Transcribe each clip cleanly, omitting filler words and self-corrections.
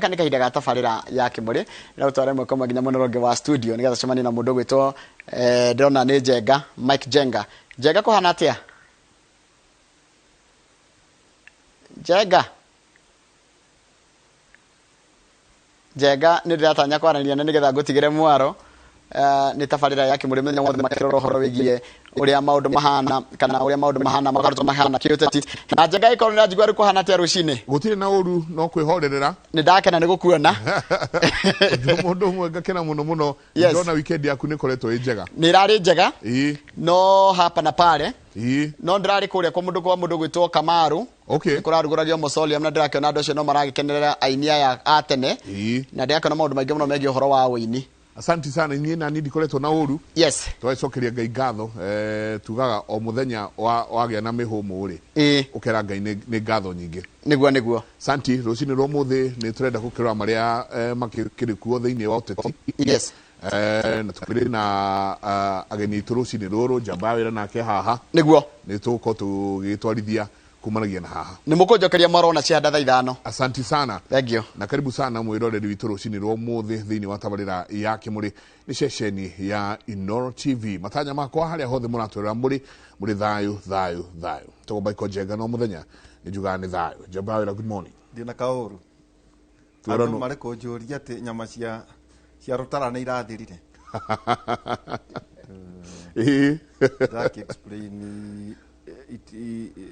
Gaka nĩ kahinda ga tabarĩra ya Kĩmũrĩ na gũtwara ĩmwe kwa ĩmwe nginya mwena ũrĩa ũngĩ wa studio nĩgetha tũcemanie na mũndũ ũgwĩtwo eh, ndĩrona nĩ Njenga, Mike Njenga. Njenga kũhana atĩa? Njenga? Njenga nĩ ndĩratanya kwaranĩria na nĩgetha ngũtigĩre mwaro Eh, nĩ tabarĩra ya Kĩmũrĩ mũthenya wothe makĩrora ũhoro wĩgiĩ ũrĩa maũndũ mahana kana ũrĩa maũndũ mahana makoretwo mahana kĩũteti na Njenga ĩkorwo nĩ njigua rĩu kũhana atĩa rũcinĩ. Gũtirĩ na ũru no kwĩhorerera. Nĩ ndakena nĩ gũkuona. Ũndũ mũndũ ũmwe ngakena mũno mũno. Yes. Ndona weekend yaku nĩ ĩkoretwo ĩ njega. Nĩ ĩrarĩ njega. Ĩĩ. No hapa na pale. Ĩĩ. No ndĩrarĩ kũrĩa kwa mũndũ kwa mũndũ gwĩtwo Kamaru. Okay. Nĩ kũrarugũragio Mausoleum na ndĩrakĩona andũ acio no maragĩkenerera aini aya a tene. Ĩĩ. Na ndĩrakĩona maũndũ maingĩ mũno megiĩ ũhoro wa ũini. Asanti sana inyuĩ nani ndikoretwo na ũru. Yes. Tũgacokeria Ngai ngatho eh, tugaga o mũthenya wa wagĩa na mĩhũmũ rĩ Ĩĩ. ũkera Ngai nĩ nĩ ngatho nyingĩ. Nĩguo nĩguo. Santi rũcinĩ rwa ũmũthĩ nĩ tũrenda gũkĩrora marĩa eh, makĩrĩ kuo thĩinĩ wa ũteti. Yes. Eh, na tũkĩrĩ na ah, ageni aitũ rũcinĩ rũrũ njamba ya wĩra nake haha Nĩguo. nĩ tũgũkorwo tũgĩtwarithia kumanagia na haha. Nĩ mũkũnjokeria mwaro ona cia thaa ithano. Asanti sana. Thank you. Na karibu sana mwiroreri witũ rũcinĩ rwa ũmũthĩ thĩinĩ wa tabarĩra ya Kĩmũrĩ nĩ ceceni ya Inooro TV. Matanya makwa harĩa hothe mũratwĩrora mũrĩ mũrĩ thayũ thayũ thayũ. Tũgomba Michael Njenga no mũthenya nĩ njugaga nĩ thayũ. Njamba ya wĩra good morning. Ndina kaũru. Twĩrwo Andũ nũ- marĩ kũnjũria atĩ nyama cia cia rũtara nĩ irathirire. Ĩĩ. Ndaki explain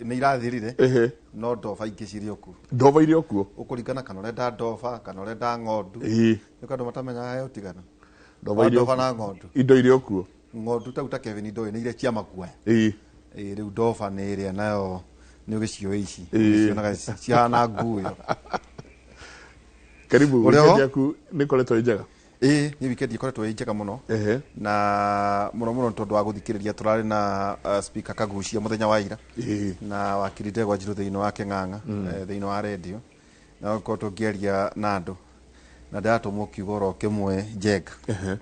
nĩ irathirire Ehe. no ndoba ingĩ cirĩ o kuo. Ndoba irĩ o kuo. Ũkũringana kana ũrenda ndoba kana ũrenda ng'ondu. Ĩĩ. Nĩ andũ matamenyaga he ũtiganu. Ndoba Wa irĩ o ndoba kuo. na ng'ondu. Indo irĩ o kuo. Ng'ondu tau ta Kevin ndoĩ nĩ iria cia maguoya. Ĩĩ. Ĩĩ rĩu ndoba nĩ ĩrĩa nayo nĩ ũgĩciũĩ ici. Ĩĩ. Ũgĩcionaga cihana nguo. Karibu Ũrĩ weekend ho? yaku nĩ ĩkoretwo ĩ njega. Ĩĩ nĩ weekend ĩkoretwo ĩ njega mũno. Ehe. Na mũno mũno nĩ tondũ wa gũthikĩrĩria tũrarĩ na speaker Kagucia mũthenya wa ira. Ĩĩ. Na wakiri Ndegwa Njirũ thĩinĩ wa Kĩng'ang'a thĩinĩ wa redio. Na gũkorwo tũngĩaria na andũ. Na ndĩratũmwo kiugo oro kĩmwe Njenga. Ehe.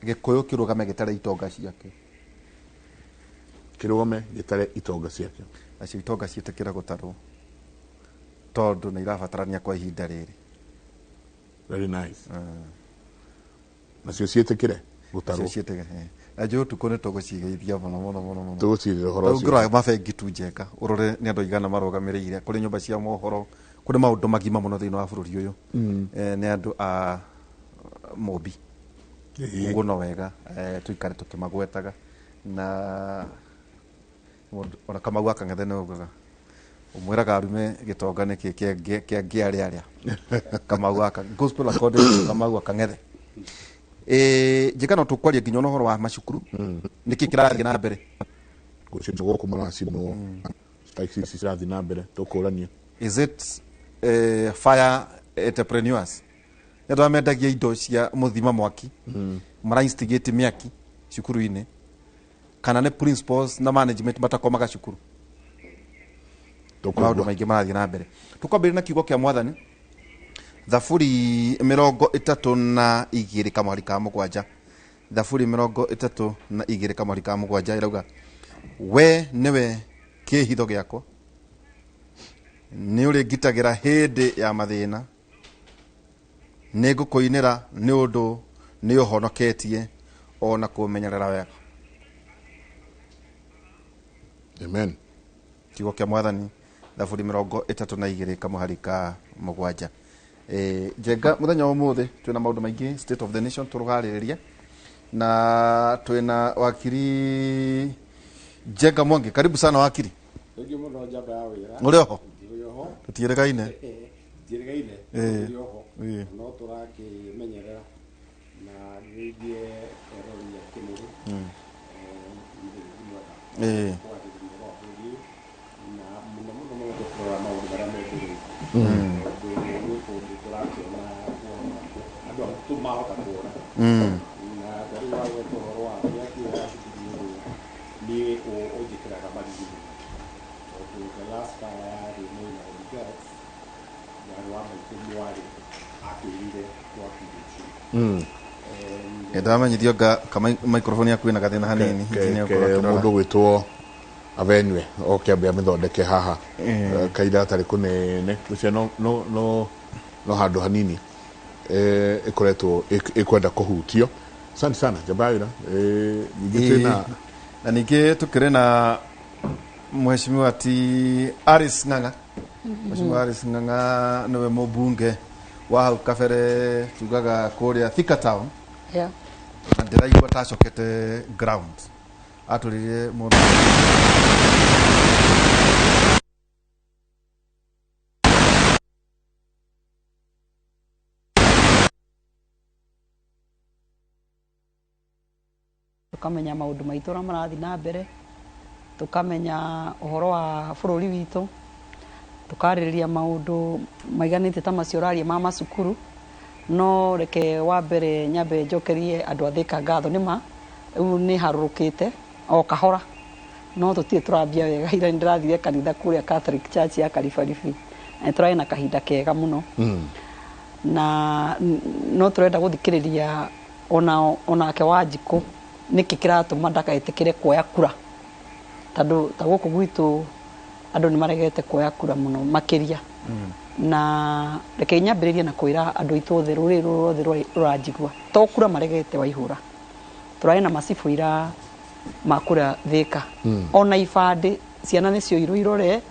Gĩkũyũ kĩrũgame gĩtare itonga ciake. Kĩrũgame gĩtare itonga ciake. Nacio itonga ciĩtĩkĩre gũtarwo. Tondũ nĩ irabatarania kwa ihinda rĩrĩ. Very nice. Nacio ciĩtĩkĩre gũtarwo. Nacio ciĩtĩkĩre. Na njũĩ ũtukũ nĩ tũgũcigeithia mũno mũno mũno mũno. Tũgũcirĩra ũhoro Rĩu ũcio. ũngĩrora mabengi tu Njenga ũrore nĩ andũ aigana marũgamĩrĩire kũrĩ nyũmba cia mohoro kũrĩ maũndũ magima mũno thĩinĩ wa bũrũri ũyũ. Nĩ andũ a Mũmbi. Ũguo no wega tũikare tũkĩmagwetaga na mũndũ ona Kamau wa Kang'ethe nĩ augaga ũmwĩraga arume gĩtonga nĩkĩ kĩa ngĩarĩa arĩa Kamau wa Gospel according to Kamau wa Kang'ethe. Njĩka no tũkwaria nginya ona ũhoro wa macukuru nĩkĩ kĩrathiĩ na mbere. Gũcinwo gũkũ maracinwo strikes ici cirathiĩ na mbere tũkũrania. Is it fire entrepreneurs? Nĩ andũ arĩa mendagia indo cia mũthima mwaki mara instigate mĩaki cukuru-inĩ kana nĩ principals na management matakomaga cukuru. Maũndũ maingĩ marathiĩ na mbere. Tũkwambĩrĩria na kiugo kĩa mwathani Thaburi 32 kamwari ka 7. Thaburi 32 kamwari ka 7 ĩrauga we nĩwe kĩĩhitho gĩakwa, nĩ ũrĩngitagĩra hĩndĩ ya mathĩna, nĩ ngũkũinĩra nĩ ũndũ nĩ ũhonoketie o na kũmenyerera wega. Amen. Kiugo kĩa mwathani Thaburi 32 kamũhari ka 7. Njenga mũthenya wa ũmũthĩ twĩna maũndũ maingĩ State of the Nation tũrũgarĩrĩria na twĩna wakiri Njenga Mwangi. Karibu sana wakiri. Thank you mũno njamba ya wĩra. Ũrĩ oho? Ndĩ oho. Tũtiĩrĩgaine. Ndiĩrĩgaine. Ndĩ oho. No tũrakĩmenyerera na ngĩithie erori a Kĩmũrĩ. Mũthenya mwega. Kwarĩrĩria ũhoro wa bũrũri ũyũ na mũno mũno mũno tũkĩrora maũndũ marĩa me bũrũri. Tondũ gwĩ kũndũ tũrakĩona kuona andũ aitũ mahota kũra. Na ta rĩu wagweta ũhoro wa mĩaki ĩyo ya cukuru ũguo niĩ ũnjĩkĩraga magigi mũno. Tondũ the last fire yarĩ mwena wa Girls mwarĩ wa maitũ mwarĩ akwĩrire mwaki ũcio. Ndamenyithio nga ka microphone yaku ĩna gathĩna hanini. Ke Hihi nĩ ũkorwo ke ũkĩrora. mũndũ gwĩtwo Avenue oke ambe amĩthondeke haha. Kaira atarĩ kũnene gũcia no no no No handũ hanini ĩkoretwo ĩkwenda kũhutio. Asante sana njamba ya wĩra. Ningĩ twĩna Na ningĩ tũkĩrĩ na mheshimiwa ti Aris Ng'ang'a. Mheshimiwa Aris Ng'ang'a nĩwe mũmbunge wa hau kabere tugaga kũrĩa Thika Town. Na ndĩraigua tacokete ground, atũrire mũndũ Tũkamenya maũndũ maitũ ũrĩa marathiĩ na mbere, tũkamenya ũhoro wa bũrũri witũ, tũkarĩrĩria maũndũ maiganĩte ta macio ũraria ma macukuru. No reke wa mbere nyambe njokerie andũ a Thika ngatho. Nĩ ma rĩu nĩ harũrũkĩte o kahora, no tũtirĩ tũrambia wega. Ira nĩ ndĩrathire kanitha kũrĩa Catholic Church ya Karibaribi na nĩ tũrarĩ na kahinda kega mũno, na no tũrenda gũthikĩrĩria ona onake Wanjikũ nĩkĩ kĩratũma ndakaĩtĩkĩre kuoya kura, tondũ ta gũkũ gwitũ andũ nĩ maregete kuoya kura mũno makĩria. Na reke nyambĩrĩrie na kwĩra andũ aitũ othe, rũrĩrĩ rũrũ rwothe rũranjigua, to kura maregete Waihũra. Tũrarĩ na macibũ ira ma kũrĩa Thĩka, ona ibandĩ ciana nĩ cioirwo irore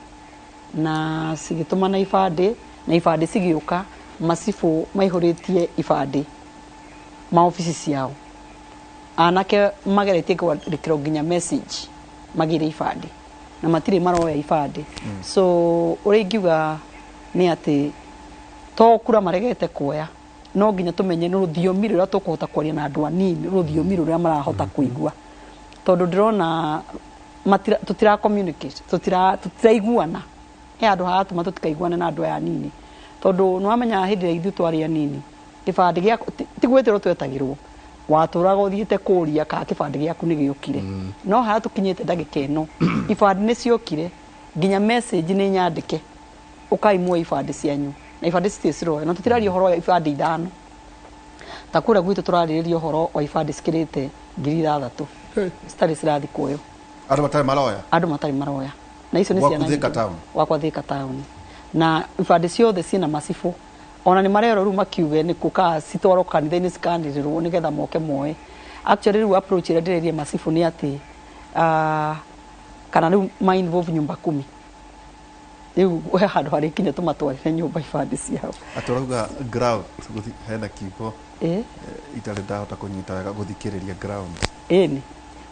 na cigĩtũmana ibandĩ, na ibandĩ cigĩũka. Macibũ maihũrĩtie ibandĩ maobici ciao. Anake mageretie kwandĩkĩrwo nginya message magĩre ibandĩ na matirĩ maroya ibandĩ. So ũrĩa ingiuga nĩ atĩ to kura maregete kuoya, no nginya tũmenye nĩ rũthiomi rũrĩa tũkũhota kwaria na andũ anini, rũthiomi rũrĩa marahota kũigua, tondũ ndĩrona tũtira communicate, tũtiraiguana. He handũ haratũma tũtikaiguane na andũ aya anini, tondũ nĩ wamenya hĩndĩ ĩrĩa ithuĩ twarĩ anini, kĩbandĩ gĩaku ti gwĩtĩrwo twetagĩrwo, watũraga ũthiĩte kũria kana kĩbandĩ gĩaku nĩ gĩũkire. No harĩa tũkinyĩte ndagĩka ĩno, ibandĩ nĩ ciokire, nginya message nĩ nyandĩke, ũkai muoe ibandĩ cianyu, na ibandĩ citirĩ ciroya. Na tũtiraria ũhoro wa ibandĩ 5 ta kũrĩa gwitũ, tũrarĩrĩria ũhoro wa ibandĩ cikĩrĩte 6,000 citarĩ cirathiĩ kuoywo. Andũ matarĩ maroya. Andũ matarĩ maroya, na icio nĩ Gwaku ciana Thika nyingĩ. Town? Gwakwa Thika Town, na ibandĩ ciothe ciĩna macibũ. Ona nĩ marerwo rĩu makiuge nĩ kũ citwarwo kanitha-inĩ cikanĩrĩrwo nĩgetha moke moe. Actually, rĩu approach ĩrĩa ndĩrerie macibũ nĩ atĩ kana rĩu ma involve nyumba kumi, rĩu he handũ harĩkinya tũmatwarĩre nyũmba ibandĩ ciao. Atĩ ũrauga ground, hena kiugo itarĩ ndahota kũnyita wega, gũthikĩrĩria ground. Ĩni,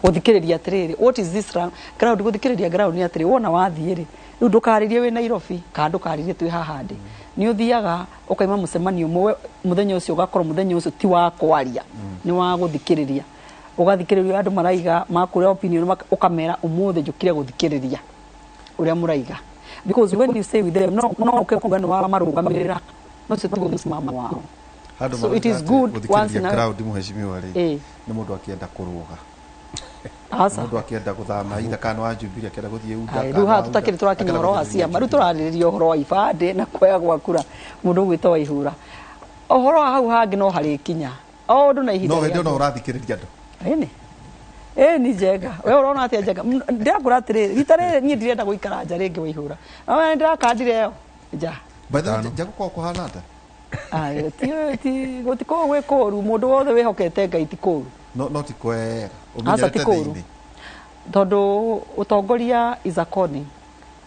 gũthikĩrĩria atĩrĩrĩ, what is this ground? Gũthikĩrĩria ground nĩ atĩrĩ, wona wathiĩ rĩ, rĩu ndũkarĩrie wĩ Nairobi kana ndũkarĩrie twĩ haha ndĩ, nĩ ũthiaga ũkaima mũcemanio ũmwe mũthenya ũcio, ũgakorwo mũthenya ũcio ti wa kwaria, nĩ wa gũthikĩrĩria. Ũgathikĩrĩria andũ maraiga makũrĩa opinion, ũkamera ũmũthĩ njũkire gũthikĩrĩria ũrĩa mũraiga, because when you stay with them, no ũke kuga nĩ wa marũgamĩrĩra, no ũcio tiguo mũsimamo wao. Handũ So it is good once in gũthikĩrĩria a ground, mũhecimiwa rĩ, nĩ mũndũ akĩenda kũrũga, Aca. Mũndũ akĩenda gũthama itha kana wa Jubilee akĩenda gũthiĩ UDA, Aye, kana rĩu haha wa UDA, tũtakĩrĩ tũrakinya akĩenda ũhoro wa gũthiĩ ciama. Rĩu Jubilee. tũrarĩrĩria ũhoro wa ibandĩ na kuoya gwa kura. Mũndũ ũgwĩtwo Waihũra, ũhoro wa hau hangĩ no harĩkinya o ũndũ na ihinda No hĩndĩ ĩyo no rĩaguo. ũrathikĩrĩria andũ. Ĩni, ĩni, Njenga, we ũrona atĩa, Njenga? Ndĩrakũra atĩrĩrĩ, rita rĩrĩ niĩ ndirenda gũikara nja rĩngĩ, Waihũra. No nĩndĩrakandire ĩyo nja. By the way, nja gũkorwo kũhana atĩa? Aye, ti gũtikoragwo gwĩ kũũru. Mũndũ wothe wĩhokete Ngai, ti kũũru. No ti kwega. Aca, ti Ũmenyerete kũũru. thĩinĩ. Tondũ ũtongoria is a calling.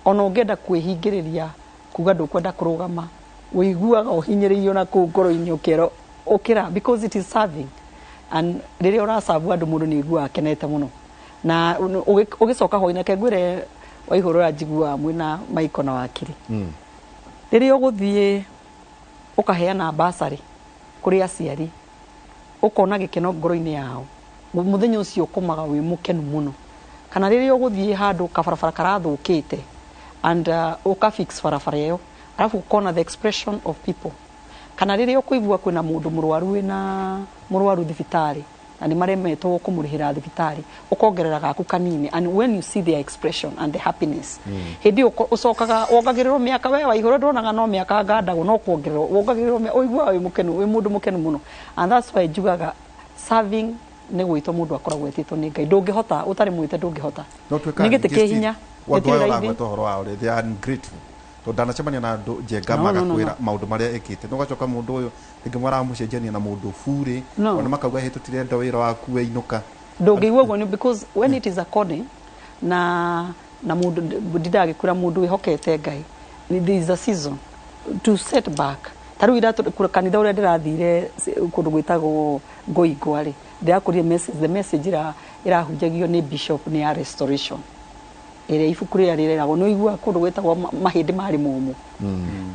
Ona ũngĩenda kwĩhingĩrĩria kuga ndũkwenda kũrũgama, ũiguaga ũhinyĩrĩirio na kũu ngoro-inĩ, ũkerwo ũkĩra, because it is serving, and rĩrĩa ũracabu andũ, mũndũ nĩ aiguaga akenete mũno. Na ũgĩcoka hwaĩ-inĩ, reke ngwĩre Waihũra, ũrĩa njiguaga mwĩna Maiko na wakiri, rĩrĩa ũgũthiĩ ũkaheana basarĩ kũrĩ aciari, ũkona gĩkeno ngoro-inĩ yao, mũthenya ũcio ũkomaga wĩ mũkenu mũno. Kana rĩrĩa ũgũthiĩ handũ kabarabara karathũkĩte and ũka fix barabara ĩyo, alafu ũkona the expression of people. Kana rĩrĩa ũkũigua kwĩna mũndũ mũrwaru, wĩna mũrwaru thibitarĩ na nĩ maremetwo kũmũrĩhĩra thibitarĩ, ũkongerera gaku kanini, and when you see their expression and the happiness, hĩndĩ ĩyo ũcokaga wongagĩrĩrwo mĩaka. We Waihũra, ndonaga no mĩaka ngandagwo, no kuongererwo wongagĩrĩrwo ũiguaga wĩ mũkenu, wĩ mũndũ mũkenu mũno. And that's why njugaga serving nĩ gwĩtwo mũndũ akoragwo etĩtwo nĩ Ngai. Ndũngĩhota ũtarĩ mwĩte, ndũngĩhota. No tuĩka Nĩ gĩtĩ kĩ hinya, andũ gĩtirĩ aya raithi. ũragweta ũhoro wao rĩ, they are ungrateful. Tondũ ndanacemania na andũ Njenga No, no, no, magakwĩra maũndũ marĩa ekĩte, no gacoka mũndũ ũyũ rĩngĩ maramũcenjania na mũndũ burĩ, No. ona makauga hĩ tũtirenda wĩra waku we inũka. Ndũngĩigua ũguo because when it is according na mũndũ ndindagĩkwĩra mũndũ wĩhokete Ngai, there is a season to set back. Ta rĩu ira kanitha ũrĩa ndĩrathire kũndũ gwĩtagwo Ngoingwa rĩ, ndĩrakũrire message, the message ĩrahunjagio nĩ bishop nĩ ya restoration, ĩrĩa ibuku rĩrĩa rĩreragwo nĩ ũiguaga kũndũ gwĩtagwo mahĩndĩ marĩ momũ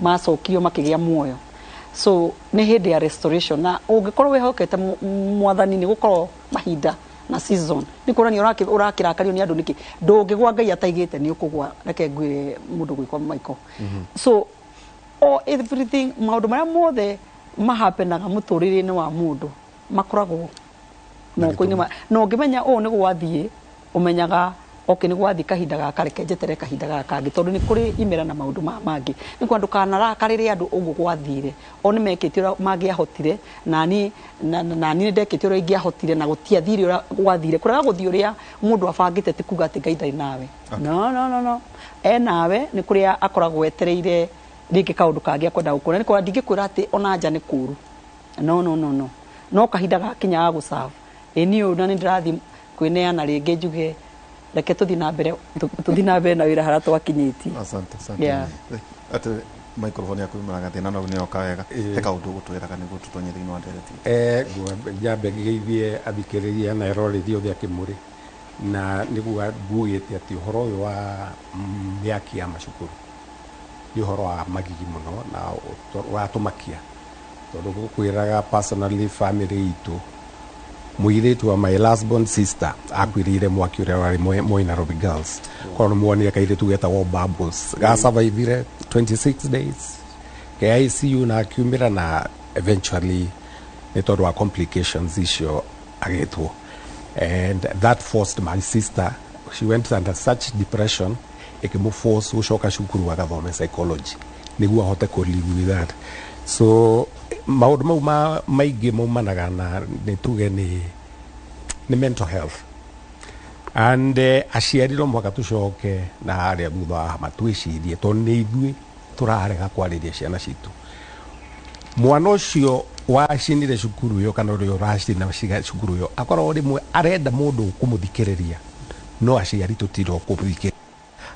macokirio makĩgĩa muoyo. So nĩ hĩndĩ ya restoration, na ũngĩkorwo wĩhokete Mwathani, nĩ gũkorwo mahinda na season nĩ kuonania ũrakĩrakario nĩ andũ nĩkĩ. Ndũngĩgwa Ngai ataigĩte nĩ ũkũgwa. Reke ngwĩre mũndũ gwĩkwo Michael, so o everything, maũndũ marĩa mothe mahapenaga mũtũrĩre-inĩ wa mũndũ makoragwo moko-inĩ ma na ũngĩmenya ũũ nĩ gwathiĩ, ũmenyaga okay, nĩ gwathiĩ kahinda gaka, reke njetere kahinda gaka kangĩ, tondũ nĩ kũrĩ imera na maũndũ mangĩ. Nĩ kwa ndũkanarakarĩre andũ ũguo gwathire, o nĩ mekĩte ũrĩa mangĩahotire, nani nani nĩ ndekĩte ũrĩa ingĩahotire, na gũtiathire ũrĩa gwathire. Kũrega gũthiĩ ũrĩa mũndũ abangĩte ti kuga atĩ Ngai ndarĩ nawe. No, no, no, no, e nawe, nĩ kũrĩa akoragwo etereire rĩngĩ kaũndũ kangĩ akwenda gũkũra. Nĩ kwa ndingĩkwĩra atĩ ona nja nĩ kũũru. No, no, no, no, no kahinda gakinya ga gũserve ĩ niĩ ũyũ, na nĩ ndĩrathiĩ kwĩneana rĩngĩ, njuge reke tũthiĩ na mbere, tũthiĩ na mbere na wĩra harĩa twakinyĩtie. Asante, asante. Yeah. Atĩ microphone yaku imaraga thĩna, no nĩ yoka wega. He kaũndũ ũgũtwĩraga nĩguo tũtonye thĩinĩ wa ndereti. Nyambe ngeithie athikĩrĩria na eroreri othe a Kĩmũrĩ, na nĩguo ngugĩte atĩ ũhoro ũyũ wa mĩaki ya macukuru nĩ ũhoro wa magigi mũno na ũratũmakia, tondũ gũkwĩraga personally, family itũ, mũirĩtu wa my last born sister akuĩrĩire mwaki ũrĩa warĩ Moi Nairobi Girls. Korwo nĩ muonire kairĩtu getagwo Bubbles, gasurvivire 26 days ke ICU na akiumĩra, na eventually nĩ tondũ wa complications icio agĩtwo, and that forced my sister, she went under such depression, ĩkĩmũforce gũcoka cukuru agathome psychology nĩguo ahote kũ live with that. So maũndũ mau maingĩ maumanaga na nĩ tuge nĩ mental health, and aciari no mũhaka tũcoke na harĩa thutha wa hama twĩcirie, tondũ nĩ ithuĩ tũrarega kwarĩria ciana citũ. Mwana ũcio wacinire cukuru ĩyo kana ũrĩa ũracina cukuru ĩyo akorwo rĩmwe arenda mũndũ kũmũthikĩrĩria, no aciari tũtirĩ kũmũthikĩrĩria.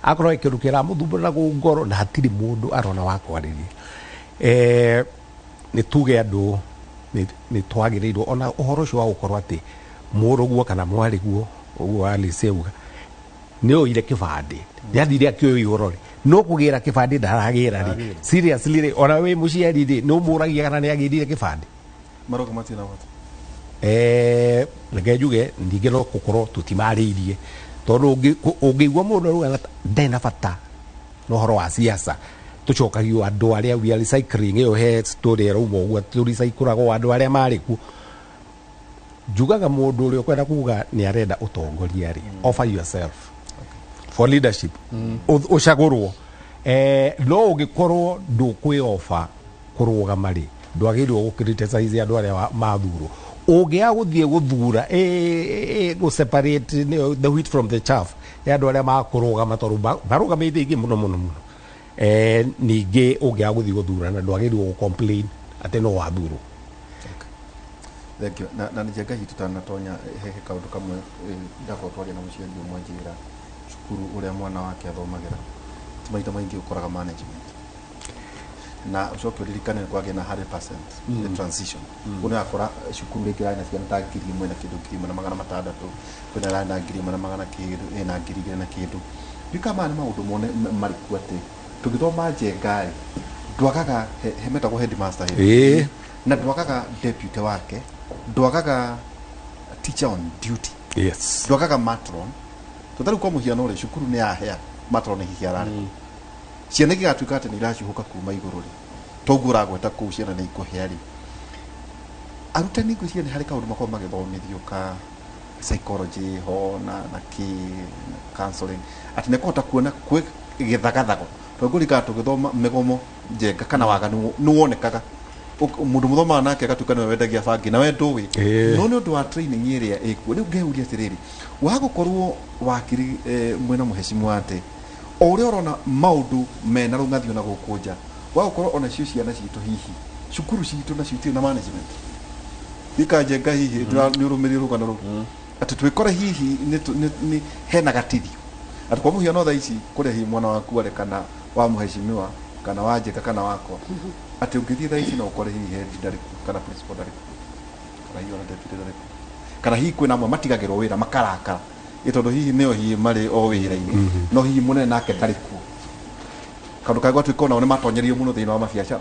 Akorwo he kĩndũ kĩramũthumbũra na ngoro na hatirĩ mũndũ arona wa kwarĩria, nĩ tuge andũ nĩ twagĩrĩirwo ona ũhoro ũcio wa gũkorwo atĩ mũrũguo kana mwarĩguo, ũguo Alice auga, nĩ oire kĩbandĩ, nĩ athire akĩoya igũrũ rĩ, no kũgĩra kĩbandĩ ndaragĩra rĩ. Seriously rĩ, ona wĩ mũciari rĩ, nĩ ũmũragia kana nĩ agĩrire kĩbandĩ? Maroka matirĩ na bata. Reke njuge ningĩ no gũkorwo tũtimarĩirie, tondũ ũngĩigua mũndũ arauga ndarĩ na bata na ũhoro wa siasa, tũcokagio andũ arĩa we are recycling. Ĩyo he story ĩrauma ũguo tũrecyclagwo andũ arĩa marĩ kuo. Njugaga mũndũ ũrĩa ũkwenda kuga nĩ arenda ũtongoria rĩ, offer yourself for leadership, ũcagũrwo. No ũngĩkorwo ndũkwĩoba kũrũgama rĩ, ndwagĩrĩirwo gũ criticize andũ arĩa mathurwo. Ũngĩaga gũthiĩ gũthura, gũ separate nĩyo the wheat from the chaff ya andũ arĩa makũrũgama, tondũ marũgamĩte aingĩ mũno mũno mũno. Ningĩ ũngĩaga gũthiĩ gũthurana, ndwagĩrĩirwo gũ complain atĩ no wathurwo. Thank you. Na nĩ hihi tũtanatonya he kaũndũ kamwe, ndakorwo twaria na mũciari ũmwe njĩra cukuru ũrĩa mwana wake athomagĩra ti maita maingĩ ũkoraga management, na ũcoke ũririkane nĩ kwagĩa na 100% the transition. Ũguo nĩ wakora cukuru rĩngĩ ĩrarĩ na ciana ta 1,000 na kĩndũ, 1,600, kwĩna ĩrarĩ na 1,100 na kĩndũ, ĩna 2,000 na kĩndũ. Ndiũĩ maya nĩ maũndũ mone marĩkũ atĩ tũgĩthoma Njenga rĩ, ndwagaga he metagwo headmaster hĩndĩ na ndwagaga deputy wake, ndwagaga teacher on duty, ndwagaga matron. Tondũ rĩu kwa mũhiano rĩ, cukuru nĩ yahea matron hihi ararĩ ciana igĩgatuĩka atĩ nĩ iracuhũka kuma igũrũ rĩ, toguo ũragweta kũu ciana nĩ ikũhĩa rĩ, arutani ngwĩciria nĩ harĩ kaũndũ makoragwo magĩthomithio ka psychology ho na kĩ na counseling, atĩ nĩ kũhota kuona kwĩ gĩthagathago, tondũ ngũririkana tũgĩthoma mĩgomo Njenga kana waganu nĩ wonekaga. Mũndũ mũthomaga nake agatuĩka nĩwe wendagia bangi na we ndũĩ, no nĩ ũndũ wa training ĩrĩa ĩkuo. Rĩu ngeuria atĩrĩrĩ, wa gũkorwo wakiri, mwĩna mũhecimu atĩ O ũrĩa ũrona maũndũ mena rũng'athio na gũkũ nja, wagũkorwo ona cio ciana citũ hihi cukuru citũ nacio itirĩ na management ikanjenga hihi nĩ ũrũmĩrĩire rũgano rũu atĩ twĩkore hihi nĩ hena gatithio atĩ kwa mũhiano thaa ici kũrĩa hihi mwana waku arĩ kana wa mũheshimiwa kana wa Njenga kana wakwa, atĩ ũngĩthiĩ thaa ici no ũkore hihi head ndarĩ kuo kana principal ndarĩ kuo kana hihi ona deputy ndarĩ kuo, kana hihi kwĩna amwe matigagĩrwo wĩra makarakara ĩ tondũ hihi nĩo hihi marĩ o wĩra-inĩ no hihi mũnene nake ndarĩ kuo. Kaũndũ kangĩ gwatuĩka onao nĩ matonyerio mũno thĩinĩ wa mabiacara,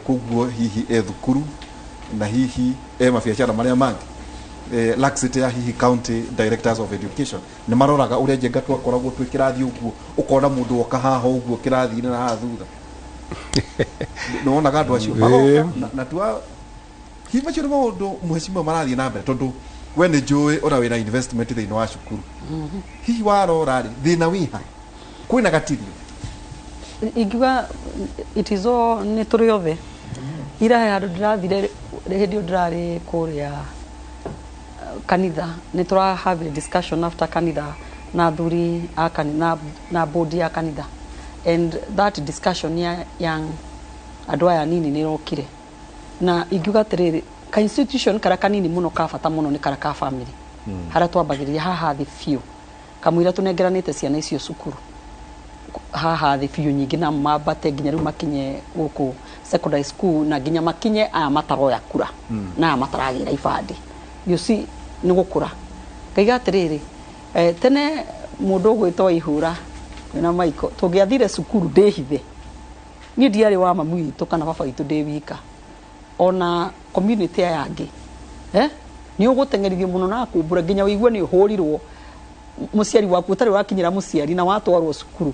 koguo hihi e thukuru na hihi e mabiacara marĩa mangĩ, laxity ya hihi county directors of education nĩ maroraga ũrĩa Njenga twakoragwo twĩ kĩrathi ũguo, ũkona mũndũ woka haha ũguo kĩrathi-inĩ na haha thutha nĩ wonaga andũ acio magoka na tua hihi macio nĩ maũndũ mheshimiwa marathiĩ na mbere tondũ we nĩ njũĩ ona wĩna investment thĩinĩ wa cukuru. Hihi warora rĩ, thĩna wĩha kwĩna gatithio? Ingiuga it is all nĩ tũrĩ othe. Ira he handũ ndĩrathire hĩndĩ ĩyo ndĩrarĩ kũrĩa kanitha, nĩ tũra have a discussion after kanitha na athuri a kanitha na board ya kanitha, and that discussion ya young andũ aya nini nĩ ĩrokire, na ingiuga atĩrĩrĩ, ka institution karĩa kanini mũno ka bata mũno nĩ karĩa ka family, harĩa twambagĩrĩria haha thĩ biũ kamũira tũnengeranĩte ciana icio cukuru haha thĩ biũ nyingĩ, na mambate nginya rĩu makinye gũkũ secondary school na nginya makinye aya mataroya kura na aya mataragĩra ibandĩ. You see, nĩ gũkũra. Ngaiga atĩrĩrĩ, tene mũndũ ũgwĩtwo Ihũra na Michael tũngĩathire cukuru ndĩhithe, niĩ ndiarĩ wa mamu witũ kana baba witũ ndĩ wika, ona community aya angĩ, nĩ ũgũteng'erithio mũno na kumbũra nginya ũigue nĩ ũhũrirwo mũciari waku ũtarĩ wakinyĩra mũciari na watwarwo cukuru.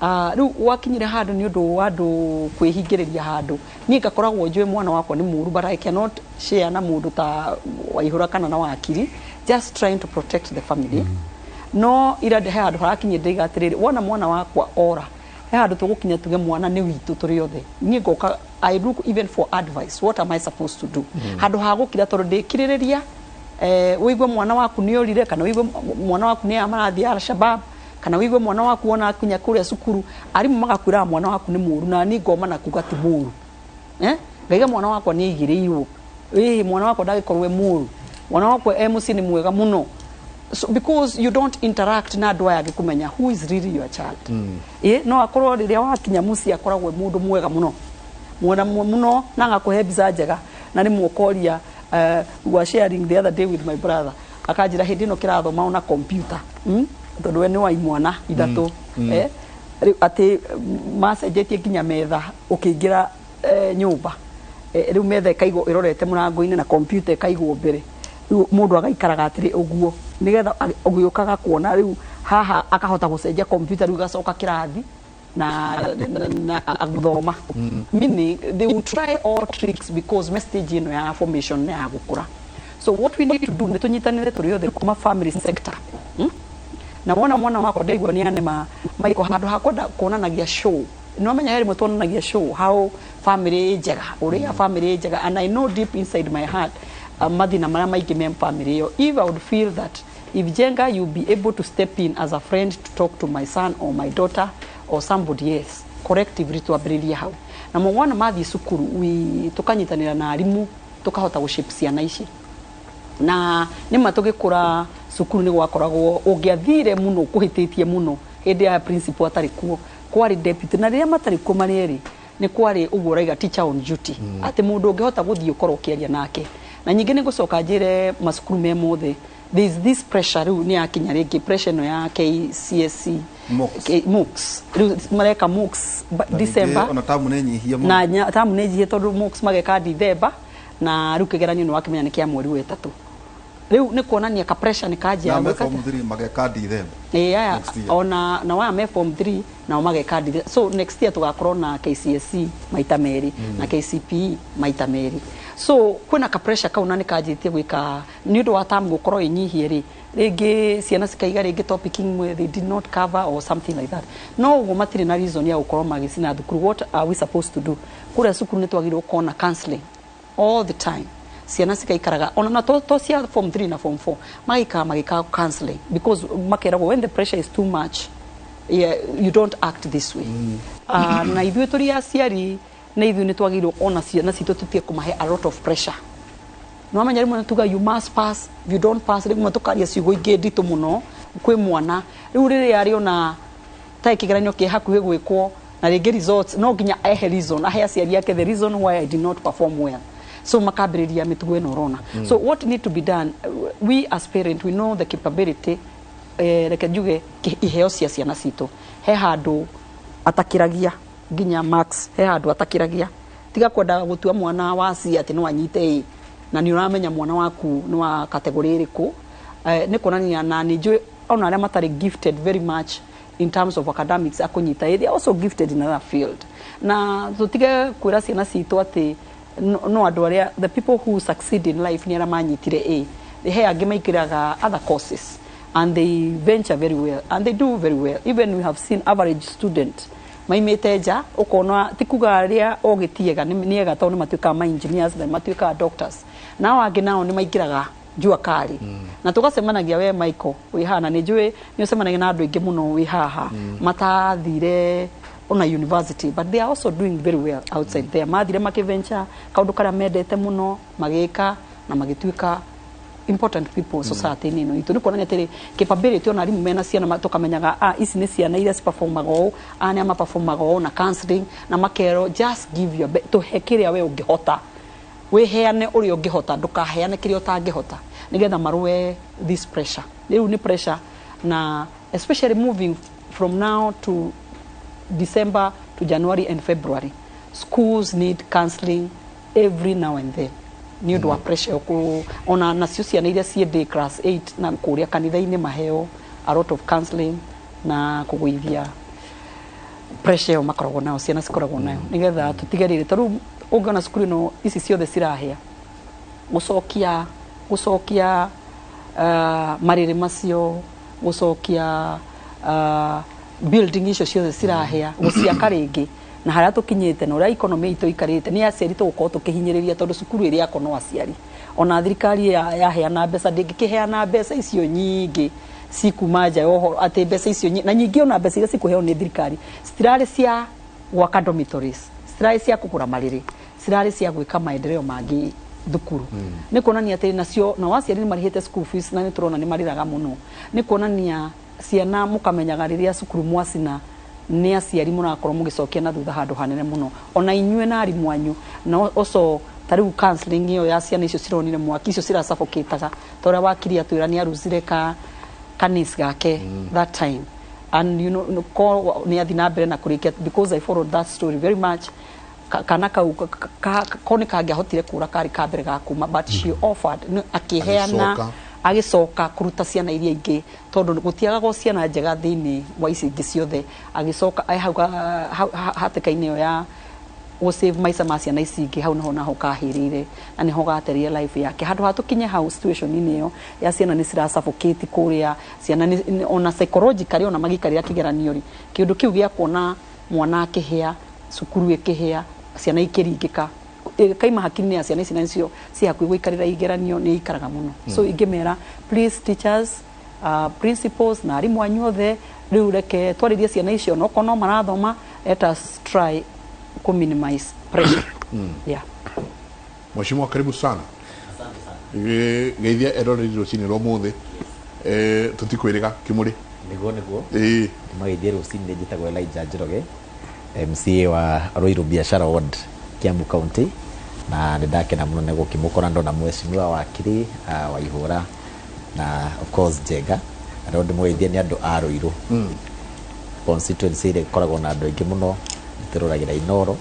Rĩu wakinyire handũ nĩ ũndũ wa andũ kwĩhingĩrĩria handũ, niĩ ngakoragwo njũĩ mwana wakwa nĩ mũru, but I cannot share na mũndũ ta Waihũra kana na wakiri, just trying to protect the family. No ira he handũ harakinyire ndĩiga atĩrĩrĩ, wona mwana wakwa ora, he handũ tũgũkinya tuge mwana nĩ witũ tũrĩ othe. Niĩ ngoka I look even for advice, what am I supposed to do? Handũ ha gũkira tondũ ndĩkirĩrĩria, ũigue mwana waku nĩ orire, kana ũigue mwana waku nĩ marathiĩ Al-Shabaab, kana ũigue mwana waku wona akinya kũrĩa cukuru arimũ magakwĩraga mwana waku nĩ mũru, na niĩ ngoma na kuga ti mũru, ngaiga mwana wakwa nĩ aigĩrĩirwo, mwana wakwa ndagĩkorwo e mũru, mwana wakwa e mũciĩ nĩ mwega mũno. So, because you don't interact na andũ aya angĩ kũmenya who is really your child. No akorwo rĩrĩa wakinya mũciĩ akoragwo e mũndũ mwega mũno, mwena mũno, na agakũhe mbica njega, na rĩmwe ũkoria. We were sharing the other day with my brother, akanjĩra hĩndĩ ĩno kĩrathoma ona computer, tondũ we nĩ wa imwana ithatũ, rĩu atĩ macenjetie nginya metha ũkĩingĩra nyũmba, rĩu metha ĩkaigwo ĩrorete mũrango-inĩ na computer ĩkaigwo mbere, rĩu mũndũ agaikaraga atĩrĩ ũguo nĩgetha ũgĩũkaga kuona rĩu haha akahota gũcenjia computer, rĩu igacoka kĩrathi na gũthoma. Meaning they will try all tricks because message ĩno ya formation nĩ ya gũkũra. So what we need to do nĩ tũnyitanĩre tũrĩ othe kuma family sector, Na wona mwana wakwa ndaigua nĩ anema Michael, handũ ha kwenda kuonanagia show, nĩ wamenya he rĩmwe tuonanagia show how family ĩ njega, ũrĩa family ĩ njega, and I know deep inside my heart mathĩna marĩa maingĩ me family ĩyo. If I would feel that if Njenga you be able to step in as a friend to talk to my son or my daughter or somebody else correctively, twambĩrĩrie hau na mwana mathiĩ cukuru tũkanyitanĩra na arimũ tũkahota gũshape ciana ici. Na nĩma tũgĩkũra cukuru nĩ gwakoragwo ũngĩathire mũno kũhĩtĩtie mũno hĩndĩ ya principal atarĩ kuo kwarĩ deputy, na rĩrĩa matarĩ kuo marĩ erĩ nĩ kwarĩ ũguo ũraiga teacher on duty, atĩ mũndũ ũngĩhota gũthiĩ ũkorwo ũkĩaria nake. Na nyingĩ nĩ ngũcoka njĩre macukuru me mothe there is this pressure, rĩu nĩ yakinya rĩngĩ pressure ĩno ya KCSE. Mocks. Mocks rĩu mareka mocks December. Ona tamu nĩ nyihia mũno. Na tamu nĩ njihie tondũ mocks mageka December, na rĩu kĩgeranio nĩ wakĩmenya nĩ kĩa mweri wa ĩtatũ, rĩu nĩ kuonania ka pressure nĩ kanjia na me gwĩka form 3 mageka December. Ĩĩ, aya Next year. Ona na waya me form 3 nao mageka December. So next year tugakorwo na KCSE maita merĩ na KCPE maita merĩ, so kwĩna ka pressure kau na nĩ kanjĩtie gwĩka nĩ ũndũ wa term gũkorwo ĩnyihie rĩ, rĩngĩ ciana cikaiga rĩngĩ topic imwe they did not cover or something like that, no ũguo matirĩ na reason ya gũkorwo magĩcina thukuru. What are we supposed to do kũrĩa cukuru? Nĩ twagĩrĩirwo gũkorwo na counseling all the time, ciana cigaikaraga ona na to cia form 3 na form 4 magaikara magĩkaga counseling, because makeragwo when the pressure is too much. Yeah, you don't act this way. Na ithuĩ tũrĩ aciari, na ithuĩ nĩ twagĩrĩirwo ona ciana citũ tũtige kũmahe a lot of pressure. Nĩwamenya rĩmwe tuga you must pass, if you don't pass, rĩmwe tũkaria ciugo ingĩ nditũ mũno kwĩ mwana. Rĩu rĩrĩa arĩona ta kĩgeranio kĩ hakuhĩ gwĩkwo na rĩngĩ results, no nginya ehe reason, ahe aciari ake the reason why I did not perform well. So makambĩrĩria mĩtugo ĩno ũrona. So what need to be done, we as parent, we know the capability, reke njuge iheo cia ciana citũ. He handũ atakĩragia nginya max, he handũ atakĩragia. Tiga kwenda gũtua mwana wa C atĩ no anyite A, na nĩ ũramenya mwana waku nĩ wa category ĩrĩkũ. Nĩ kuonania na nĩ njũĩ ona arĩa matarĩ gifted very much in terms of academics akũnyita A, they are also gifted in other field. Na tũtige kwĩra ciana citũ atĩ no andũ arĩa, the people who succeed in life, nĩ arĩa manyitire A. He angĩ maingĩraga other courses and they venture very well and they do very well. Even we have seen average student maimĩte nja, ũkona ti kuga arĩa ogĩ ti ega, nĩ ega, tondũ nĩ matuĩkaga ma engineers na matuĩkaga doctors. Nao angĩ nao nĩ maingĩraga jua kali. Na tũgacemanagia, we Michael wĩ haha, na nĩ njũĩ nĩ ũcemanagia na andũ aingĩ mũno wĩ haha matathire ona university, but they are also doing very well outside there. Mathire makĩventure kaũndũ karĩa mendete mũno, magĩka na magĩtuĩka important people society-inĩ ĩno itũ. Nĩ kuonania atĩrĩ, capability, ona arimũ mena ciana tũkamenyaga, ici nĩ ciana iria ciperformaga ũũ, nĩ amaperformaga ũũ, na counseling na makerwo just give your tũhe kĩrĩa we ũngĩhota, wĩheane ũrĩa ũngĩhota, ndũkaheane kĩrĩa ũtangĩhota, nĩgetha marũe this pressure. Rĩu nĩ pressure, na especially moving from now to December to January and February, schools need counseling every now and then nĩ ũndũ wa pressure ĩyo. Ona nacio ciana iria ciĩ ndĩ class 8 na kũrĩa kanitha-inĩ maheo a lot of counseling na kũgũithia pressure ĩyo makoragwo nayo, ciana cikoragwo nayo, nĩgetha tũtige rĩrĩ. Tarĩu ũngĩona cukuru ĩno ici ciothe cirahĩa, gũcokia marĩrĩ macio, gũcokia building icio ciothe cirahĩa, gũciaka rĩngĩ, na harĩa tũkinyĩte na ũrĩa economy itũ ikarĩte, nĩ aciari tũgũkorwo tũkĩhinyĩrĩria, tondũ cukuru ĩrĩa yakwo no aciari. Ona thirikari yaheana mbeca, ndĩngĩkĩheana mbeca icio nyingĩ cikuma nja ya ũhoro, atĩ mbeca icio na nyingĩ, ona mbeca iria cikũheo nĩ thirikari citirarĩ cia gwaka dormitories, citirarĩ cia kũgũra marĩrĩ, cirarĩ cia gwĩka maendeleo mangĩ thukuru. Nĩ kuonania atĩ nacio nao aciari nĩ marĩhĩte school fees, na nĩ tũrona nĩ marĩraga mũno. Nĩ kuonania ciana mũkamenyaga rĩrĩa cukuru mwacina, nĩ aciari mũrakorwo mũgĩcokia na thutha handũ hanene mũno, ona inyuĩ na arimũ anyu. Na also ta rĩu counseling ĩyo ya ciana icio cironire mwaki, icio cirasuffocataga, ta ũrĩa wakiri atwĩra nĩ aruzire ka kanis gake that time, and you know ko nĩ athi na mbere na kũrĩkia, because I followed that story very much. Kana kau ko nĩ kangĩahotire kũra, karĩ ka mbere ga kuma, but she offered, akĩheana. Agĩcoka. Agĩcoka kũruta ciana iria ingĩ, tondũ gũtiagagwo ciana njega thĩinĩ wa ici ingĩ ciothe. Agĩcoka hau hatĩka-inĩ ĩyo ya gũsave maica ma ciana ici ingĩ, hau niho naho kahĩrĩire na niho gatereire life yake. Handũ ha tũkinye hau situation-inĩ ĩyo ya ciana nĩ cirasuffocate kũrĩa, ciana ona psychologically, ona magĩikarĩra kĩgeranio rĩ, kĩũndũ kĩu gĩa kuona mwana akĩhĩa, cukuru ĩkĩhĩa, ciana ikĩringĩka, kaima hakiri-inĩ ya ciana ici, na nicio ci hakuhĩ gũikarĩra igeranio, nĩ ikaraga mũno. So ingĩmera, please, teachers, principals na arimũ anyu othe, rĩu reke twarĩrie ciana icio, onokorwo no marathoma, let us try ku minimize pressure, yeah. Mheshimiwa, karibu sana. Geithia eroreri rũcinĩ rwa ũmũthĩ. Tũtikwĩrĩga kĩmũrĩ. Niguo. Mageithie rũcinĩ. Njĩtagwo Elijah Njoroge, MCA wa Ruiru Biashara Ward, Kiambu County, na nĩ ndakena mũno nĩ gũkĩmũkora, ndona mheshimiwa wakiri wa Ihũra na of course Njenga. Na rĩo ndĩmũgeithie nĩ andũ a Ruiru constituency ĩrĩa ĩkoragwo na andũ aingĩ mũno, tũroragĩra Inoro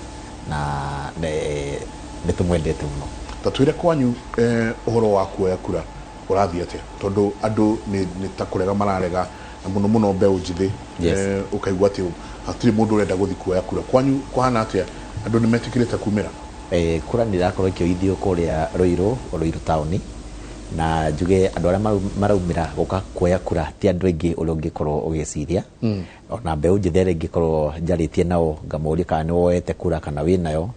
na nĩ tũmwendete mũno. Ta twĩre kwanyu, ũhoro wa kuoya kura ũrathiĩ atĩa? Tondũ andũ nĩ ta kũrega mararega, na mũno mũno mbeũ njĩthĩ. Ũkaigua atĩ hatirĩ mũndũ ũrenda gũthiĩ kuoya kura. Kwanyu kũhana atĩa? Andũ nĩ metĩkĩrĩte kumĩra? Kura nĩ irakorwo ĩkĩoithio kũrĩa Ruiru taũni, na njuge andũ arĩa maraumĩra gũka kuoya kura ti andũ aingĩ ũrĩa ũngĩkorwo ũgĩciria. Ona mbeũ njĩthĩ arĩa ingĩkorwo njarĩtie nao, ngamoria kana nĩ woete kura kana wĩnayo,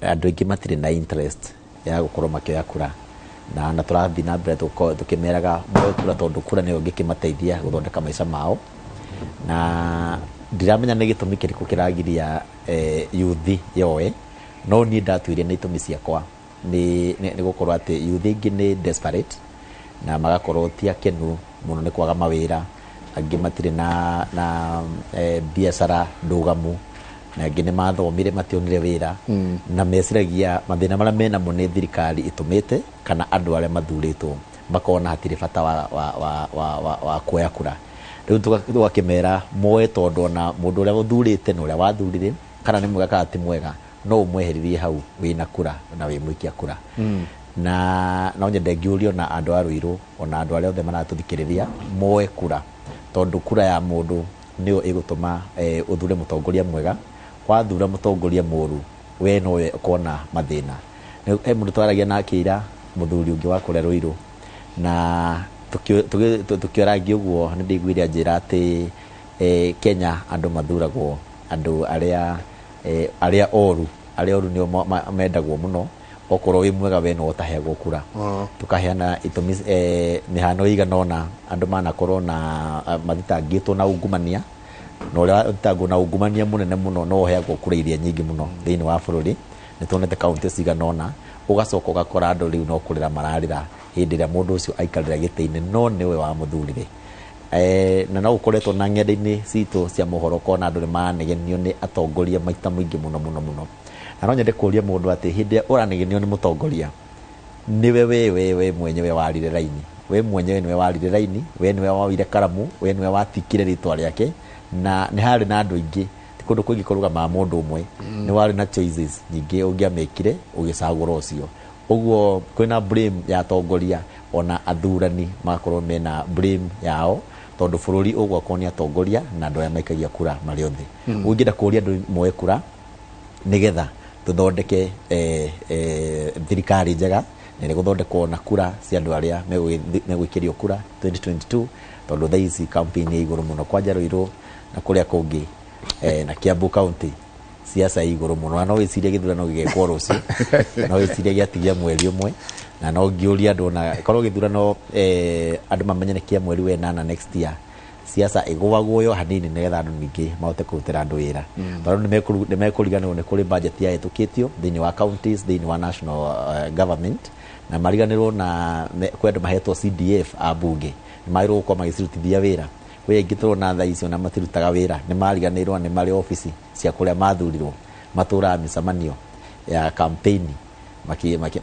andũ aingĩ matirĩ na interest ya gũkorwo makĩoya kura. Na tũrathiĩ na mbere tũkĩmeraga moe kura, tondũ kura nĩyo ĩngĩkĩmateithia gũthondeka maica mao. Na ndiramenya nĩ gĩtũmi kĩrĩkũ kĩragiria youth yoe, no niĩ ndatuire nĩ itũmi ciakwa nĩ gũkorwo atĩ youth aingĩ nĩ desperate na magakorwo ti akenu mũno nĩ kwaga mawĩra, angĩ matirĩ na biacara ndũgamu, na angĩ nĩ mathomire mationire wĩra, na meciragia mathĩna marĩa menamo nĩ thirikari ĩtũmĩte kana andũ arĩa mathurĩtwo makona hatirĩ bata wa kuoya kura. Rĩu tũgakĩmera moe tondũ ona mũndũ ũrĩa ũthurĩte na ũrĩa wathurire kana nĩ mwega kana ti mwega no ũmweheririe hau wĩna kura na wĩ mũikia kura. Na no nyende ngĩũrio na andũ a Ruiru ona andũ arĩa othe maratũthikĩrĩria moe kura, tondũ kura ya mũndũ nĩyo ĩgũtũma ũthure mũtongoria mwega. Wathura mũtongoria mũru we nowe ũkona mathĩna. He mũndũ twaragia nake ira, mũthuri ũngĩ wa kũrĩa Ruiru, na tũkĩorangia ũguo nĩ ndaiguire anjĩra atĩ Kenya andũ mathuragwo andũ arĩa oru, arĩa oru nĩo mendagwo mũno, okorwo wĩ mwega we no ũtaheagwo kura. Tukaheana itũmi mĩhano ĩigana ũna andũ manakorwo na mathitangĩtwo na ungumania, na ũrĩa ũthitangwo na ungumania mũnene mũno no ũheagwo kura iria nyingĩ mũno thĩinĩ wa bũrũri. Nĩ tuonete kaunti cigana ũna, ũgacoka ũgakora andũ rĩu no kũrĩra mararĩra hĩndĩ ĩrĩa mũndũ ũcio aikarĩra gĩtĩ-inĩ no nĩwe wamũthurire. Na no ũkoretwo na ng'enda-inĩ citũ cia mohoro ũkona andũ nĩ maranegenio nĩ atongoria maita maingĩ mũno mũno mũno. Na no nyende kũria mũndũ atĩ hĩndĩ ĩrĩa ũranegenio nĩ mũtongoria, nĩwe we mwenyewe warire raini, we mwenyewe nĩwe warire raini, we nĩwe woire karamu, we nĩwe watikire rĩtwa rĩake, na nĩ harĩ na andũ aingĩ, ti kũndũ kũingĩ kũrũgamaga mũndũ ũmwe, nĩ warĩ na choices nyingĩ ũngĩamĩkire ũgĩcagũra ũcio. Ũguo kwĩna blame ya atongoria ona athurani magakorwo mena blame yao, tondũ bũrũri ũgwakwo nĩ atongoria na andũ arĩa maikagia kura marĩ othe. Ũngĩenda kũria andũ moe kura nĩgetha tũthondeke thirikari njega na nĩ gũthondekwo na kura cia andũ arĩa megũikĩrio kura 2022, tondũ thaa ici campaign ĩ igũrũ mũno kwanja Ruiru na kũrĩa kũngĩ na Kiambu County siasa ĩ igũrũ mũno, na no wĩcirie gĩthurano gĩgekwo rũciũ, no wĩcirie gĩatigia mweri ũmwe, na no ngĩũria andũ ona korwo gĩthurano andũ mamenye nĩ kĩa mweri wa ĩnana next year, siasa ĩgũagũo hanini nĩgetha andũ ningĩ mahote kũrutĩra andũ wĩra. Tondũ nĩ mekũriganĩrwo nĩ kũrĩ budget yahĩtũkĩtio thĩinĩ wa counties, thĩinĩ wa national government, na mariganĩrwo na kwĩ andũ mahetwo CDF a bunge nĩ magĩrĩirwo gũkorwo magĩcirutithia wĩra. Kwĩ aingĩ tũrona thaa icio na matirutaga wĩra, nĩ mariganĩirwo nĩ marĩ obici cia kũrĩa mathurirwo, matũraga mĩcemanio ya campaign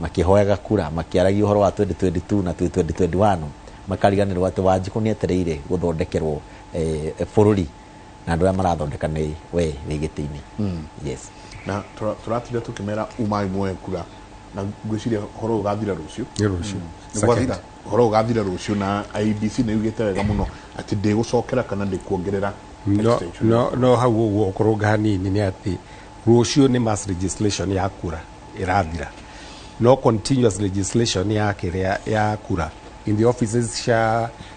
makĩhoyaga kura, makĩaragia ũhoro wa 2022 na 2021, makariganĩrwo atĩ Wanjikũ nĩ etereire gũthondekerwo bũrũri na andũ arĩa marathondeka nĩ we wĩ gĩtĩ-inĩ. Yes. Na tũratinda tũkĩmera umai muoe kura, na ngwĩciria ũhoro ũgathira rũciũ. Nĩ rũciũ. Nĩ gwathira. Ũhoro ũgathira rũciũ, na IEBC nĩ yugĩte wega mũno atĩ ndĩgũcokera kana ndĩkuongerera extension. No hau ũguo ũkũrũnga hanini nĩ atĩ rũciũ nĩ mass legislation ya kura ĩrathira, no continuous legislation ya kĩrĩa ya kura in the offices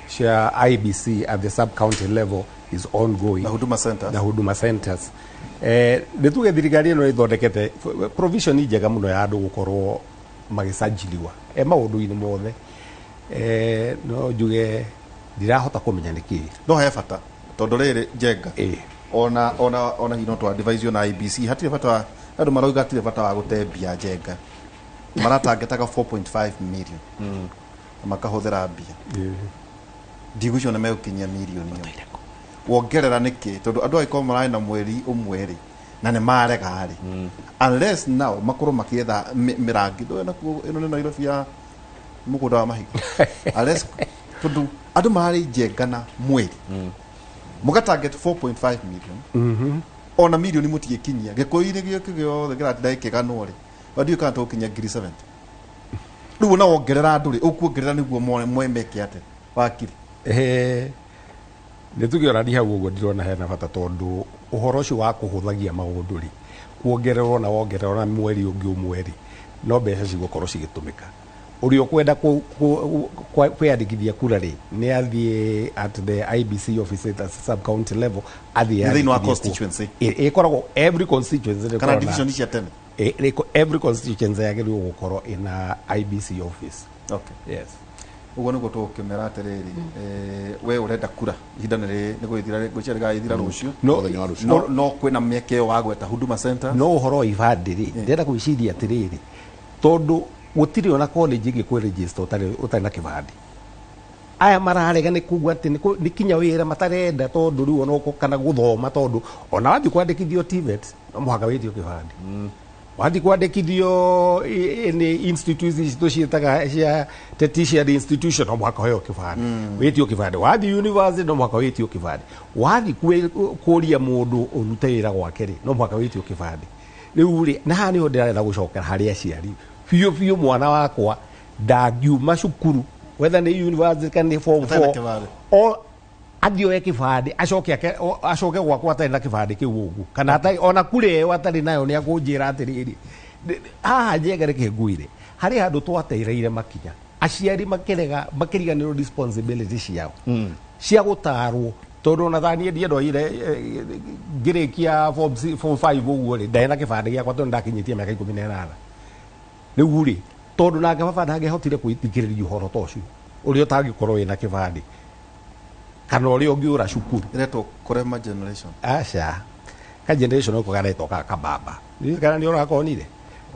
cia IEBC at the sub county level is ongoing. Na Huduma centers. Na Huduma centers. Nĩ tuge thirikari ĩno ĩthondekete provision njega mũno ya andũ gũkorwo magĩcajiliwa maũndũ-inĩ mothe. No njuge ndirahota kũmenya nĩkĩ. No he bata tondũ rĩrĩ Njenga, ona hino twa advise na IEBC hatirĩ bata, andũ marauga hatirĩ bata wa gũte mbia Njenga, maratangetaga 4.5 million na makahũthĩra mbia. Ndigũcio nĩ megũkinyia mirioni ĩmwe. Wongerera nĩkĩ? Tondũ andũ angĩkorwo mararĩ na mweri ũmwe rĩ, na nĩ marega rĩ, unless now makorwo makĩetha mĩrangi. Ndũĩ nakuo ĩno nĩ Nairobi ya mũgũnda wa mahiga. Unless tondũ andũ mararĩ Njenga na mweri, mũga target 4.5 million, ona mirioni mũtigĩkinyia. Gĩkũyũ-inĩ gĩokĩ gĩothe kĩratinda gĩkĩganwo rĩ, ndiũĩ kana tũgũkinyia ngiri 70. Rĩu ona wongerera andũ rĩ, ũkuongerera nĩguo meke atĩa? Wakiri. Nĩ tuge ona hau ũguo ndirona hena bata, tondũ ũhoro ũcio wa kũhũthagia maũndũ rĩ, kuongererwo na wongererwo na mweri ũngĩ ũmwe rĩ, no mbeca cigũkorwo cigĩtũmĩka. Ũrĩa ũkwenda kwĩyandĩkithia kura rĩ, nĩ athiĩ at the IEBC office at sub county level, athiĩ Thĩinĩ wa yandĩkithie kuo. constituency. Ĩkoragwo every constituency Kana ĩkoragwo na division cia tene. Every constituency yagĩrĩirwo gũkorwo ĩna IEBC office. Okay. Yes. Ũguo nĩguo tũgũkĩmera atĩrĩrĩ, we ũrenda kura ihinda nĩ gũgĩthira, ngwĩciria rĩgagĩthira rũciũ. No Mũthenya wa rũciũ. No kwĩna mĩeke ĩyo wa gweta Huduma Center. No ũhoro wa ibandĩ rĩ, ndĩrenda gwĩciria atĩrĩrĩ, tondũ gũtirĩ ona college ĩngĩkwĩ register ũtarĩ na kĩbandĩ. Aya mararega nĩ kuga atĩ nĩ kinya wĩra matarenda, tondũ rĩu ona kana gũthoma, tondũ ona wathiĩ kwandĩkithio TVET no mũhaka wĩtio kĩbandĩ. Wathiĩ kwandĩkithio nĩ institutes ici tũciĩtaga cia tertiary institution, no mũhaka ũheo kĩbandĩ, wĩtio kĩbandĩ. Wathiĩ university no mũhaka wĩtio kĩbandĩ. Wathiĩ kũria mũndũ ũrute wĩra gwake rĩ, no mũhaka wĩtio kĩbandĩ. Rĩu rĩ, na haha nĩho ndĩrenda gũcokera harĩ aciari biũ biũ. Mwana wakwa ndangiuma cukuru, whether nĩ university kana nĩ form Atarĩ na 4, kĩbandĩ. O athiĩ oe kĩbandĩ, acoke gwakwa atarĩ na kĩbandĩ kĩu ũguo, kana atarĩ ona kura ĩyo atarĩ nayo, nĩ akũnjĩra atĩrĩrĩ, haha Njenga reke ngwĩre, harĩ handũ twatereire makinya, aciari makĩrega, makĩriganĩrwo responsibility ciao cia gũtarwo, tondũ ona thaniĩ ndiendoire ngĩrĩkia form 5 ũguo rĩ, ndarĩ na kĩbandĩ gĩakwa, tondũ ndakinyĩtie mĩaka 18 rĩu rĩ, tondũ nake baba ndangĩahotire gwĩthikĩrĩria ũhoro ta ũcio ũrĩa ũtangĩkorwo wĩna kĩbandĩ kana ũrĩa ũngĩũra cukuru. Ĩretwo kũrema generation. Aca, ka generation gũkũ karetwo ka kababa. Ndiũĩ kana nĩ ũrakonire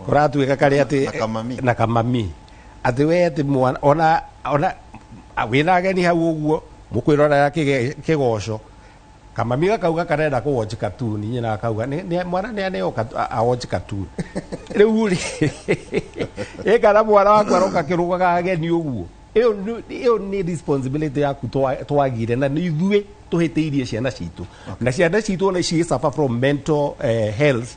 kũratuĩka karĩ atĩ Na kamami. Na kamami, atĩ we atĩ mwana ona wĩna ageni hau ũguo mũkwĩrorera kĩgoco, kamami gakauga karenda kũ watch cartoon, nyina akauga mwana nĩ aneo a watch cartoon. Rĩu rĩ, ĩ kana mwana waku aroka kĩrũgaga ageni ũguo, ĩyo nĩ responsibility yaku twagire, na nĩ ithuĩ tũhĩtĩirie ciana citũ, na ciana citũ nĩ ci suffer from mental health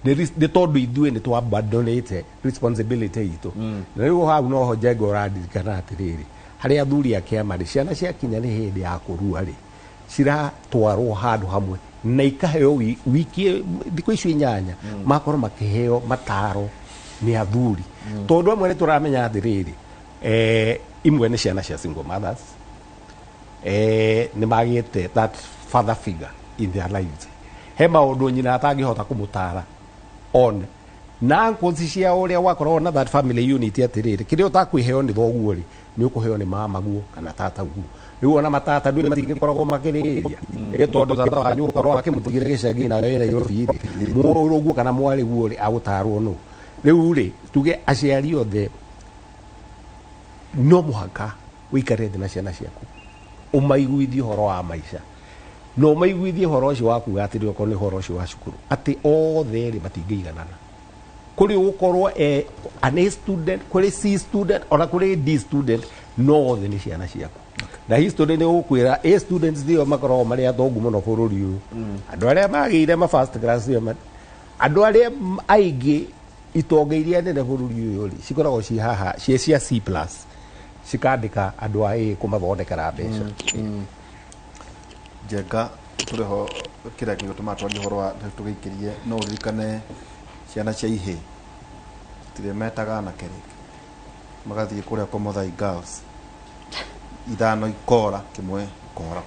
nĩ tondũ ithuĩ nĩ twabandonĩte responsibility itũ. Na rĩu hau noho Njenga ũrandirikana atĩrĩrĩ, harĩ athuri a kĩama rĩ, ciana ciakinya nĩ hĩndĩ ya kũrua rĩ, ciratwarwo handũ hamwe na ikaheo wiki thikũ icio 8, makorwo makĩheo mataro nĩ athuri, tondũ amwe nĩ tũramenya atĩrĩrĩ, imwe nĩ ciana cia single mothers, nĩ magĩte that father figure in their lives, he maũndũ nyina atangĩhota kũmũtara on na uncles cia ũrĩa wakoragwo na that family unit, atĩrĩrĩ, kĩrĩa ũtakwĩheo nĩ thoguo rĩ, nĩ ũkũheo nĩ mamaguo kana tataguo. Rĩu ona matata ndũĩ matingĩkoragwo makĩrĩria, ĩ tondũ tata wanyu ũkorwo akĩmũtigĩra gĩcagi na wĩ Nairobi rĩ, mũrũguo kana mwarĩguo rĩ, agũtarwo nũ? Rĩu rĩ, tuge aciari othe no mũhaka ũikare thĩ na ciana ciaku, ũmaiguithie ũhoro wa maica, na ũmaiguithie ũhoro ũcio wa kuga atĩrĩ, okorwo nĩ ũhoro ũcio wa cukuru, atĩ othe rĩ matingĩiganana. Kũrĩ ũgũkorwo an A student, kũrĩ C student, ona kũrĩ D student, no othe nĩ ciana ciaku. Na history nĩ ũgũkwĩra A students nĩo makoragwo marĩ atongu mũno bũrũri ũyũ. Andũ arĩa magĩire ma first class nĩo andũ arĩa aingĩ itonga iria nene bũrũri ũyũ rĩ, cikoragwo ci haha ciĩ cia C plus, cikandĩka andũ a A kũmathondekera mbeca. Njenga, tũrĩ ho kĩrĩa gĩgũtũma twarie ũhoro wa tũgĩikĩrie, no ũririkane ciana cia ihĩ tirĩ metaga anake rĩngĩ, magathiĩ kũrĩa kwa Muthai Girls, ithano ikora, kĩmwe kora,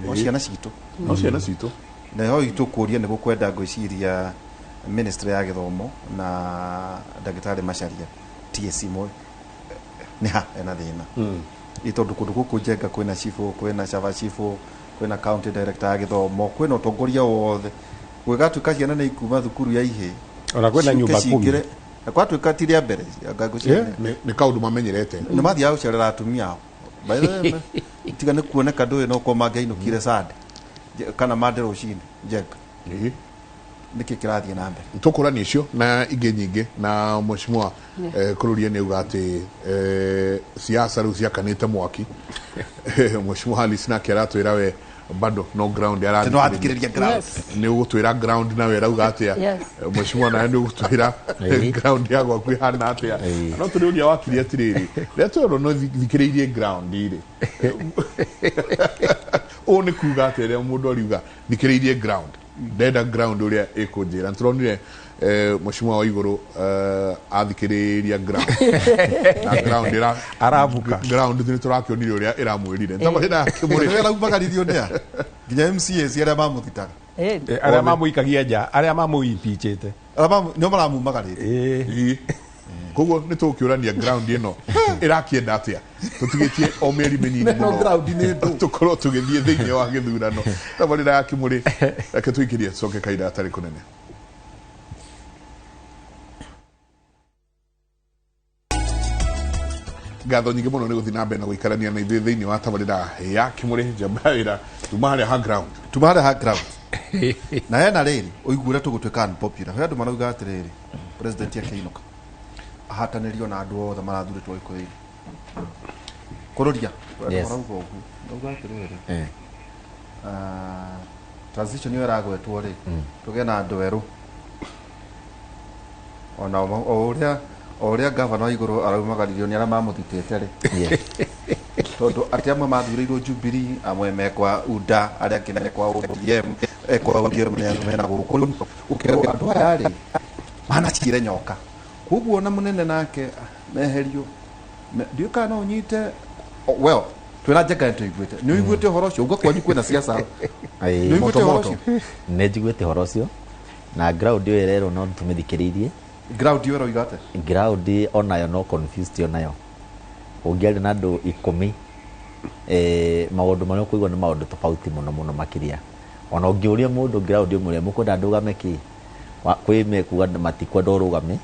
no ciana citũ. No ciana citũ. Na ho itũ kũria nĩ gũkwenda ngwĩciria ministry ya gĩthomo na ndagĩtarĩ Macharia TSC mwe nĩ ha ena thĩna, ĩ tondũ kũndũ gũkũ Njenga kwĩna cibũ, kwĩna caba cibũ, kwĩna county director ya gĩthomo, kwĩna ũtongoria wothe, gwĩgatuĩka ciana nĩ ikuma thukuru ya ihĩ Ona kwĩna ciũke nyumba kumi. cingĩre. Na gwatuĩka ti rĩa mbere, anga ngwĩciria Nĩ kaũndũ mamenyerete. Nĩ mathiaga gũcerera atumia ao. By the way, tiga nĩ kuoneka ndũĩ no korwo mangĩainũkire Sunday kana Monday rũcinĩ. Njenga, nĩkĩ kĩrathiĩ na mbere? Tũkũrania icio na ingĩ nyingĩ na mheshimiwa Kururia nĩ auga atĩ siasa rĩu ciakanĩte mwaki. Mheshimiwa Alice nake aratwĩra we bado no ground. No athikĩrĩria ground. Nĩ ũgũtwĩra ground nawe ĩrauga atĩa? Yes. Mheshimiwa, nawe nĩ ũgũtwĩra ground ya gwaku ĩhana atĩa? No tũrĩũria wakiri atĩrĩrĩ, rĩrĩa twerwo no thikĩrĩirie ground rĩ, ũũ nĩ kuga atĩa? Rĩrĩa mũndũ ariuga thikĩrĩirie ground, ndenda ground ũrĩa ĩkũnjĩra. Nĩtũronire mheshimiwa wa igũrũ athikĩrĩria ground na ground ĩra Arabuka. Ground nĩ tũrakĩonire ũrĩa ĩramwĩrire tabarĩra Kĩmũrĩ kĩmũrĩ. Araumagaririo nĩ a nginya MCAs arĩa mamũthitaga. Arĩa mamũikagia nja, arĩa mamũimpeachĩte. Arĩa nĩo maramumagarĩte. Ĩĩ. Koguo nĩ tũgũkĩũrania ground ĩno Ĩrakĩenda atĩa? Tũtigĩtie o mĩeri mĩnini No mũno ground nĩ ndũ. tũkorwo tũgĩthiĩ thĩinĩ wa gĩthurano. Tabarĩra ya Kĩmũrĩ, reke tũikĩrie tũcoke kahinda gatarĩ kũnene. Ngatho nyingĩ mũno nĩ gũthiĩ na mbere na gũikarania na ithuĩ thĩinĩ wa tabarĩra ya Kĩmũrĩ. Njamba ya wĩra tuma harĩa ha ground. Tuma harĩa ha ground. Na hena rĩrĩ ũigue ũrĩa tũgũtuĩka unpopular. He andũ marauga atĩrĩrĩ, president akĩinũka ahatanĩrio na andũ othe marathurĩtwo gĩkũyũ-inĩ. Kũrũria andũ Yes. marauga ũguo, marauga atĩrĩrĩ, transition ĩyo ĩragwetwo rĩ, tũgĩe na andũ erũ ona o ũrĩa gavana wa igũrũ araumagaririo nĩ arĩa mamũthitĩte rĩ. Tondũ atĩ amwe mathurĩirwo Jubilee, amwe mekwa UDA, arĩa angĩ mekwa ODM, ekwa ODM nĩ andũ mena gũkũ. Ũkerwo andũ aya rĩ manacire nyoka, koguo ona mũnene nake meherio. Ndiũĩ kana no ũnyite, well, twĩna Njenga nĩ tũiguĩte, nĩ ũiguĩte ũhoro ũcio? Uga kwanyu kwĩna siasa. Nĩ ũiguĩte ũhoro ũcio? Nĩ njiguĩte ũhoro ũcio na ground ĩyo ĩrerwo no tũmĩthikĩrĩirie. Ground ĩyo ĩroiga atĩa? Ground onayo no confused onayo. Ũngĩaria na andũ 10, maũndũ marĩa ũkũigua nĩ maũndũ tofauti mũno mũno makĩria. Ona ũngĩũria mũndũ ground ĩmwe mũkwenda ndũgame kĩ, kwĩ mekuga matikwenda ũrũgame,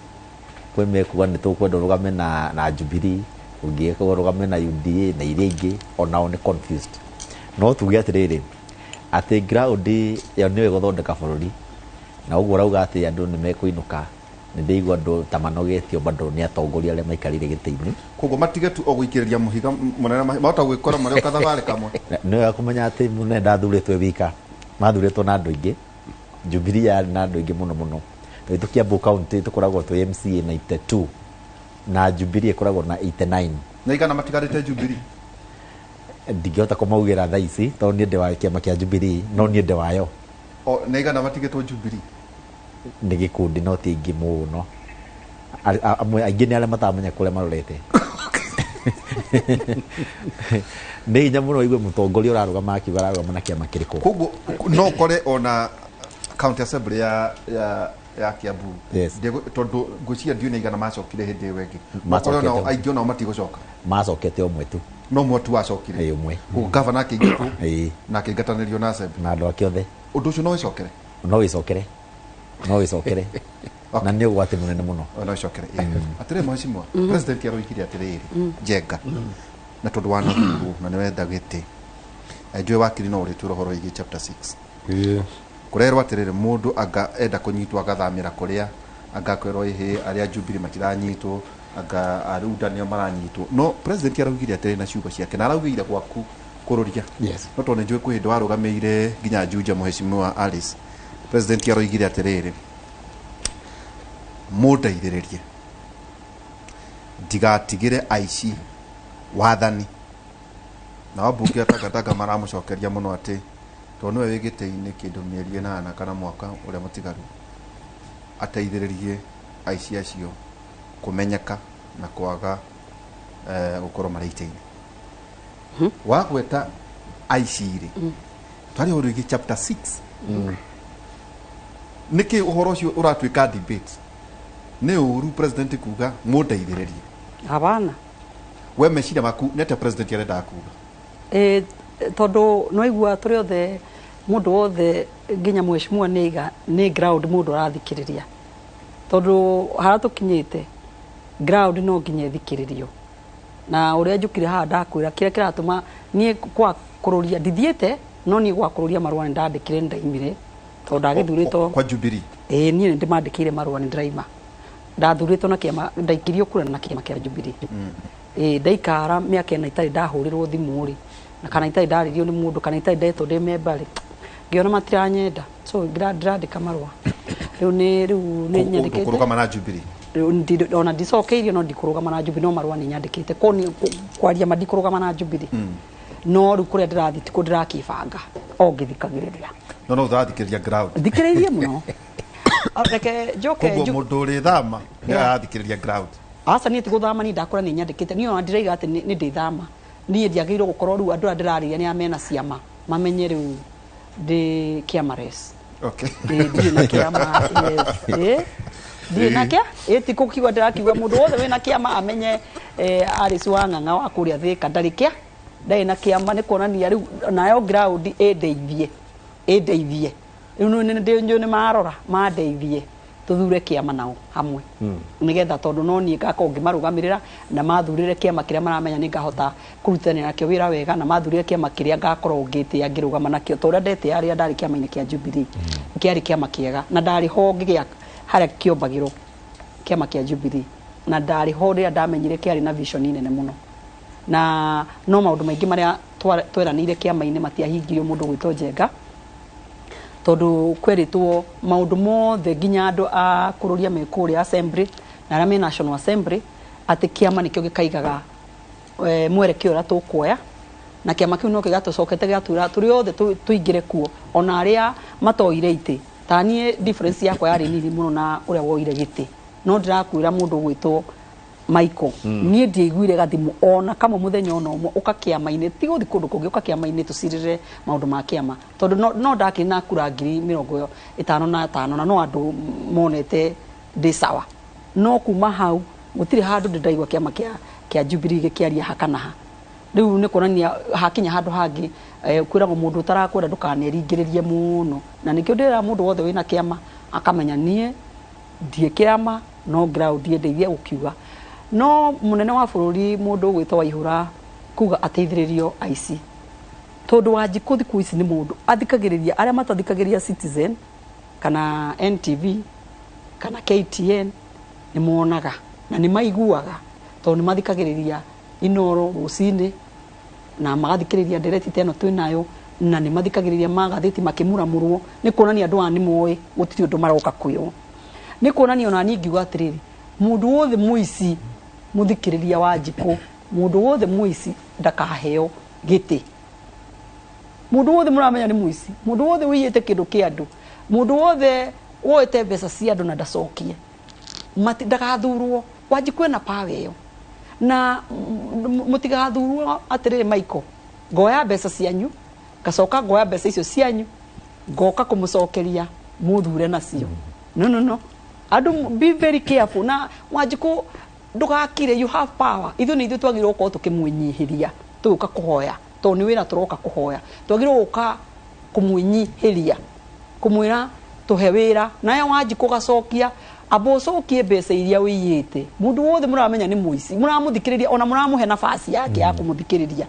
kwĩ mekuga nĩ tũkwenda ũrũgame na Jubilee, ũngĩ ekuga ũrũgame na UDA na iria ingĩ, onao nĩ confused. No tuge atĩrĩrĩ, atĩ ground ĩyo nĩyo ĩgũthondeka bũrũri, na ũguo ũrauga atĩ andũ nĩ mekũinũka. Nĩ ndĩigua andũ ta manogetio bado nĩ atongoria arĩa maikarĩire gĩtĩ-inĩ. Koguo matige tu o gũikĩrĩria mũhiga mũnene, mahota gwĩkora marĩ o kathabarĩ kamwe. Nĩ wega kũmenya atĩ mũnene ndathurĩtwo e wika, mathurĩtwo na andũ aingĩ. Jubilee yarĩ na andũ aingĩ mũno mũno. Tondũ Kiambu County tũkoragwo twĩ MCA 92 na Jubilee ĩkoragwo na 89. Na igana matigarĩte Jubilee? Ndingĩhota kũmaugĩra thaa ici tondũ niĩ ndĩ wa kĩama kĩa Jubilee, no niĩ ndĩ wayo. O, na igana matigĩtwo Jubilee? Nĩ gĩkundi no ti aingĩ mũno. Amwe aingĩ nĩ arĩa mataramenya kũrĩa marorete. Nĩ hinya mũno ũigue mũtongoria ũrarũgama akiuga ararũgama na kĩama kĩrĩkũ. Koguo no ũkore ona county assembly ya Kiambu. Yes. Tondũ ngwĩciria ndiũĩ nĩ igana macokire hĩndĩ ĩyo ĩngĩ. No ũkore Macokete. onao aingĩ onao matigũcoka. Macokete ũmwe tu. No ũmwe tu wacokire. Ĩĩ, ũmwe. Koguo gavana akĩingatwo Ĩĩ. na akĩingatanĩrio na assembly. Na andũ ake othe. Ũndũ ũcio no wĩcokere? No wĩcokere. No wĩcokere. Na nĩ ũgwati mũnene mũno. No wĩcokere. Atĩrĩrĩ mheshimiwa, president aroigire atĩrĩrĩ, Njenga, na tondũ wanathurwo na nĩwenda gĩtĩ. Njũĩ wakiri no ũrĩtwĩra ũhoro wĩgiĩ chapter 6. Kũrerwo atĩrĩrĩ, mũndũ anga enda kũnyitwo agathamĩra kũrĩa, anga akerwo ĩhĩ arĩa Jubilee matiranyitwo, anga Aruda nĩo maranyitwo. No president araugire atĩrĩrĩ na ciugo ciake, na araugire gwaku kũrũria. Yes. No tondũ nĩnjũĩ kwĩ hĩndĩ warũgamĩire nginya Juja mheshimiwa Alice. President aroigire atĩrĩrĩ, mũndeithĩrĩrie ndigatigĩre aici wathani. Na wambunge a Tangatanga maramũcokeria mũno atĩ tondũ nĩwe wĩ gĩtĩ-inĩ kĩndũ mĩeri ĩnana kana mwaka ũrĩa mũtigaru, ateithĩrĩrie aici acio kũmenyeka na kwaga gũkorwo marĩ itĩ-inĩ. Wagweta aici rĩ, twarĩ ũhoro wĩgiĩ chapter 6. Nĩkĩ ũhoro ũcio ũratuĩka debate? Nĩ ũru president kuga mũndeithĩrĩrie? Hapana. We meciria maku nĩ atĩa president arendaga kuga? Tondũ no igua tũrĩ othe, mũndũ wothe nginya mheshimiwa nĩ aiga nĩ ground mũndũ arathikĩrĩria. Tondũ harĩa tũkinyĩte ground no nginya ĩthikĩrĩrio. Na ũrĩa njũkire haha ndakwĩra kĩrĩa kĩratũma niĩ kwa kũrũria ndithiĩte, no niĩ gwa kũrũria marũa nĩ ndandĩkire nĩ ndaimire tondũ ndagĩthurĩtwo kwa Jubilee. Ĩĩ, niĩ nĩ ndĩmandĩkĩire marũa nĩ ndĩraima. Ndathurĩtwo na kĩama, ndaikirio kura na kĩama kĩa Jubilee. Ĩĩ, ndaikara mĩaka ĩna itarĩ ndahũrĩrwo thimũ rĩ, na kana itarĩ ndarĩrio nĩ mũndũ, kana itarĩ ndetwo ndĩ member rĩ, ngĩona matiranyenda. So ndĩrandĩka marũa. Rĩu nĩ, rĩu nĩ nyandĩkĩte. Kũrũgama na Jubilee. Rĩu ona ndicokeirio, no ndikũrũgama na Jubilee, no marũa nĩ nyandĩkĩte. Ko nĩ kwaria ma ndikũrũgama na Jubilee. No rĩu kũrĩa ndĩrathiĩ tikuo ndĩrakĩbanga, o ngĩthikagĩrĩria. No, no ũrathikĩrĩria ground. Thikĩrĩirie mũno. Reke njoke Koguo mũndũ ũrĩ thama nĩ arathikĩrĩria ground. Aca, niĩ ti gũthama, niĩ ndakũra nĩ nyandĩkĩte. Niĩ ona ndiraiga atĩ nĩ ndĩthama. Niĩ ndiagĩrĩirwo gũkorwo rĩu andũ arĩa ndĩrarĩria nĩ arĩa mena ciama, mamenye rĩu ndĩ kĩama res. Okay. Ĩĩ, ndirĩ na kĩama, yes. Ĩĩ. Ndirĩ na kĩa ĩti kũkiuga ndĩrakiuga mũndũ wothe wĩna kĩama amenye Alice wa Ng'ang'a wa kũrĩa Thĩka ndarĩ kĩa ndarĩ na kĩama nĩ kuonania rĩu nayo ground ĩndeithie ĩndeithie rĩu nĩ marora mandeithie tuthure kĩama nao hamwe nigetha tondũ no niĩ ngakorwo ngĩmarũgamĩrĩra na mathurĩre kĩama kĩrĩa maramenya nĩ ngahota kũrutithania nakĩo wĩra wega na mathurĩre kĩama kĩrĩa ngakorwo ngĩtĩa ngĩrũgama nakĩo ta ũrĩa ndetĩa rĩrĩa ndarĩ kĩama-inĩ kĩa Jubilee. Kĩarĩ kĩama kĩega na ndarĩ ho ngĩgĩa harĩa kĩombagĩrwo kĩama kĩa Jubilee na ndarĩ ho rĩrĩa ndamenyire kĩarĩ na vision nene mũno na no maũndũ maingĩ marĩa tweranĩire kĩama-inĩ matiahingirio mũndũ gwĩtwo Njenga tondu kweritwo maundu mothe nginya andu a kururia me kuria assembly na aria me National Assembly ati kiama nikio gikaigaga mwerekeo uria tukuoya na kiama kiu no gigatucokete giatura turi othe tuingire kuo ona aria matoire ite ta nie difference yakwa yari nini muno na uria woire giti no ndirakwira mundu gwitwo Michael nie ndiaiguire gathimu ona kamwe muthenya ona umwe uka kiama-inĩ ti guthi kundu kungi uka kiama-inĩ tucirire maundu ma kiama tondu no ndakiri na kura 55 na no andu monete ndi sawa no kuma hau gutiri handu ndiraigua kiama kia Jubilee gikiaria hakana ha riu ni kuonania hakinya handu hangi kwiragwo mundu utarakwenda ndukaneringiririe muno na nikio ndira mundu wothe wina kiama akamenya nie ndie kiama no ground ndeithie gukiuga no munene wa bururi mundu gwitwo Waihura kuga ateithiririo aici tondu Wanjikũ thiku ici ni mundu athikagiriria aria matathikagiriria Citizen kana NTV kana KTN ni monaga na ni maiguaga tondu ni mathikagiriria Inoro rucini na magathikiriria ndereti teno twinayo na ni mathikagiriria magathiti makimuramurwo ni kuonania andu aya ni moĩ gutiri undu maroka kwirwo ni kuonania ona niĩ ngiuga atiriri mundu wothe muici muthikiriria Wanjikũ mundu wothe muici ndakaheo giti mundu wothe muramenya ni muici mundu wothe wiyite kindu kia andu mundu wothe woete mbeca cia andu na ndacokie ndagathurwo Wanjikũ ena power iyo na mutigathurwo atiriri Michael ngoya mbeca cianyu ngacoka ngoya mbeca icio cianyu ngoka kumucokeria muthure nacio. No no no andu be very careful na Wanjikũ ndugakire you have power ithu ni ithu twagirwo gukorwo tukimwinyihiria tuguka kuhoya tondu ni wira turoka kuhoya twagirwo guka kumwinyihiria kumwira tuhe wira naye Wanjikũ gacokia abo ucokie mbeca iria wiyite mundu wothe muramenya ni muici muramuthikiriria ona muramuhe nafasi yake ya kumuthikiriria.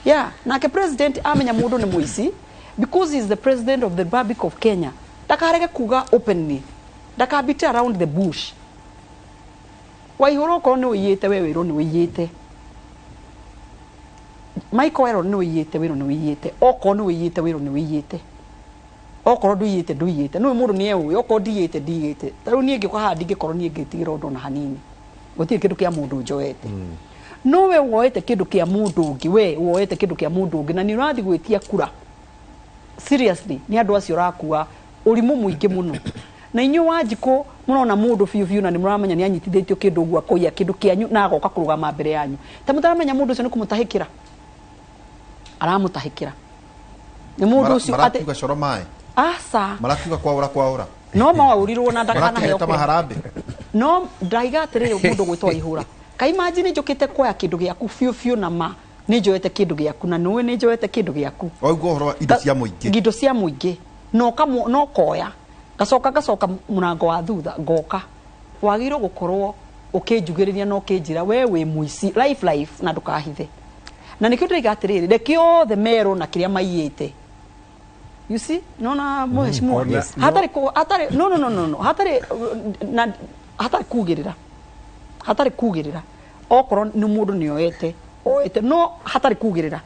Yeah, nake president amenya mundu ni muici because he is the president of the Republic of Kenya ndakarege kuga openly ndakabite around the bush. Waihura okorwo ni wiyite we wirwo ni wiyite Michael werwo ni wiyite wirwo ni wiyite okorwo ni wiyite wirwo ni wiyite okorwo nduyite nduyite no mundu ni ewi okorwo ndiyite ndiyite ta riu nie ngĩũka haha ndingĩkorwo nie ngĩtigĩra ũndũ ona hanini gũtirĩ kĩndũ kĩa mũndũ njoete no we woete kĩndũ kĩa mũndũ ũngĩ we woete kĩndũ kĩa mũndũ ũngĩ na nĩ ũrathiĩ gwĩtia kura seriously nĩ andũ acio ũrakua ũrimũ mũingĩ mũno na inyuĩ Wanjikũ mũrona mũndũ biũ biũ na nĩ mũramenya nĩ anyitithĩtio kĩndũ ũguo akoiya kĩndũ kĩanyu na agoka kũrũgama mbere yanyu ta mũtaramenya mũndũ ũcio nĩ kũmũtahĩkĩra aramũtahĩkĩra nĩ mũndũ ũcio atĩ coro maĩ asa marakiuga kwaura kwaura no mawaurirwo na ndakanaheo maharambĩ no ndaiga atiriri mũndũ gwĩtwo Waihura ka imagine njũkĩte kuoya kĩndũ gĩaku biũ biũ na ma nĩ njoete kĩndũ gĩaku na nĩũĩ nĩ njoete kĩndũ gĩaku waigua ũhoro wa indo cia mũingĩ indo cia mũingĩ no koya gacoka gacoka mũrango wa thutha ngoka wagĩrĩirwo gũkorwo ũkĩnjugĩrĩria na ũkĩnjĩra we wĩ mũici life life na ndũkahithe na nĩkĩo ndĩraiga atĩrĩrĩ reke othe merwo na kĩrĩa maiyĩte. You see nona mheshimiwa hatari hatari no no no no no hatari na hatari kugirira hatari kugirira okorwo ni mundu ni oete oete no hatari kugirira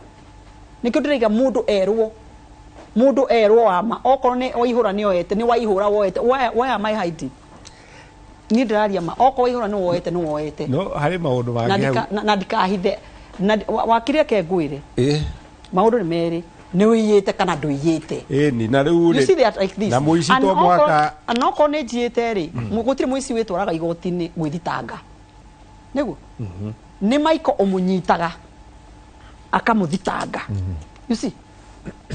nikio ndiraiga mundu erwo ama okorwo ni Waihura ni oete ni Waihura woete why am I hiding ni ndiraria ma okorwo Waihura ni woete ni woete no hari maundu mangi na ndikahithe na wakiria ke ngwire maundu ni meri ni wiyite kana nduiyite ni na riu you see that like this na muici to mwaka anoko ni njiite ri gutiri muici witwaraga igoti-inĩ gwithitanga niguo ni Michael umunyitaga akamuthitanga you see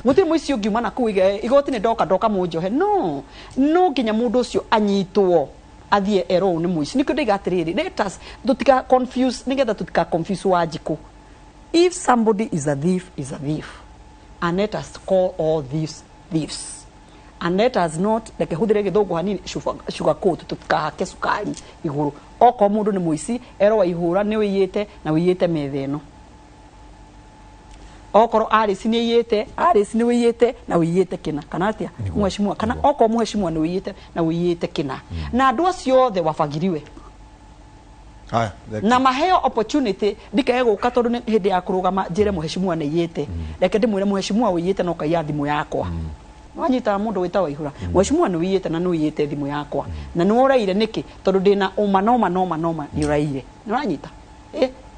gutiri muici ungiuma na kuu igoti-inĩ ndoka ndoka munjohe no no nginya mundu ucio anyitwo Athiĩ erwo ũũ nĩ mũici. Nĩkĩo ndaiga atĩrĩrĩ, let us tũtika confuse, nĩgetha tũtika confuse Wanjikũ. If somebody is a thief, is a thief, and let us call all thieves thieves, and let us not, reke hũthĩre gĩthũngũ hanini, sugar coat, tũtikahake cukari igũrũ. Okorwo mũndũ nĩ mũici, erwo Waihũra nĩ ũiyĩte na ũiyĩte metha ĩno. Okorwo Alice nĩ aiyĩte, Alice nĩ ũiyĩte na ũiyĩte kĩna, kana atĩa mheshimiwa? Kana okorwo mheshimiwa nĩ ũiyĩte na ũiyĩte kĩna, na andũ acio othe wabagiriwe. Haya, na maheo opportunity, ndikae gũka tondũ nĩ hĩndĩ ya kũrũgama njĩre mheshimiwa nĩ aiyĩte. Reke ndĩmwĩre, mheshimiwa, ũiyĩte na ũkaiya thimũ yakwa. Wanyita mũndũ wĩta Waihũra, mheshimiwa, nĩ ũiyĩte na nĩ ũiyĩte thimũ yakwa na nĩ ũraire. Nĩkĩ? Tondũ ndĩna ũma noma noma noma nĩ ũraire. Nĩ ũranyita?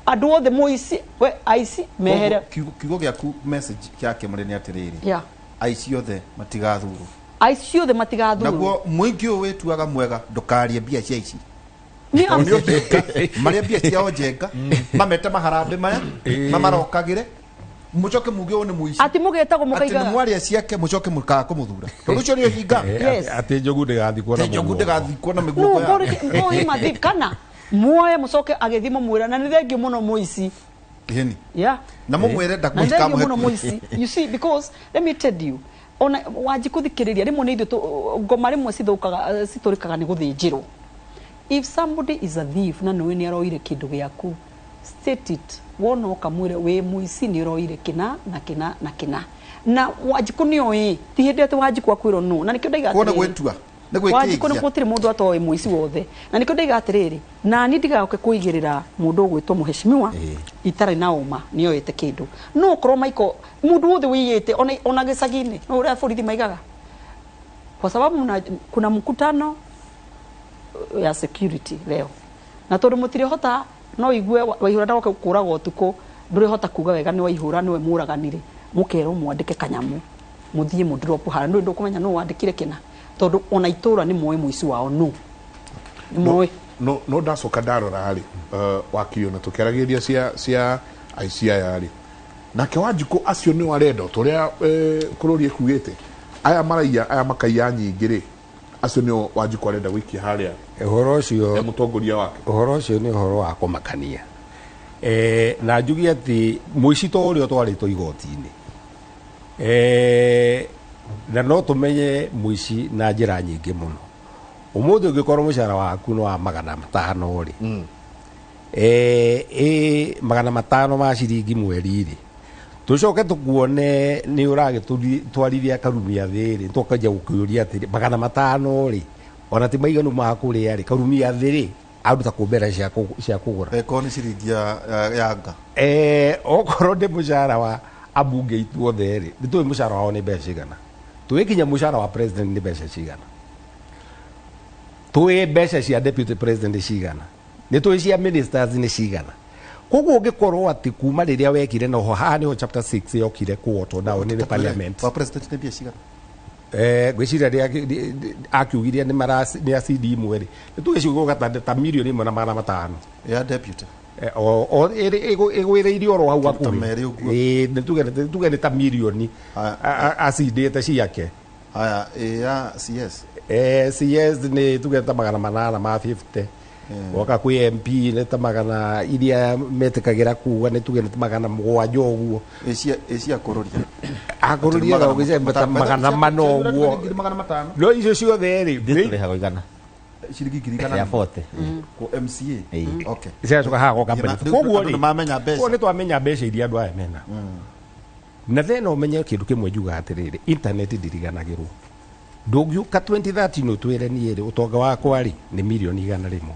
Andũ othe mũici, we aici mehere. Kiugo gĩaku, message kĩa Kĩmũrĩ nĩ atĩrĩrĩ, aici othe matigathurwo. Aici othe matigathurwo. Naguo mũingĩ ũyũ wĩtuaga mwega ndũkarie mbia cia ici. Nĩ nĩ ũhinga marĩa mbia ciao njenga mamete maharambĩ maya mamarokagĩre, mũcoke muge ũyũ nĩ mũici. Atĩ mũgetagwo atĩ nĩ mũkaigaga mwaria ciake, mũcoke mũkaga kũmũthura tondũ ũcio nĩ ũhinga. Atĩ njogu ndĩgathikwo na Atĩ njogu mũguongo. ndĩgathikwo na no mĩguongo yao. ngũi mathi kana muoye, mũcoke agĩthiĩ mũmwĩra na nĩ thengio mũno mũici. Ĩni. Na mũmwĩre Na nĩ thengio ndamũhe mũno mũici. You see, because let me tell you, ona wanji kũthikĩrĩria rĩmwe nĩ ithuĩ ngoma rĩmwe cithũkaga, citũrĩkaga nĩ gũthĩnjĩrwo. If somebody is a thief na nĩũĩ nĩ aroire kĩndũ gĩaku, state it. Wona ũkamwĩre wĩ mũici, nĩ ũroire kĩna na kĩna na kĩna, na Wanjikũ nĩ oĩ. Ti hĩndĩ atĩ Wanjikũ akwĩrwo no, na nĩkĩo ndaiga Kuona atĩrĩrĩ, gwĩtua nĩ Wanjikũ nĩ gwĩkĩria. Gũtirĩ mũndũ atoĩ mũici wothe, na nĩkĩo ndaiga atĩrĩrĩ, nani ndigaoke kũigĩrĩra mũndũ ũgwĩtwo mheshimiwa itarĩ na ũma nĩ oĩte kĩndũ. No ũkorwo Michael, mũndũ wothe wĩiyĩte ona gĩcagi-inĩ no ũrĩa borithi maigaga, kwa sababu kuna mkutano ya security leo, na tondũ mũtirĩhota no igue Waihũra ndagoke kũraga ũtukũ, ndũrĩhota kuga wega nĩ Waihũra nĩwe mũraganire, mũkerwo mwandĩke kanyamũ, mũthiĩ mũdrop harĩa ndũĩ ndũkũmenya nũ wandĩkire kĩna, tondũ ona itũra nĩ moĩ mũici wao nũ, nĩ moĩ. No ndacoka ndarora rĩ, wakiri, ona tũkĩaragĩria cia aici aya rĩ, nake Wanjikũ acio nĩo arenda o ta ũrĩa kũrũri ĩkugĩte, aya maraiya, aya makaiya nyingĩ rĩ, acio nĩo Wanjikũ arenda gũikia harĩa ũhoro ũcio e mũtongoria wake. Ũhoro ũcio nĩ ũhoro wa kũmakania, na njuge atĩ mũici to ũrĩa ũtwarĩtwo igoti-inĩ, na no tũmenye mũici na njĩra nyingĩ mũno. Ũmũthĩ ũngĩkorwo mũcara waku nĩ wa 500 rĩ, 500 ma ciringi mweri rĩ, tũcoke tũkuone nĩ ũragĩtwarithia karumia thĩ rĩ, tũkanjia gũkĩũria atĩrĩ, 500 rĩ, ona ti maiganu ma kũrĩa rĩ, karumia thĩ rĩ, aruta kũ mbeca cia kũgũra? Ĩkorwo nĩ ciringi ya nga. Okorwo nĩ mũcara wa ambunge itũ othe rĩ, nĩ tũĩ mũcara wao nĩ mbeca cigana, tũĩ kinya mũcara wa president nĩ mbeca cigana, tũĩ mbeca cia deputy president nĩ cigana, nĩ tũĩ cia ministers nĩ cigana. Koguo ũngĩkorwo atĩ kuma rĩrĩa wekire noho haha nĩho chapter 6 yokire kũwotwo nao nĩ parliament. Wa president nĩ mbia cigana? Ngwĩciria rĩrĩa akiugire nĩ mara nĩ acidi imwe rĩ, nĩ tuge ciugo ta 1,500,000. Ya deputy? O ĩgwĩrĩirie oro hau Ta hakuhĩ. merĩ ũguo. Ĩĩ, nĩ tuge nĩ ta mirioni Haya. acindĩte ciake. Haya, ĩ ya CS? CS nĩ tuge ta 850. Woka kwĩ MP nĩ ta magana iria metĩkagĩra kuga nĩ tuge nĩ ta 700 ũguo. Ĩ cia kũrũria? Akũrũria gũgĩcemba ta 400 ũguo. 500,000. No icio ciothe rĩ Ithuĩ tũrĩhagwo 100. Ciringi 100,000. Ya 40. Kũ MCA? Ĩĩ. Okay. Ciacoka haha goka Na- benefit. rĩu Koguo andũ rĩ, nĩmamenya mbeca. koguo nĩ twamenya mbeca iria andũ aya mena, na thena ũmenye kĩndũ kĩmwe njugaga atĩrĩrĩ, internet ndiriganagĩrwo. Ndũngiũka 2013 ũtwĩre niĩ rĩ, ũtonga wakwa rĩ nĩ 100,000,000,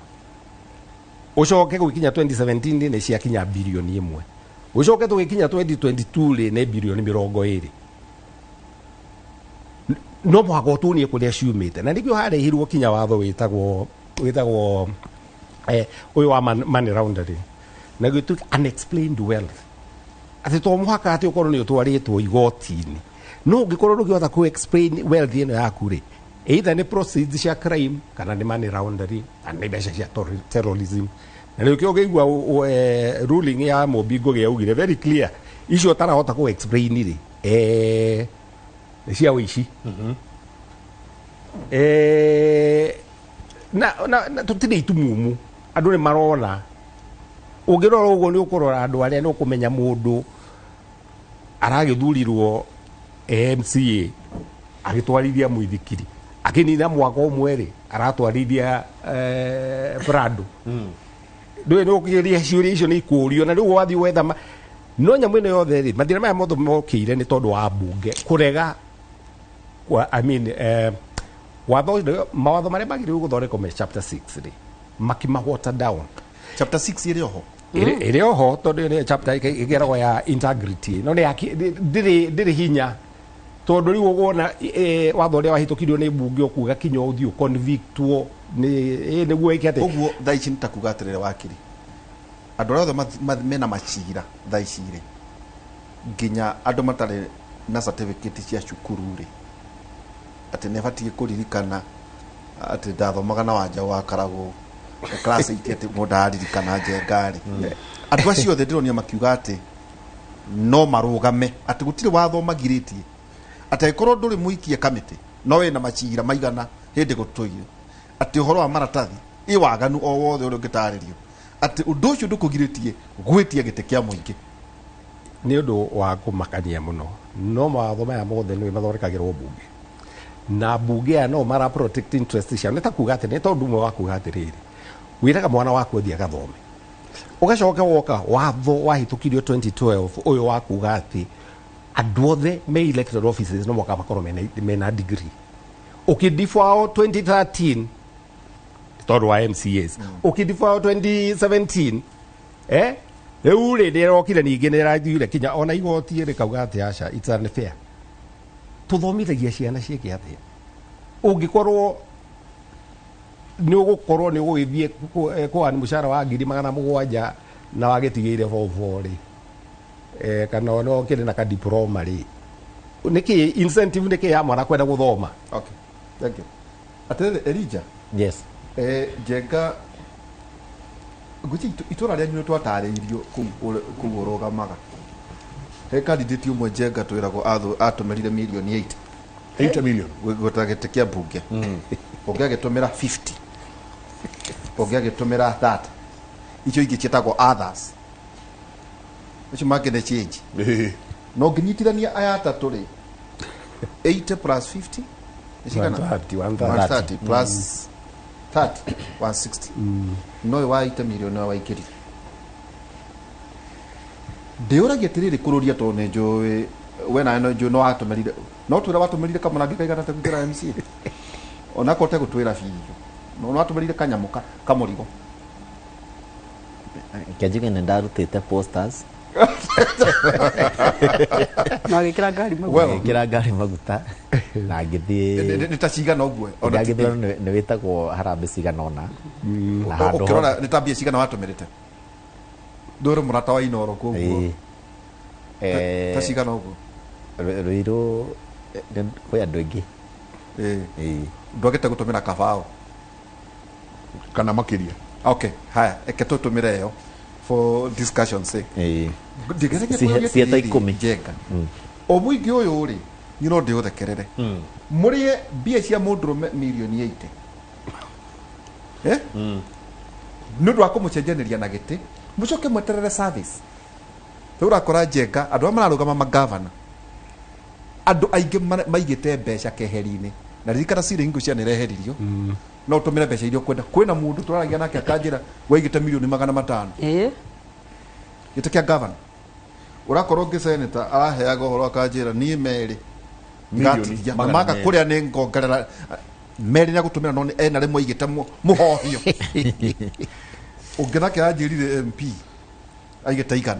ũcoke gũgĩkinya 2017 nĩ ciakinya 1 billion, ũcoke tũgĩkinya 2022 rĩ nĩ 20 billion. No mũhaka ũtuonie kũrĩa ciumĩte, na nĩkĩo harehirwo kinya watho wĩtagwo ũyũ wa money laundering, na gĩtuĩka unexplained wealth, atĩ to mũhaka atĩ ũkorwo nĩ ũtwarĩtwo igoti-inĩ, no ũngĩkorwo ndũngĩhota kũ explain wealth ĩno yaku rĩ, either nĩ proceeds cia crime kana nĩ money laundering kana nĩ mbeca cia terrorism. Na nĩkĩo ũngĩigua ruling ya Mũmbi Ngũgĩ yaugire very clear, icio ũtarahota kũ explain rĩ, nĩ cia ũici. Na tũtirĩ itumumu, andũ nĩ marona. Ũngĩrora ũguo nĩ ũkũrora andũ arĩa nĩ ũkũmenya mũndũ aragĩthurirwo MCA agĩtwarithia mũithikiri, akĩnina mwaka ũmwe rĩ aratwarithia Prado. Ndũĩ nĩ ũkĩria ciũria icio nĩ ikũrio, na rĩu wathiĩ wetha no nyamũ ĩno yothe rĩ, mathĩna maya mothe mokĩire nĩ tondũ wa mbunge kũrega I mean, watho, mawatho marĩa magĩrĩirwo gũthondekwo me chapter 6 rĩ, makĩma water down. Chapter 6 ĩrĩ oho? Ĩrĩ oho, tondũ ĩyo nĩ chapter ĩgeragwo ya integrity, no nĩ ndĩrĩ hinya, tondũ rĩu ũguona watho ũrĩa wahĩtũkirio nĩ mbunge ũkuga kinya ũthiĩ ũconvictwo nĩ nĩguo ĩke atĩ. Ũguo thaa ici nĩ ta kuga atĩrĩrĩ, wakiri, andũ arĩa othe mena macira thaa ici rĩ, nginya andũ matarĩ na certificate cia cukuru rĩ, atĩ nĩ abatiĩ kũririkana atĩ ndathomaga na Wanja wa Karagũ class 8, atĩ mũndũ araririkana Njenga rĩ, andũ acio othe ndĩronio makiuga atĩ no marũgame, atĩ gũtirĩ watho magirĩtie, atĩ angĩkorwo ndũrĩ mũikie kamĩtĩ no wĩna macira maigana hĩndĩ gũtũire, atĩ ũhoro wa maratathi ĩ waganu o wothe ũrĩa ũngĩtarĩrio, atĩ ũndũ ũcio ndũkũgirĩtie gwĩtia gĩtĩ kĩa mũingĩ. Nĩ ũndũ wa kũmakania mũno, no mawatho maya mothe nĩ mathondekagĩrwo mbunge, na mbunge aya no mara protect interest ciao. Nĩ ta kuga atĩ nĩ tondũ ũmwe wa kuga atĩrĩrĩ, wĩraga mwana waku athiĩ agathome, ũgacoka woka watho wahĩtũkirio 2012 ũyũ wa kuga atĩ andũ othe me elected offices no mũhaka makorwo mena degree. Ũkĩdefer 2013 tondũ wa MCAs, ũkĩdefer 2017, rĩu rĩ nĩrokire ningĩ nĩrathire kinya ona igoti rĩkauga atĩ aca, it's unfair. Tũthomithagia ciana ciĩke atĩa ũngĩkorwo nĩ ũgũkorwo nĩ ũgũgĩthiĩ kũhani mũcara wa 700,000 na wagĩtigĩire form 4 rĩ, kana ona ũkĩrĩ na ka diploma rĩ, nĩkĩ incentive nĩkĩ ya mwana kwenda gũthoma? Okay, thank you. Atĩrĩrĩ Elijah. Yes. Njenga, ngwĩciria itũra rĩanyu nĩ twatarĩirio kũu ũrũgamaga he candidate ũmwe Njenga twĩragwo atũmĩrire mirioni 8. 8 million. Gwĩta gĩtĩ kĩa mbunge, ũngĩ agĩtũmĩra 50, ũngĩ agĩtũmĩra 30, icio ingĩ ciĩtagwo others, icio mangĩ nĩ change. No ngĩnyitithania aya atatũ rĩ, 80 plus 50 nĩ cigana? 130, 130. 130 plus 30, 160. No ũyũ wa 8 million nĩwe waingĩrire. Ndĩũragia atĩrĩrĩ, kũrũria, tondũ nĩ njũĩ we nawe no njũĩ no watũmĩrire, no twĩra watũmĩrire kamũrangi kaigana atĩa kũingĩra MCA, onakorwo ũtegũtwĩra biũ, no watũmĩrire kanyamũ kamũrigo. Kenjuge nĩ ndarutĩte posters. Na agĩkĩra ngari maguta. Well, ngĩkĩra ngari maguta na ngĩthiĩ. Nĩ ta cigana ũguo ona? Ndagĩthurano nĩ wĩtagwo harambĩ cigana ũna na handũ Ũkĩrora nĩ ta mbia cigana watũmĩrĩte? Ndũrĩ mũrata wa Inoro koguo. Ĩĩ. Ta cigana ũguo? Rũirũ kwĩ andũ aingĩ. Ĩĩ. Ndwagĩte gũtũmĩra kabao? Kana makĩria. Okay, haya, eke tũtũmĩre ĩyo for discussion sake. Ndĩgeragia kũũria Cieta atĩrĩrĩ, 10. Njenga, o mũingĩ ũyũ rĩ, niĩ no ndĩũthekerere, mũrĩe mbia cia mũndũrũme mirioni 80, eh? Nĩ ũndũ wa kũmũcenjanĩria na gĩtĩ, mũcoke mweterere service. Rĩu ũrakora Njenga, andũ arĩa mararũgama magavana, andũ aingĩ maigĩte mbeca keheri-inĩ, na ririkana ceiling ngũcia nĩ ĩreheririo, no ũtũmĩre mbeca iria ũkwenda. Kwĩna mũndũ tũraragia nake akanjĩra waigĩte 500,000,000 gĩtĩ kĩa gavana. Ũrakorwo ũngĩ senator araheaga ũhoro akanjĩra niĩ merĩ Milioni ngatigia na magana maka merĩ. Kũrĩa nĩ ngongerera merĩ nĩ agũtũmĩra, no ena rĩmwe aigĩte mũhohio. Ũngĩ nake anjĩrire MP aigĩte 100,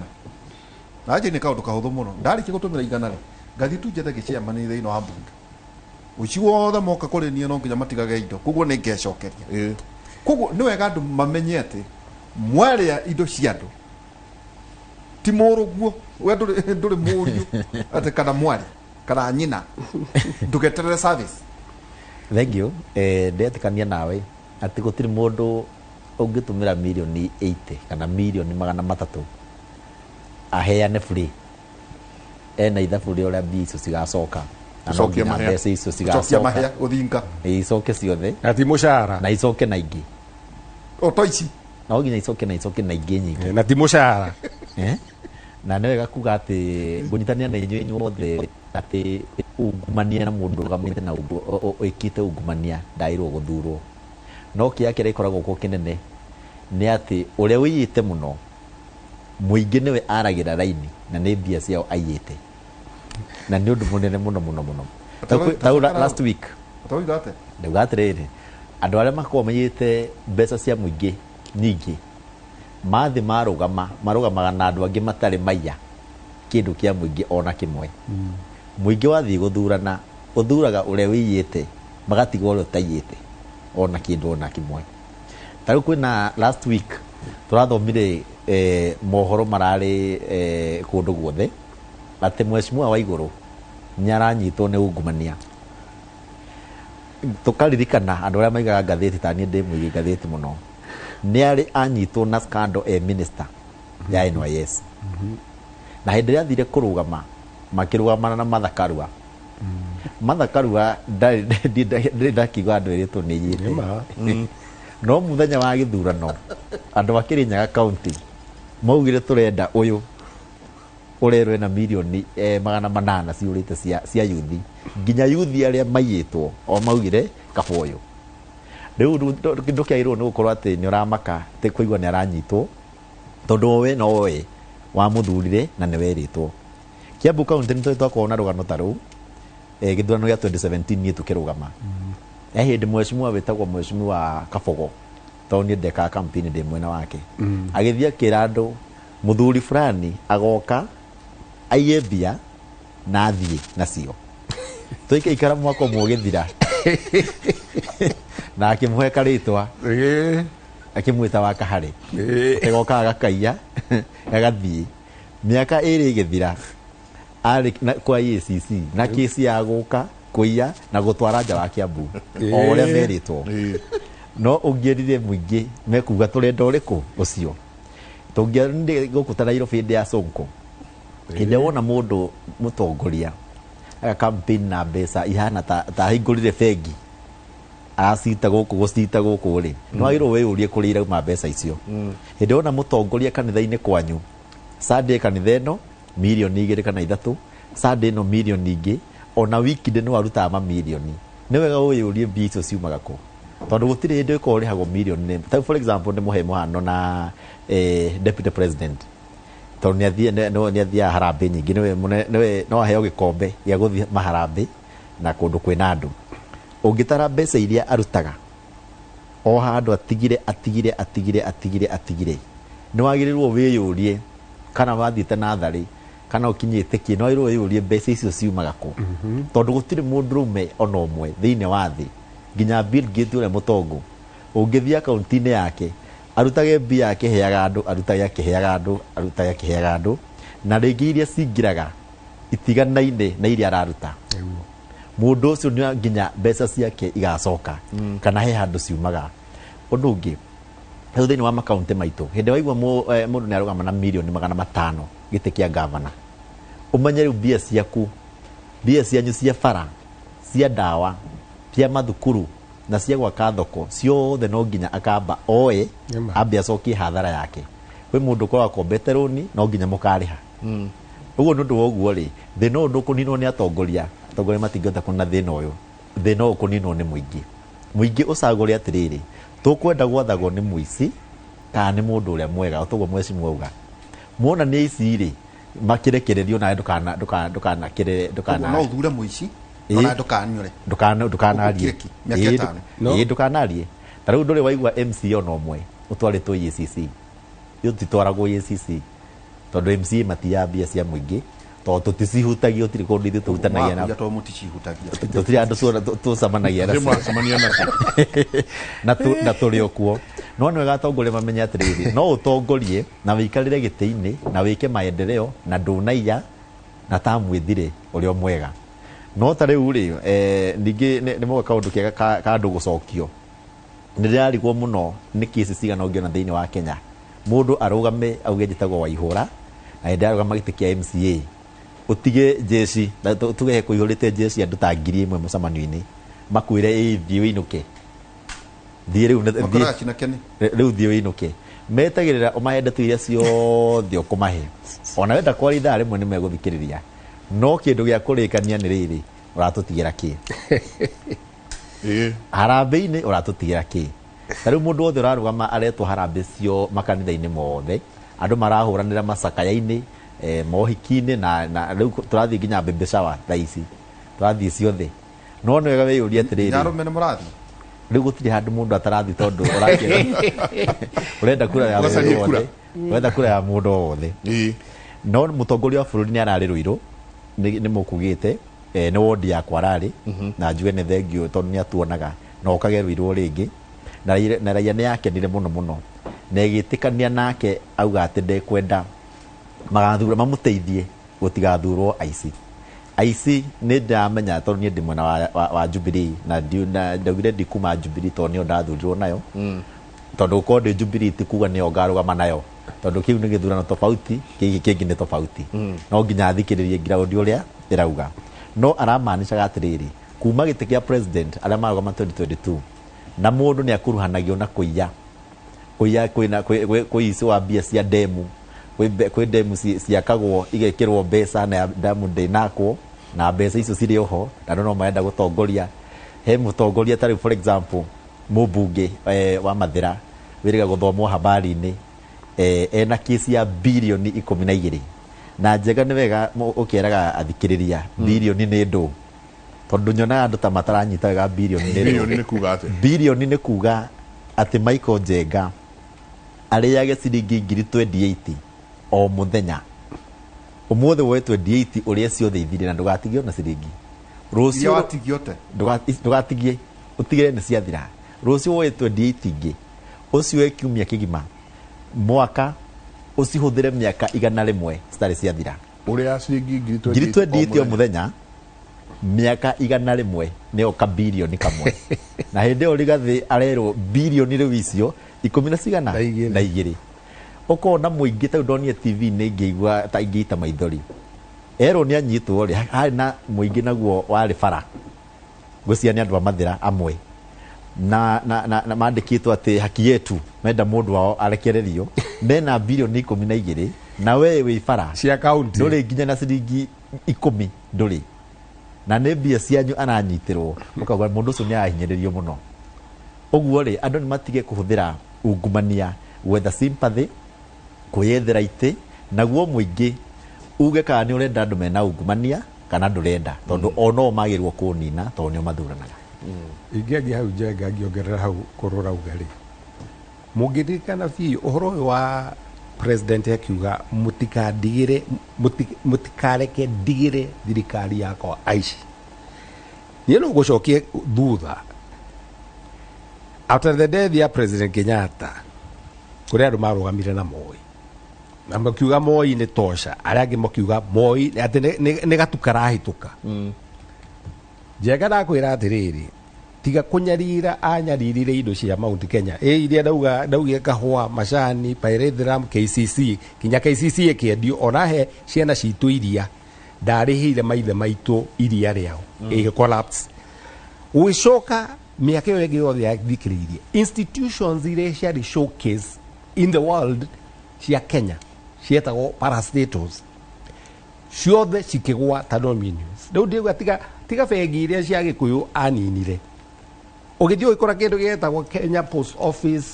na anjĩrire nĩ kaũndũ kahũthũ mũno, ndarĩkia gũtũmĩra 100 rĩ, ngathiĩ tu njethe gĩchairman thĩinĩ wa mbunge ũci wothe moka kũrĩ niĩ no nginya matigage indo, koguo nĩ ngecokeria. Koguo nĩ wega andũ mamenye atĩ mwarĩa indo cia andũ ti mũrũguo, we ndũrĩ mũriũ atĩ kana mwarĩ kana nyina, ndũgeterere service. Thank you. Ndetĩkania nawe atĩ gũtirĩ mũndũ ũngĩtũmĩra mirioni 80 kana 300,000,000 aheane free ena ithabu rĩa ũrĩa mbia icio cigacoka. Na no Gũcokia nginya mahĩa. mbeca icio Gũcokia cigacoka mahĩa gũthinga. Icoke ciothe. Na ti mũcara. Na icoke na ingĩ. O to ici. No nginya icoke na icoke na ingĩ nyingĩ. Na ti mũcara. Na nĩ wega kuga atĩ ngũnyitanĩra na inyuĩ inyuothe atĩ ungumania na mũndũ ũrũgamĩte na wĩkĩte ungumania ndagĩrĩirwo gũthurwo. No kĩeha kĩrĩa gĩkoragwo kuo kĩnene nĩ atĩ ũrĩa ũiyĩte mũno mũingĩ nĩwe aragĩra raini na nĩ mbia ciao aiyĩte, na nĩ ũndũ mũnene mũno mũno mũno. Ta last week Atauga atĩa? Ndauga atĩrĩrĩ, andũ arĩa makoragwo maiyĩte mbeca cia mũingĩ nyingĩ mathĩ marũgama, marũgamaga na andũ angĩ matarĩ maiya kĩndũ kĩa mũingĩ ona kĩmwe. Mũingĩ wathiĩ gũthurana ũthuraga ũrĩa wĩiyĩte, magatiga ũrĩa ũtaiyĩte ona kĩndũ ona kĩmwe. Ta rĩu kwĩna last week tũrathomire mohoro mararĩ kũndũ guothe atĩ mheshimiwa wa igũrũ nĩ aranyitwo nĩ ungumania. Tũkaririkana andũ arĩa maigaga ngathĩti, ta niĩ ndĩ mũigi ngathĩti mũno, nĩ arĩ anyitwo na scandal e minister ya NYS. Na hĩndĩ ĩrĩa athire kũrũgama, makĩrũgamana na Martha Karua. Martha Karua ndarĩ ndakiuga andũ erĩtwo nĩ aiyĩte. No mũthenya wa gĩthurano andũ a Kirinyaga county maugire tũrenda ũyũ ũrerwo ena mirioni 800 ciũrĩte cia yuthi, nginya yuthi arĩa maiyĩtwo o maugire kaba ũyũ. Rĩu ndũkĩagĩrĩirwo nĩ gũkorwo atĩ nĩ ũramaka atĩ kũigua nĩ aranyitwo, tondũ we no we wamũthurire na nĩ werĩtwo. Kiambu county nĩ tũrĩ twakorwo na rũgano ta rũu, gĩthurano gĩa 2017 niĩ tũkĩrũgama. He hĩndĩ mheshimiwa wĩtagwo mheshimiwa Kabogo, tondũ niĩ ndekaga campaign ndĩ mwena wake, agĩthiĩ akĩra andũ mũthuri fulani agoka aiye mbia na athiĩ nacio. Tũikaikara mwaka ũmwe ũgĩthira na akĩmũhe karĩtwa, akĩmwĩta wa Kaharĩ, agoka agakaiya agathiĩ. Mĩaka ĩrĩ ĩgĩthira arĩ kwa EACC na kesi ya gũka kũiya na gũtwara nja wa Kiambu o ũrĩa merĩtwo. No ũngĩerire mũingĩ mekuga tũrenda ũrĩkũ ũcio. Tũngĩerire gũkũ ta Nairobi hĩndĩ ya Sonko, hĩndĩ wona mũndũ mũtongoria aga campaign na mbeca ihana ta ahingũrire bengi aracita gũkũ gũcita gũkũ rĩ, nĩ wagĩrĩirwo wĩyũrie kũrĩa irauma mbeca icio. Hĩndĩ wona mũtongoria kanitha-inĩ kwanyu, Sunday kanitha ĩno mirioni 2 kana 3, Sunday ĩno mirioni ingĩ, ona wiki ndĩ no arutaga mamirioni. Nĩ wega wĩyũrie mbia icio ciumaga kũ, tondũ gũtirĩ hĩndĩ ũkoragwo ũrĩhagwo mirioni nĩ. Ta for example nĩ mũhe mũhano na deputy president, tondũ nĩ athiaga harambĩ nyingĩ, nĩwe no aheo gĩkombe gĩa gũthiĩ maharambĩ na kũndũ kwĩna andũ. Ũngĩtara mbeca iria arutaga o handũ atigire atigire atigire atigire atigire, nĩ wagĩrĩirwo wĩyũrie kana wathiĩte natharĩ kana ũkinyĩte kĩ, nĩ wagĩrĩirwo wĩyũrie mbeca icio ciumaga kũ, tondũ gũtirĩ mũndũrũme ona ũmwe thĩinĩ wa thĩ nginya Bill Gates ũrĩa mũtongu ũngĩthiĩ akaunti-inĩ yake arutage mbia akĩheaga andũ, arutage akĩheaga andũ, arutage akĩheaga andũ, na rĩngĩ iria cingĩraga itiganaine na iria araruta. Mũndũ ũcio nĩ nginya mbeca ciake igacoka kana he handũ ciumaga. Ũndũ ũngĩ rĩu thĩinĩ wa makaunti maitũ, hĩndĩ waigua mũndũ nĩ arũgama na mirioni 500 gĩtĩ kĩa gavana, ũmenye rĩu mbia ciaku, mbia cianyu cia bara, cia ndawa, cia mathukuru na cia gwaka thoko ciothe no nginya akamba oe ambe acokie hathara yake. Kwĩ mũndũ ũkoragwo akombete rũni no nginya mũkarĩha. Ũguo nĩ ũndũ wa ũguo rĩ, thĩna ũyũ ndũkũninwo nĩ atongoria, atongoria matingĩhota kũnina thĩna ũyũ. Thĩna ũyũ ũkũninwo nĩ mũingĩ. Mũingĩ ũcagũre atĩrĩrĩ, tũkwenda gwathagwo nĩ mũici kana nĩ mũndũ ũrĩa mwega, o toguo mheshimiwa auga. Muona nĩ aici rĩ, makĩrekererio nawe ndũkanakĩrere, ndũkana- No ũthure mũici, ona ndũkanyore. Ndũkanarie. Ũkĩreki, mĩaka ĩtano. Ndũkanarie. Ta rĩu ndũrĩ waigua MCA ona ũmwe ũtwarĩtwo EACC. Tũtitwaragwo EACC tondũ MCA matiyaga mbia cia mũingĩ, tondũ tũticihutagia, gũtirĩ kũndũ ithuĩ tũhutanagia na- Mwakuria tondũ mũticihutagia. Tũtirĩ andũ tũcemanagia nacio. Nĩ mũracemania nacio. Na tũrĩ o kuo. No nĩ wega atongoria mamenye atĩrĩrĩ, no ũtongorie na wĩikarĩre gĩtĩ-inĩ na wĩke maendeleo na ndũnaiya na ta mwĩthire ũrĩa mwega. No ta rĩu rĩ, ningĩ nĩ moka kaũndũ kega ka andũ gũcokio. Nĩ ndĩrarigwo mũno nĩ kesi cigana ũngĩona thĩinĩ wa Kenya. Mũndũ arũgame auge njĩtagwo Waihũra, na hĩndĩ arũgama gĩtĩ kĩa MCA. Ũtige jeci na tuge kũihũrĩte jeci andũ ta 1000 mũcemanio-inĩ, makwĩre ĩ thiĩ wĩinũke, thiĩ rĩu Makoraga cina Keni. Rĩu thiĩ wĩinũke. Metagĩrĩra ũmahe ndeto iria ciothe ũkũmahe, ona wenda kwaria ithaa rĩmwe nĩ megũthikĩrĩria, no kĩndũ gĩa kũrĩkania nĩ rĩrĩ, ũratũtigĩra kĩ? Harambĩ-inĩ ũratũtigĩra kĩ? Ta rĩu mũndũ wothe ũrarũgama aretwo harambĩ cio makanitha-inĩ mothe, andũ marahũranĩra macakaya-inĩ, mohiki-inĩ, na rĩu tũrathiĩ nginya baby shower thaa ici tũrathiĩ ciothe. No nĩ wega wĩyũrie atĩrĩrĩ, Nginya arũme nĩ mũrathiĩ? Rĩu gũtirĩ handũ mũndũ atarathiĩ, tondũ ũrenda kura ya mũndũ Ũgacaria kura. wothe, ũrenda kura ya mũndũ o wothe. No mũtongoria wa bũrũri nĩ ararĩ Rũirũ, nĩ mũkugĩte, nĩ wondi yakwa ararĩ, na njuge nĩ thengiũ tondũ nĩ atuonaga na okage Rũirũ rĩngĩ, na raia nĩ yakenire mũno mũno na ĩgĩtĩkania nake, auga atĩ ndekwenda magathura mamũteithie gũtigathurwo aici. Aici nĩ ndĩramenya tondũ niĩ ndĩ mwena wa Jubilee, na ndaugire ndikuma Jubilee tondũ nĩyo ndathurirwo nayo, tondũ gũkorwo ndĩ Jubilee ti kuga nĩyo ngarũgama nayo, tondũ kĩu nĩ gĩthurano tofauti, gĩkĩ kĩngĩ nĩ tofauti. No nginya athikĩrĩrie ground ũrĩa ĩrauga. No aramaanishaga atĩrĩrĩ, kuma gĩtĩ kĩa president arĩa marũgama 2022 na mũndũ nĩ akuruhanagio na kũiya, kũiya kwĩna kwĩ ici wa mbia cia ndemu, kwĩ ndemu ciakagwo igekĩrwo mbeca na ndemu ndĩnakwo na mbeca icio cirĩ oho, na andũ no marenda gũtongoria. He mũtongoria ta rĩu, for example, mũmbunge wa Mathĩra wĩrĩga gũthomwo habari-inĩ, ena kesi ya birioni 12, na njega nĩ wega ũkĩeraga athikĩrĩria birioni nĩ ndũ, tondũ nyonaga andũ ta mataranyita wega birioni nĩ ndũ. Birioni nĩ kuga atĩa? Birioni nĩ kuga atĩ Michael Njenga arĩage ciringi ngiri 28 o mũthenya. Ũmũthĩ woe 28 ũrĩe ciothe ithire na ndũgatigie ona ciringi. Rũciũ Iria watigie ũte? Ndũgatigie, ũtigĩre nĩ ciathira. Rũciũ woe 28 ingĩ, ũcioe kiumia kĩgima, mwaka ũcihũthĩre mĩaka 100 citarĩ ciathira. Ũrĩa ciringi ngiri Ngiri 28 28 o o mũthenya. Mũthenya, mĩaka 100 nĩyo kabirioni kamwe. Na hĩndĩ ĩyo Rigathĩ arerwo birioni rĩu icio ikũmi na cigana? Na igĩrĩ. Na igĩrĩ. Ũkona mũingĩ ta rĩu ndonire TV-inĩ ngĩigua ta ingĩita maithori. Erwo nĩ anyitwo rĩ, harĩ na mũingĩ naguo warĩ bara. Ngwĩciria nĩ andũ a Mathĩra amwe. Na mandĩkĩtwo atĩ haki yetu, menda mũndũ wao arekererio, mena birioni 12, na we wĩ bara. Cia kaunti. Ndũrĩ nginya na ciringi 10 ndũrĩ. Na nĩ mbia cianyu aranyitĩrwo, ũkauga mũndũ ũcio nĩ arahinyĩrĩrio mũno. Ũguo rĩ, andũ nĩ matige kũhũthĩra ungumania gwetha sympathy, kwĩyethera itĩ, naguo mũingĩ uge kana nĩ ũrenda andũ mena ungumania kana ndũrenda, tondũ o no magĩrĩirwo kũnina tondũ nĩo mathuranaga. Ingĩanjia hau Njenga, ngĩongerera hau kũrũ ũrauga rĩ, mũngĩririkana biũ ũhoro ũyũ wa president akiuga mũtikandigĩre, mũtikareke ndigĩre thirikari yakwa aici. Niĩ no ngũcokie thutha. After the death ya President Kenyatta, kũrĩ andũ marũgamire na Moi na makiuga Moi nĩ tosha, arĩa angĩ makiuga Moi atĩ nĩ gatu karahĩtũka. Njenga ndakwĩra atĩrĩrĩ, tiga kũnyarira anyaririre indo cia Mount Kenya ĩ iria ndaugire kahũa, macani, pyrethrum, KCC, nginya KCC ĩkĩendio, ona he ciana citũ iria ndarĩhĩire maithe maitũ iria rĩao ĩgĩ collapse. Gũgĩcoka mĩaka ĩyo ĩngĩ yothe yathikĩrĩirie institutions iria ciarĩ showcase in the world cia Kenya cietagwo parastatals ciothe cikĩgwa ta dominoes. Rĩu ndiuga tiga bengi iria cia Gĩkũyũ aninire, ũgĩthiĩ ũgĩkora kĩndũ gĩetagwo Kenya Post Office,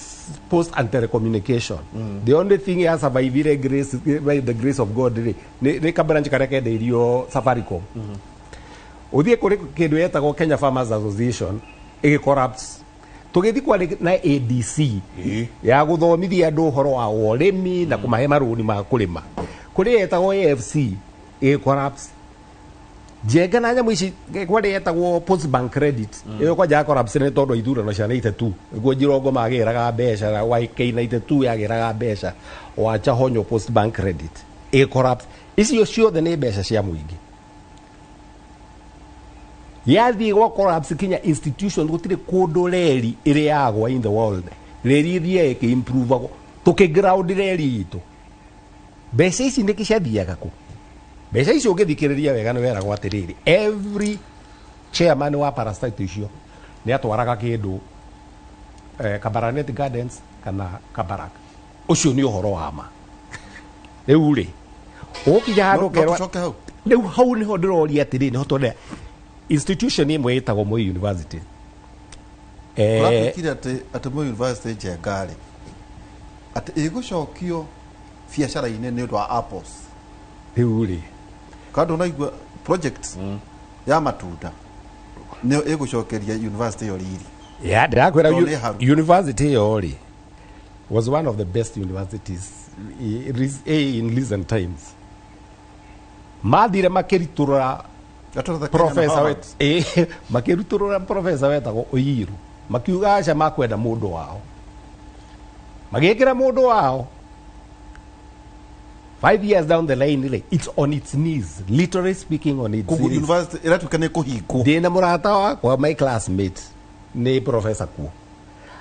Post and Telecommunication. The only thing ya survivire grace, by the grace of God rĩ, nĩ ka branch karĩa kendeirio Safaricom. Ũthiĩ kũrĩ kĩndũ yetagwo Kenya Farmers Association ĩgĩ collapse. Tũgĩthiĩ kwarĩ na ADC ya gũthomithia andũ ũhoro wa ũrĩmi na kũmahe marũni ma kũrĩma. Kũrĩ yetagwo AFC ĩgĩ collapse. Njenga na nyamũ ici kwarĩ yetagwo Post Bank Credit ĩyo kwanja ya collapse nĩ tondũ ithurano cia 92 nĩguo Jirongo magĩraga mbeca na YK92 yagĩraga mbeca wacha honyo Post Bank Credit ĩgĩ collapse. Icio ciothe nĩ mbeca cia mũingĩ yathiĩ gwa collapse kinya institution. Gũtirĩ kũndũ reri ĩrĩ yagwa in the world, reri ĩthiaga ĩkĩ-improve-agwo. Tũkĩ ground reri itũ, mbeca ici nĩkĩ ciathiaga kũ? Mbeca icio ũngĩthikĩrĩria wega nĩ weragwo atĩrĩrĩ, every chairman wa parastatal icio nĩ atwaraga kĩndũ Kabarnet Gardens kana Kabarak. Ũcio nĩ ũhoro wa ma. Rĩu rĩ, ũgũkinya handũ No ũkerwo tũcoke hau. Rĩu hau nĩho ndĩroria atĩrĩrĩ, nĩho twendea institution ĩmwe ĩtagwo Moi University. Kũratuĩkire atĩ Moi University Njenga rĩ, atĩ ĩgũcokio biacara-inĩ nĩ ũndũ wa apples. Rĩu rĩ, Kana ndũnaigua project ya matunda nĩyo ĩgũcokeria university ĩyo riri. Ya, ndĩrakwĩra. Tondũ nĩ haru. University ĩyo rĩ was one of the best universities in recent times. Mathire makĩritũrũra Gatagatĩ Kenya na professor Harvard. Makĩrutũrũra professor wetagwo Oyiru, makiuga aca, makwenda mũndũ wao, magĩkĩra mũndũ wao. 5 years down the line rĩ, it's on its knees, literally speaking, on its Koguo knees. University ĩratuĩka nĩ kũhingwo. Ndĩna mũrata wakwa, my classmate, nĩ professor kuo,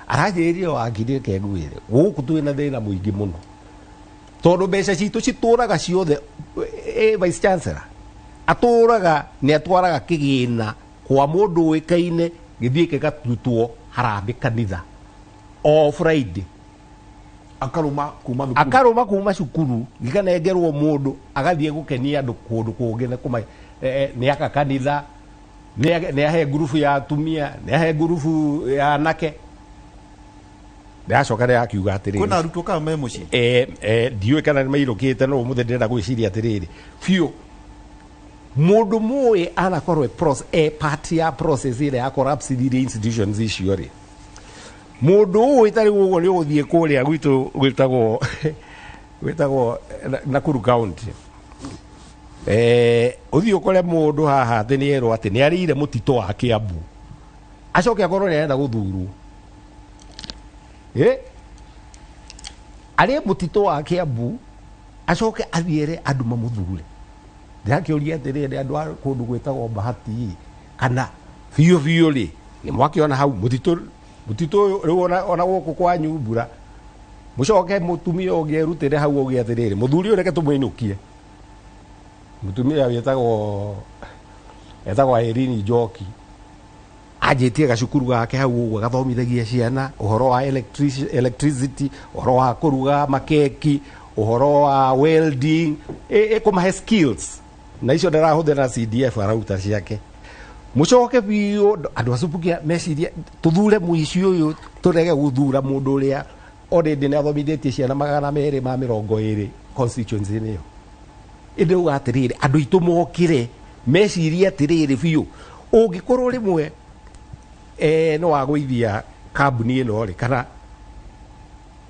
aranjĩrire, "Wakiri, reke ngwĩre, gũkũ twĩna thĩna mũingĩ mũno tondũ mbeca citũ citũraga ciothe. Vice chancellor atũraga nĩ atwaraga kĩgĩna kwa mũndũ ũĩkaine, gĩthiĩ gĩgatutwo harambĩ kanitha o Friday." Akaruma kuma thukuru. Akarũma kuma cukuru, gĩkanengerwo mũndũ agathiĩ gũkenia andũ kũndũ kũngĩ na kũma nĩ aka kanitha, nĩ ahe ngurubu ya atumia, nĩ ahe ngurubu ya anake. Ndĩracoka ndĩrakiuga atĩrĩrĩ, Kwĩna arutwo kana me mũciĩ? Ndiũĩ kana nĩ mairũkĩte, no ũmũthĩ ndĩrenda gwĩciria atĩrĩrĩ biũ, mũndũ mũĩ anakorwo e part ya process ĩrĩa ya corruption iria institutions icio rĩ, mũndũ ũĩ tarĩ ũguo nĩ ũgũthiĩ kũrĩa gwitũ gwĩtagwo Nakuru County, ũthiĩ ũkore mũndũ haha atĩ nĩ erwo atĩ nĩ arĩire mũtitũ wa Kiambu, acoke akorwo nĩ arenda gũthurwo. Arĩe mũtitũ wa Kiambu, acoke athiĩre andũ mamũthure. Ndĩrakĩũria atĩrĩrĩ, andũ a kũndũ gwĩtagwo Bahati kana biũ biũ rĩ, nĩ mwakĩona hau mũtitũ ũyũ rĩu ona gũkũ kwanyu mbura, mũcoke mũtumia ũngĩ erutĩre hau ũgĩ atĩrĩrĩ, mũthuri ũyũ reke tũmũinũkie. Mũtumia wĩtagwo etagwo Irene Njoki anjĩtie gacukuru gake hau ũguo, agathomithagia ciana ũhoro wa electricity, ũhoro wa kũruga makeki, ũhoro wa welding, ĩkũmahe skills na icio ndarahũthĩra CDF arauta ciake. Mũcoke biũ andũ a Subukia mecirie tũthure mũici ũyũ, tũrege gũthura mũndũ ũrĩa already nĩ athomithĩtie ciana 220 constituency-inĩ ĩyo. Ĩndĩ uga atĩrĩrĩ, andũ aitũ mokĩre mecirie atĩrĩrĩ biũ, ũngĩkorwo rĩmwe nĩ wagũithia kambuni ĩno rĩ, kana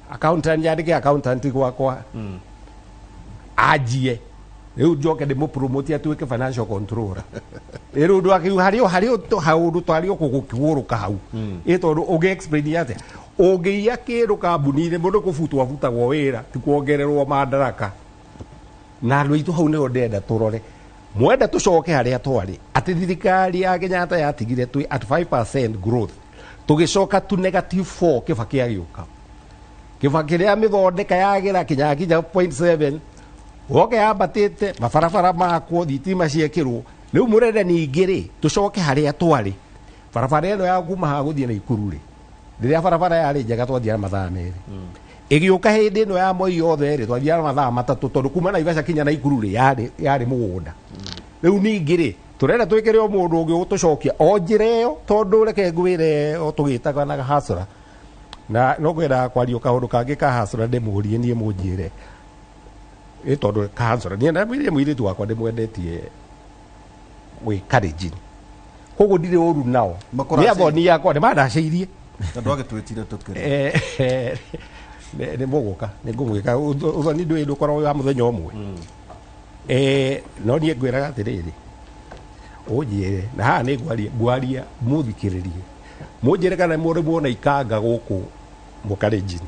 accountant, nyandĩke accountant gwakwa anjie rĩu njoke ndĩmũpromote atuĩke financial controller. Ĩ rĩu ndwakiu harĩ harĩ haũndũ twarĩ o gũkĩgũrũka hau. Ĩ tondũ ũngĩ explain atĩa ũngĩiya kĩndũ kambuni-inĩ, mũndũ kũbutwo abutagwo wĩra, ti kuongererwo mandaraka. Na andũ aitũ hau nĩho ndĩrenda tũrore, mwenda tũcoke harĩa twarĩ, atĩ thirikari ya Kenyatta yatigire twĩ at 5% growth, tũgĩcoka tu negative 4. Kĩbakĩ agĩũka, Kĩbakĩ rĩa mĩthondeka yagĩra kinya kinya 0.7, woke yambatĩte, mabarabara makwo, thitima ciekĩrwo. Rĩu mũrenda ningĩ rĩ tũcoke harĩa twarĩ? Barabara ĩno ya kuma haha gũthiĩ Naikuru rĩ, rĩrĩa barabara yarĩ njega twathiaga mathaa 2. Ĩgĩũka hĩndĩ ĩno ya Moi yothe rĩ, twathiaga mathaa 3, tondũ kuma Naivasha kinya Naikuru rĩ, yarĩ mũgũnda. Rĩu ningĩ rĩ, tũrenda twĩkĩre o mũndũ ũngĩ ũgũtũcokia o njĩra ĩyo? Tondũ reke ngwĩre, o tũgĩtaga na hasra na no ngwendaga kwaria kaũndũ kangĩ ka hasra, ndĩmũrie niĩ mũnjĩre ĩ, tondũ kahancũra niĩ ndamwĩrire mũirĩtu wakwa ndĩmwendetie gwĩ Kalenjin, koguo ndirĩ ũru nao. Makũracĩirie. Nĩ athoni yakwa nĩ mandacĩirie. Na ndwagĩtwĩtire tũkĩrĩ. Nĩ mũgũka nĩ ngũmwĩka ũthoni ndũĩ ndũkoragwo wĩ wa mũthenya ũmwe. No niĩ ngwĩraga atĩrĩrĩ, ũnjĩre na haha nĩ ngwaria mũthikĩrĩrie, mũnjĩre kana nĩ mũrĩ muona ikanga gũkũ mũkarenjini,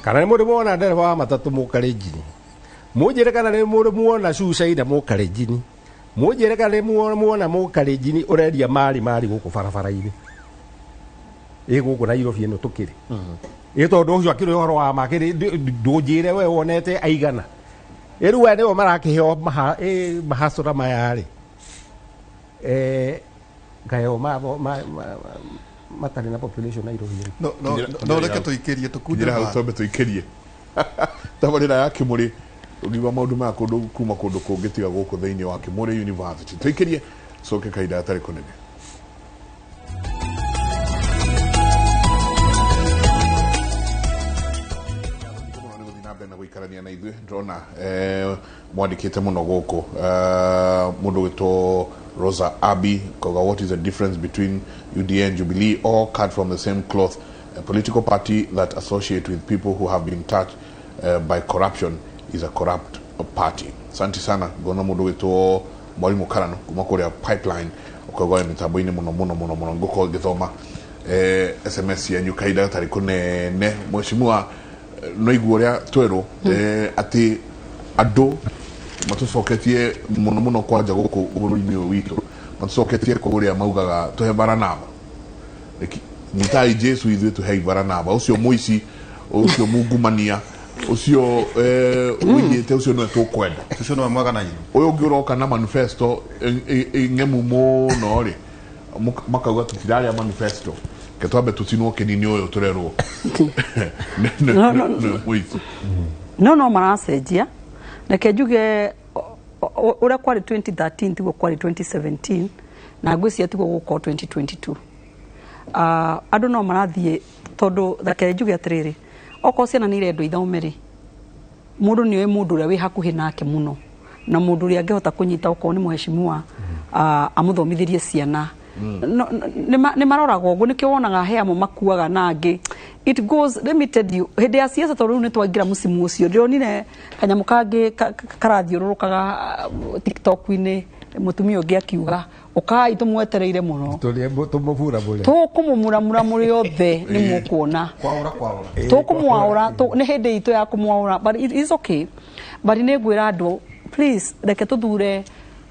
kana nĩ mũrĩ muona ndereba wa matatũ mũkarenjini, mũnjĩre kana nĩ mũrĩ muona cucaina mũkarenjini, mũnjĩre kana nĩ muona mũkarenjini ũrendia mari mari gũkũ barabara-inĩ ĩ gũkũ Nairobi ĩno tũkĩrĩ ĩ. Tondũ ũcio akĩrĩ ũhoro wa ma, akĩrĩ ndũnjĩre we wonete aigana. Rĩu aya nĩo marakĩheo mahacũra maya rĩ, ngayo matarĩ na population Nairobi rĩ. No reke tũikĩrie tũkunde Kinyĩra hau twambe tũikĩrie tabarĩra ya Kĩmũrĩ ũngiuga maũndũ maya kũndũ kuma kũndũ kũngĩ tiga gũkũ thĩinĩ wa Kĩmũrĩ University. Tũikĩrie coke kahinda gatarĩ kũnene. Na gũikarania na ithuĩ ndĩrona mwandĩkĩte mũno gũkũ mũndũ wĩtwo Rosa Abbey kauga, what is the difference between UDA and Jubilee? All cut from the same cloth. A political party that associate with people who have been touched by corruption is a corrupt party. Asante sana. Ngona mũndũ wĩtwo Mwalimu Karano kuma kũrĩa Pipeline ũkauga wĩ mĩtambo-inĩ mũno mũno mũno mũno. Ngũkorwo ngĩthoma SMS yanyu kahinda gatarĩ kũnene. Mheshimiwa, no igua ũrĩa twerwo atĩ andũ matũcoketie mũno mũno kwanja gũkũ bũrũri-inĩ ũyũ witũ, matũcoketie kũrĩa maugaga tũhe Baranaba. Nyitai Jesu ithuĩ tũhei Baranaba, ũcio mũici, ũcio mungumania, ũcio ũiyĩte, ũcio nĩwe tũkwenda. Ũcio nĩwe mwega na ithuĩ. Ũyũ ũngĩ ũroka na manifesto ng'emu mũno rĩ, makauga tũtirarĩa manifesto, ke twambe tũcinwo kĩnini ũyũ tũrerwo mũici. No maracenjia. Reke njuge ũrĩa kwarĩ 2013 tiguo kwarĩ 2017 na ngwĩciria tiguo gũgũkorwo 2022. Andũ no marathiĩ tondũ reke njuge atĩrĩrĩ, okorwo ciana nĩ irendwo ithome rĩ, mũndũ nĩ oĩ mũndũ ũrĩa wĩ hakuhĩ nake mũno na mũndũ ũrĩa angĩhota kũnyita okorwo nĩ mheshimiwa amũthomithĩrie ciana. Nĩ maroraga ũguo, nĩkĩo wonaga he amwe makuaga na angĩ. It goes, let me tell you, hĩndĩ ya siasa tondũ rĩu nĩ twaingĩra mũcimu ũcio, ndĩronire kanyamũ kangĩ karathiũrũrũkaga TikTok-inĩ, mũtumia ũngĩ akiuga ũkai tũmwetereire mũno, tũmũburamũre, tũkũmũmuramura mũrĩ othe nĩ mũkuona, tũkũmwaũra, nĩ hĩndĩ itũ ya kũmwaũra, but it is okay. But nĩ ngwĩra andũ, please reke tũthure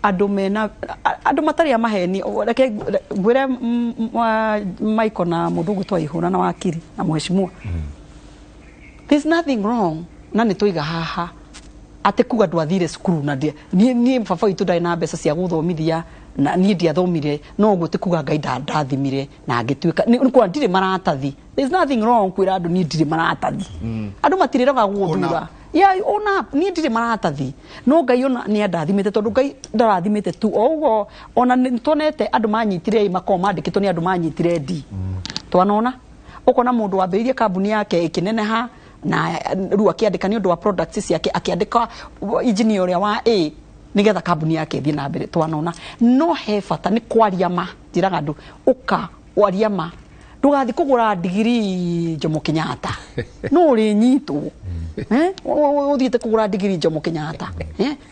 andũ mena andũ matarĩ a maheni. Reke ngwĩre Michael na mũndũ ũgwĩtwo Ihũra na wakiri na mheshimiwa, there's nothing wrong na nĩ tũiga haha atĩ kuga ndwathire cukuru na niĩ baba witũ ndarĩ na mbeca cia gũthomithia na niĩ ndiathomire, no ũguo ti kuga Ngai ndandathimire na ngĩtuĩka nĩ kuga ndirĩ maratathi. There's nothing wrong kwĩra andũ niĩ ndirĩ maratathi. Andũ matirĩraga gũthura. Yeah, ona niĩ ndirĩ maratathi, no Ngai ona nĩ andathimĩte, tondũ Ngai ndarathimĩte tu o ũguo. Ona nĩ tuonete andũ manyitire makorwo mandĩkĩtwo nĩ andũ manyitire D. Twanona ũkona mũndũ wambĩrĩirie kambuni yake ĩkĩneneha na rĩu akĩandĩka nĩ ũndũ wa products ciake, akĩandĩka engineer ũrĩa wa A nĩgetha kambuni yake ĩthiĩ na mbere. Twanona no he bata nĩ kwaria ma, njĩraga andũ ũka waria ma, ndũgathiĩ kũgũra ndigiri Jomo Kenyatta no ũrĩnyitwo. Ũthiĩte kũgũra ndigiri Jomo Kenyatta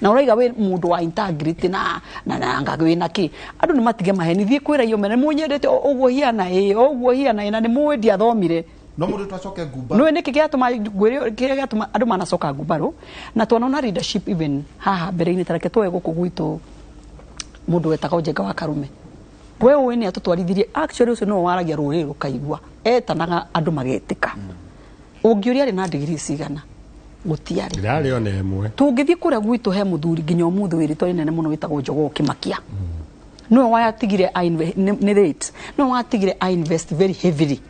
na ũraiga wĩ mũndũ wa integrity na anga wĩna kĩ. Andũ nĩ matige maheni, thiĩ kwĩra iyo mene mũnyendete ũguo hiana ĩ, ũguo hiana ĩ, na nĩ mũĩ ndiathomire. No mũndũ twacoke ngumbarũ. Nĩ nĩkĩ gĩatũma ngwĩre kĩrĩa gĩatũma andũ manacoka ngumbarũ, na twanona leadership even haha mbere-inĩ. Tareke tuoe gũkũ gwitũ mũndũ wetagwo Njenga wa Karume, we ũĩ nĩ atũtwarithirie. Actually ũcio nĩwe waragia rũrĩrĩ rũkaigua, etanaga andũ magetĩka. Ũngĩũria arĩ na ndigiri cigana, gũtiarĩ. Ndarĩ ona ĩmwe. Tũngĩthiĩ kũrĩa gwitũ he mũthuri nginya ũmũthĩ wĩ rĩtwa rĩnene mũno wĩtagwo Njogoo Kĩmakia, nĩwe watigire nĩ late, nĩwe watigire I invest very heavily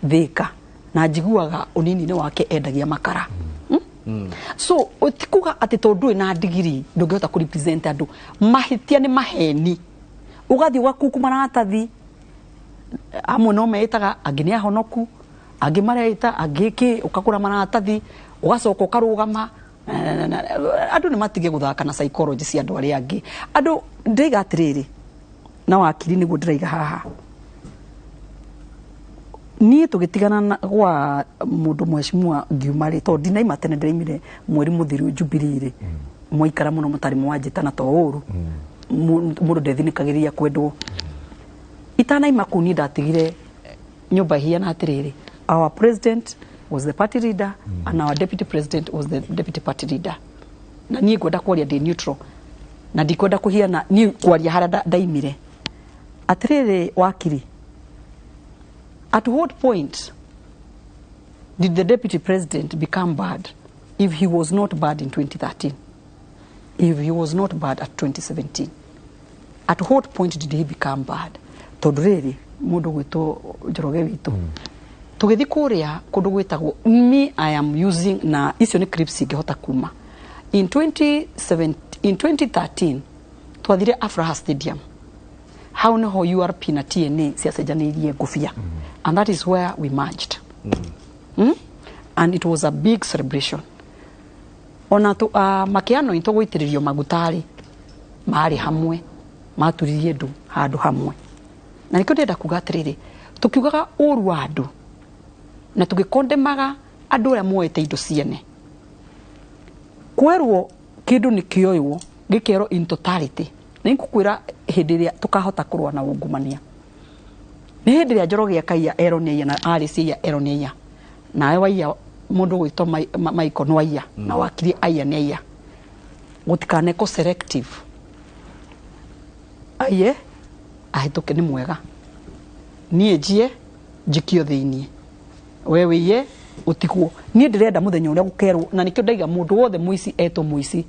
Thika, na njiguaga ũnini-inĩ wake endagia makara. So ũtikuga atĩ tondũ ndũrĩ na ndigiri ndũngĩhota kũ represent andũ. Mahĩtia nĩ maheni, ũgathiĩ ũgakuku maratathi, amwe no meĩtaga, angĩ nĩ ahonoku, angĩ mareĩta, angĩ kĩ, ũkagũra maratathi ũgacoka ũkarũgama. Andũ nĩ matige gũthaka na psychology cia andũ arĩa angĩ. Andũ ndĩiga atĩrĩrĩ, na wakiri nĩguo ndĩraiga haha, niĩ tũgĩtigana gwa mũndũ mheshimiwa ngiuma rĩ, tondũ ndinaima tene, ndĩraimire mweri mũthiru Jubilee rĩ, mwaikara mũno mũtarĩ mwanjĩta na to ũru, mũndũ ndethinĩkagĩrĩria kwendwo. Itanaima kũu niĩ ndatigire nyũmba hiana atĩrĩrĩ, our president was the party leader and our deputy president was the deputy party leader. Na niĩ ngwenda kwaria ndĩ neutral, na ndikwenda kũhiana niĩ kwaria harĩa ndaimire. Atĩrĩrĩ wakiri, at what point did the deputy president become bad if he was not bad in 2013? If he was not bad at 2017, at what point did he become bad? Tondũ rĩrĩ mũndũ gwĩtwo Njoroge witũ, tũgĩthiĩ kũrĩa kũndũ gwĩtagwo, me I am using na icio nĩ clips ingĩhota kuma in 27, in 2013 twathire Afraha Stadium. Hau niho URP na TNA ciacenjanĩirie ngũbia, and that is where we merged. And it was a big celebration. Ona tu makiano into gũitĩrĩrio maguta rĩ, marĩ hamwe, maturirie ndu handũ hamwe. Na nĩkĩo ndĩrenda kuga atĩrĩrĩ, tũkiugaga ũru wa andũ na tũgĩkondemaga andũ arĩa moete indo ciene, kwerwo kĩndũ nĩ kĩoywo gĩkerwo in totality. Nĩ ngũkwĩra, hĩndĩ ĩrĩa tũkahota kũrũa na ungumania nĩ hĩndĩ ĩrĩa Njoroge akaiya erwo nĩ aiya, na Alice aiya erwo nĩ aiya, nawe waiya, mũndũ ũgwĩtwo Michael nĩ waiya, na wakiri aiya nĩ aiya. Gũtikaneko selective, aiye ahĩtũke nĩ mwega, niĩ njie njikio thĩiniĩ, we wĩiye ũtigwo. Niĩ ndĩrenda mũthenya ũrĩa gũkerwo, na nĩkĩo ndaiga mũndũ wothe mũici etwo mũici,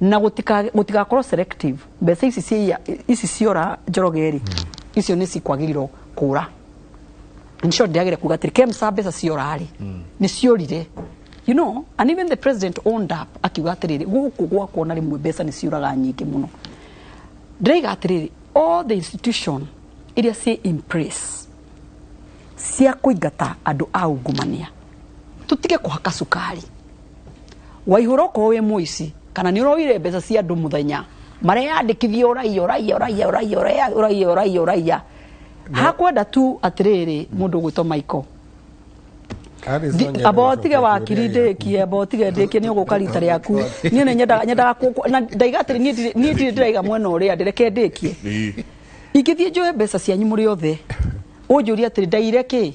na gũtigakorwo selective. Mbeca ici ciaiya, ici ciora Njoroge rĩ, icio nĩ cikwagĩrĩrwo kũra. In short, ndĩragĩra kuga atĩrĩ, KEMSA mbeca ciora rĩ, nĩ ciorire, and even the president owned up, akiuga atĩrĩrĩ, gũkũ gwakwa na rĩmwe mbeca nĩ ciũraga nyingĩ mũno. Ndĩraiga atĩrĩrĩ, all the institution iria ciĩ in place cia kũingata andũ a ungumania, tũtige kũhaka cukari. Waihũra, okorwo wĩ mũici kana nĩ ũroire mbeca cia andũ, mũthenya mareyandĩkithia ũraiya, ũraiya, ũraiya, ũraiya, ũraiya, ũraiya, ũraiya, ũraiya, hakwenda tu atĩrĩrĩ, mũndũ ũgwĩtwo Michael. Amba ũtige wakiri ndĩkie, amba ũtige ndĩkie, nĩ ũgũka rita rĩaku. Niĩ nĩ nyendaga na ndaiga atĩrĩ, niĩ ndirĩ ndĩraiga mwena ũrĩa ndĩ, reke ndĩkie. Ingĩthiĩ njoe mbeca cianyu mũrĩ othe, ũnjũrie atĩrĩ, ndaire kĩ,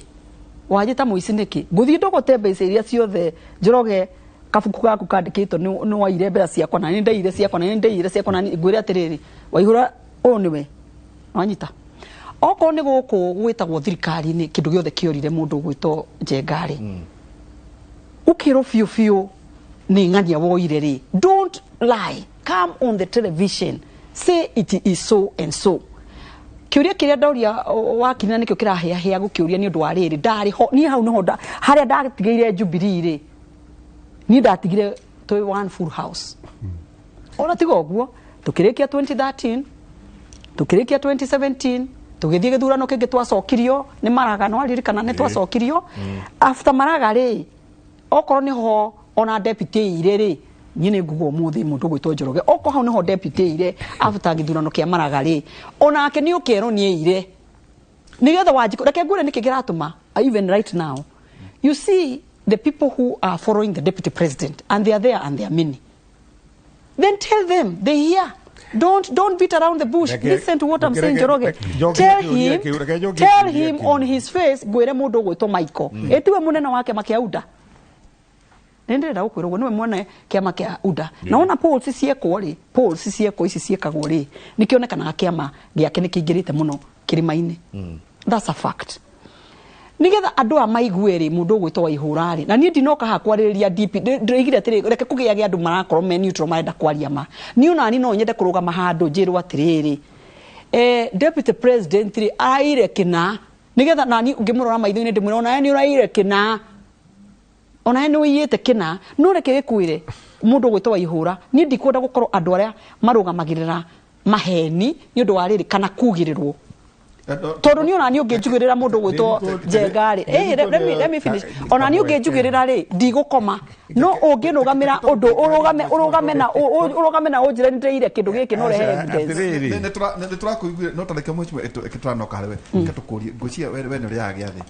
wanjĩta mũici nĩkĩ, ngũthiĩ ndogote mbeca iria ciothe. Njoroge, kabuku gaku kandĩkĩtwo nĩ waire mbeca ciakwa, na nĩ ndaire ciakwa, na nĩ ndaire ciakwa, na ngwĩre atĩrĩrĩ, Waihũra, ũyũ nĩwe wanyita. Okorwo nĩ gũkũ gwĩtagwo thirikari-inĩ, kĩndũ gĩothe kĩorire mũndũ ũgwĩtwo Njenga rĩ, ũkĩrwo biũ biũ nĩ ng'ania woire rĩ, don't lie, come on the television, say it is so and so. Kĩũria kĩrĩa ndoria wakiri, na nĩkĩo kĩrahĩahĩa gũkĩũria, nĩ ũndũ wa rĩrĩ, ndarĩ ho niĩ hau, nĩho harĩa ndatigĩire Jubilee rĩ, niĩ ndatigire twĩ one full house. Ona tiga ũguo, tũkĩrĩkia 2013, tũkĩrĩkia 2017, tũgĩthiĩ gĩthurano kĩngĩ, twacokirio nĩ Maraga. No aririkana nĩ twacokirio after Maraga rĩ, okorwo nĩho ona deputy ire rĩ, niĩ nĩ nguga ũmũthĩ mũndũ ũgwĩtwo Njoroge, okorwo hau nĩho deputy ire after gĩthurano kĩa Maraga rĩ, onake nĩ ũkerwo nĩ ire nigetha Wanjikũ. Reke ngwĩre nĩkĩ kĩratũma, even right now you see the people who are following the deputy president, and they are there and they are many, then tell them they hear. Don't beat around the bush. Listen to what I'm saying, Njoroge. Tell him on his face. Ngwĩre mũndũ ũgwĩtwo Michael, ĩtiwe mũnene wa kĩama kĩa UDA. Nĩ ndĩrenda gũkwĩra ũguo, nĩwe mwene kĩama kĩa UDA. Na wona polls ciekwo rĩ, polls ciekwo ici ciĩkagwo rĩ, nĩ kĩonekanaga kĩama gĩake nĩ kĩingĩrĩte mũno kĩrĩma-inĩ. That's a fact. Nigetha andũ a maigue rĩ, mũndũ ũgwĩtwo Waihũra rĩ, na niĩ ndinoka haha kwarĩrĩria DP. Ndĩroigire atĩrĩ, reke kũgĩage andũ marakorwo me neutral, marenda kwaria ma. Niĩ onani no nyende kũrũgama handũ njĩrwo atĩrĩrĩ, deputy president rĩ, araire kĩna, nigetha nani ngĩmũrora maitho-inĩ ndĩmwĩre, onawe nĩ ũraire kĩna, onawe nĩ ũiyĩte kĩna. No reke gĩkwĩre, mũndũ ũgwĩtwo Waihũra, niĩ ndikwenda gũkorwo andũ arĩa marũgamagĩrĩra maheni nĩ ũndũ wa rĩrĩ kana kugĩrĩrwo, tondũ niĩ ona niĩ ũngĩnjugĩrĩra, mũndũ ũgwĩtwo Njenga rĩ, let me finish, ona niĩ ũngĩnjugĩrĩra rĩ, ndigũkoma. No ũngĩnũgamĩra ũndũ, ũrũgame na ũnjĩre nĩndĩire kĩndũ gĩkĩ, no rehe evidence. Atĩrĩrĩ. Nä tå rakåiguire, no tareke mweci ä tåranoka harä we, reke tå kå rie, ngwĩciria we nä å rä aga gä athä.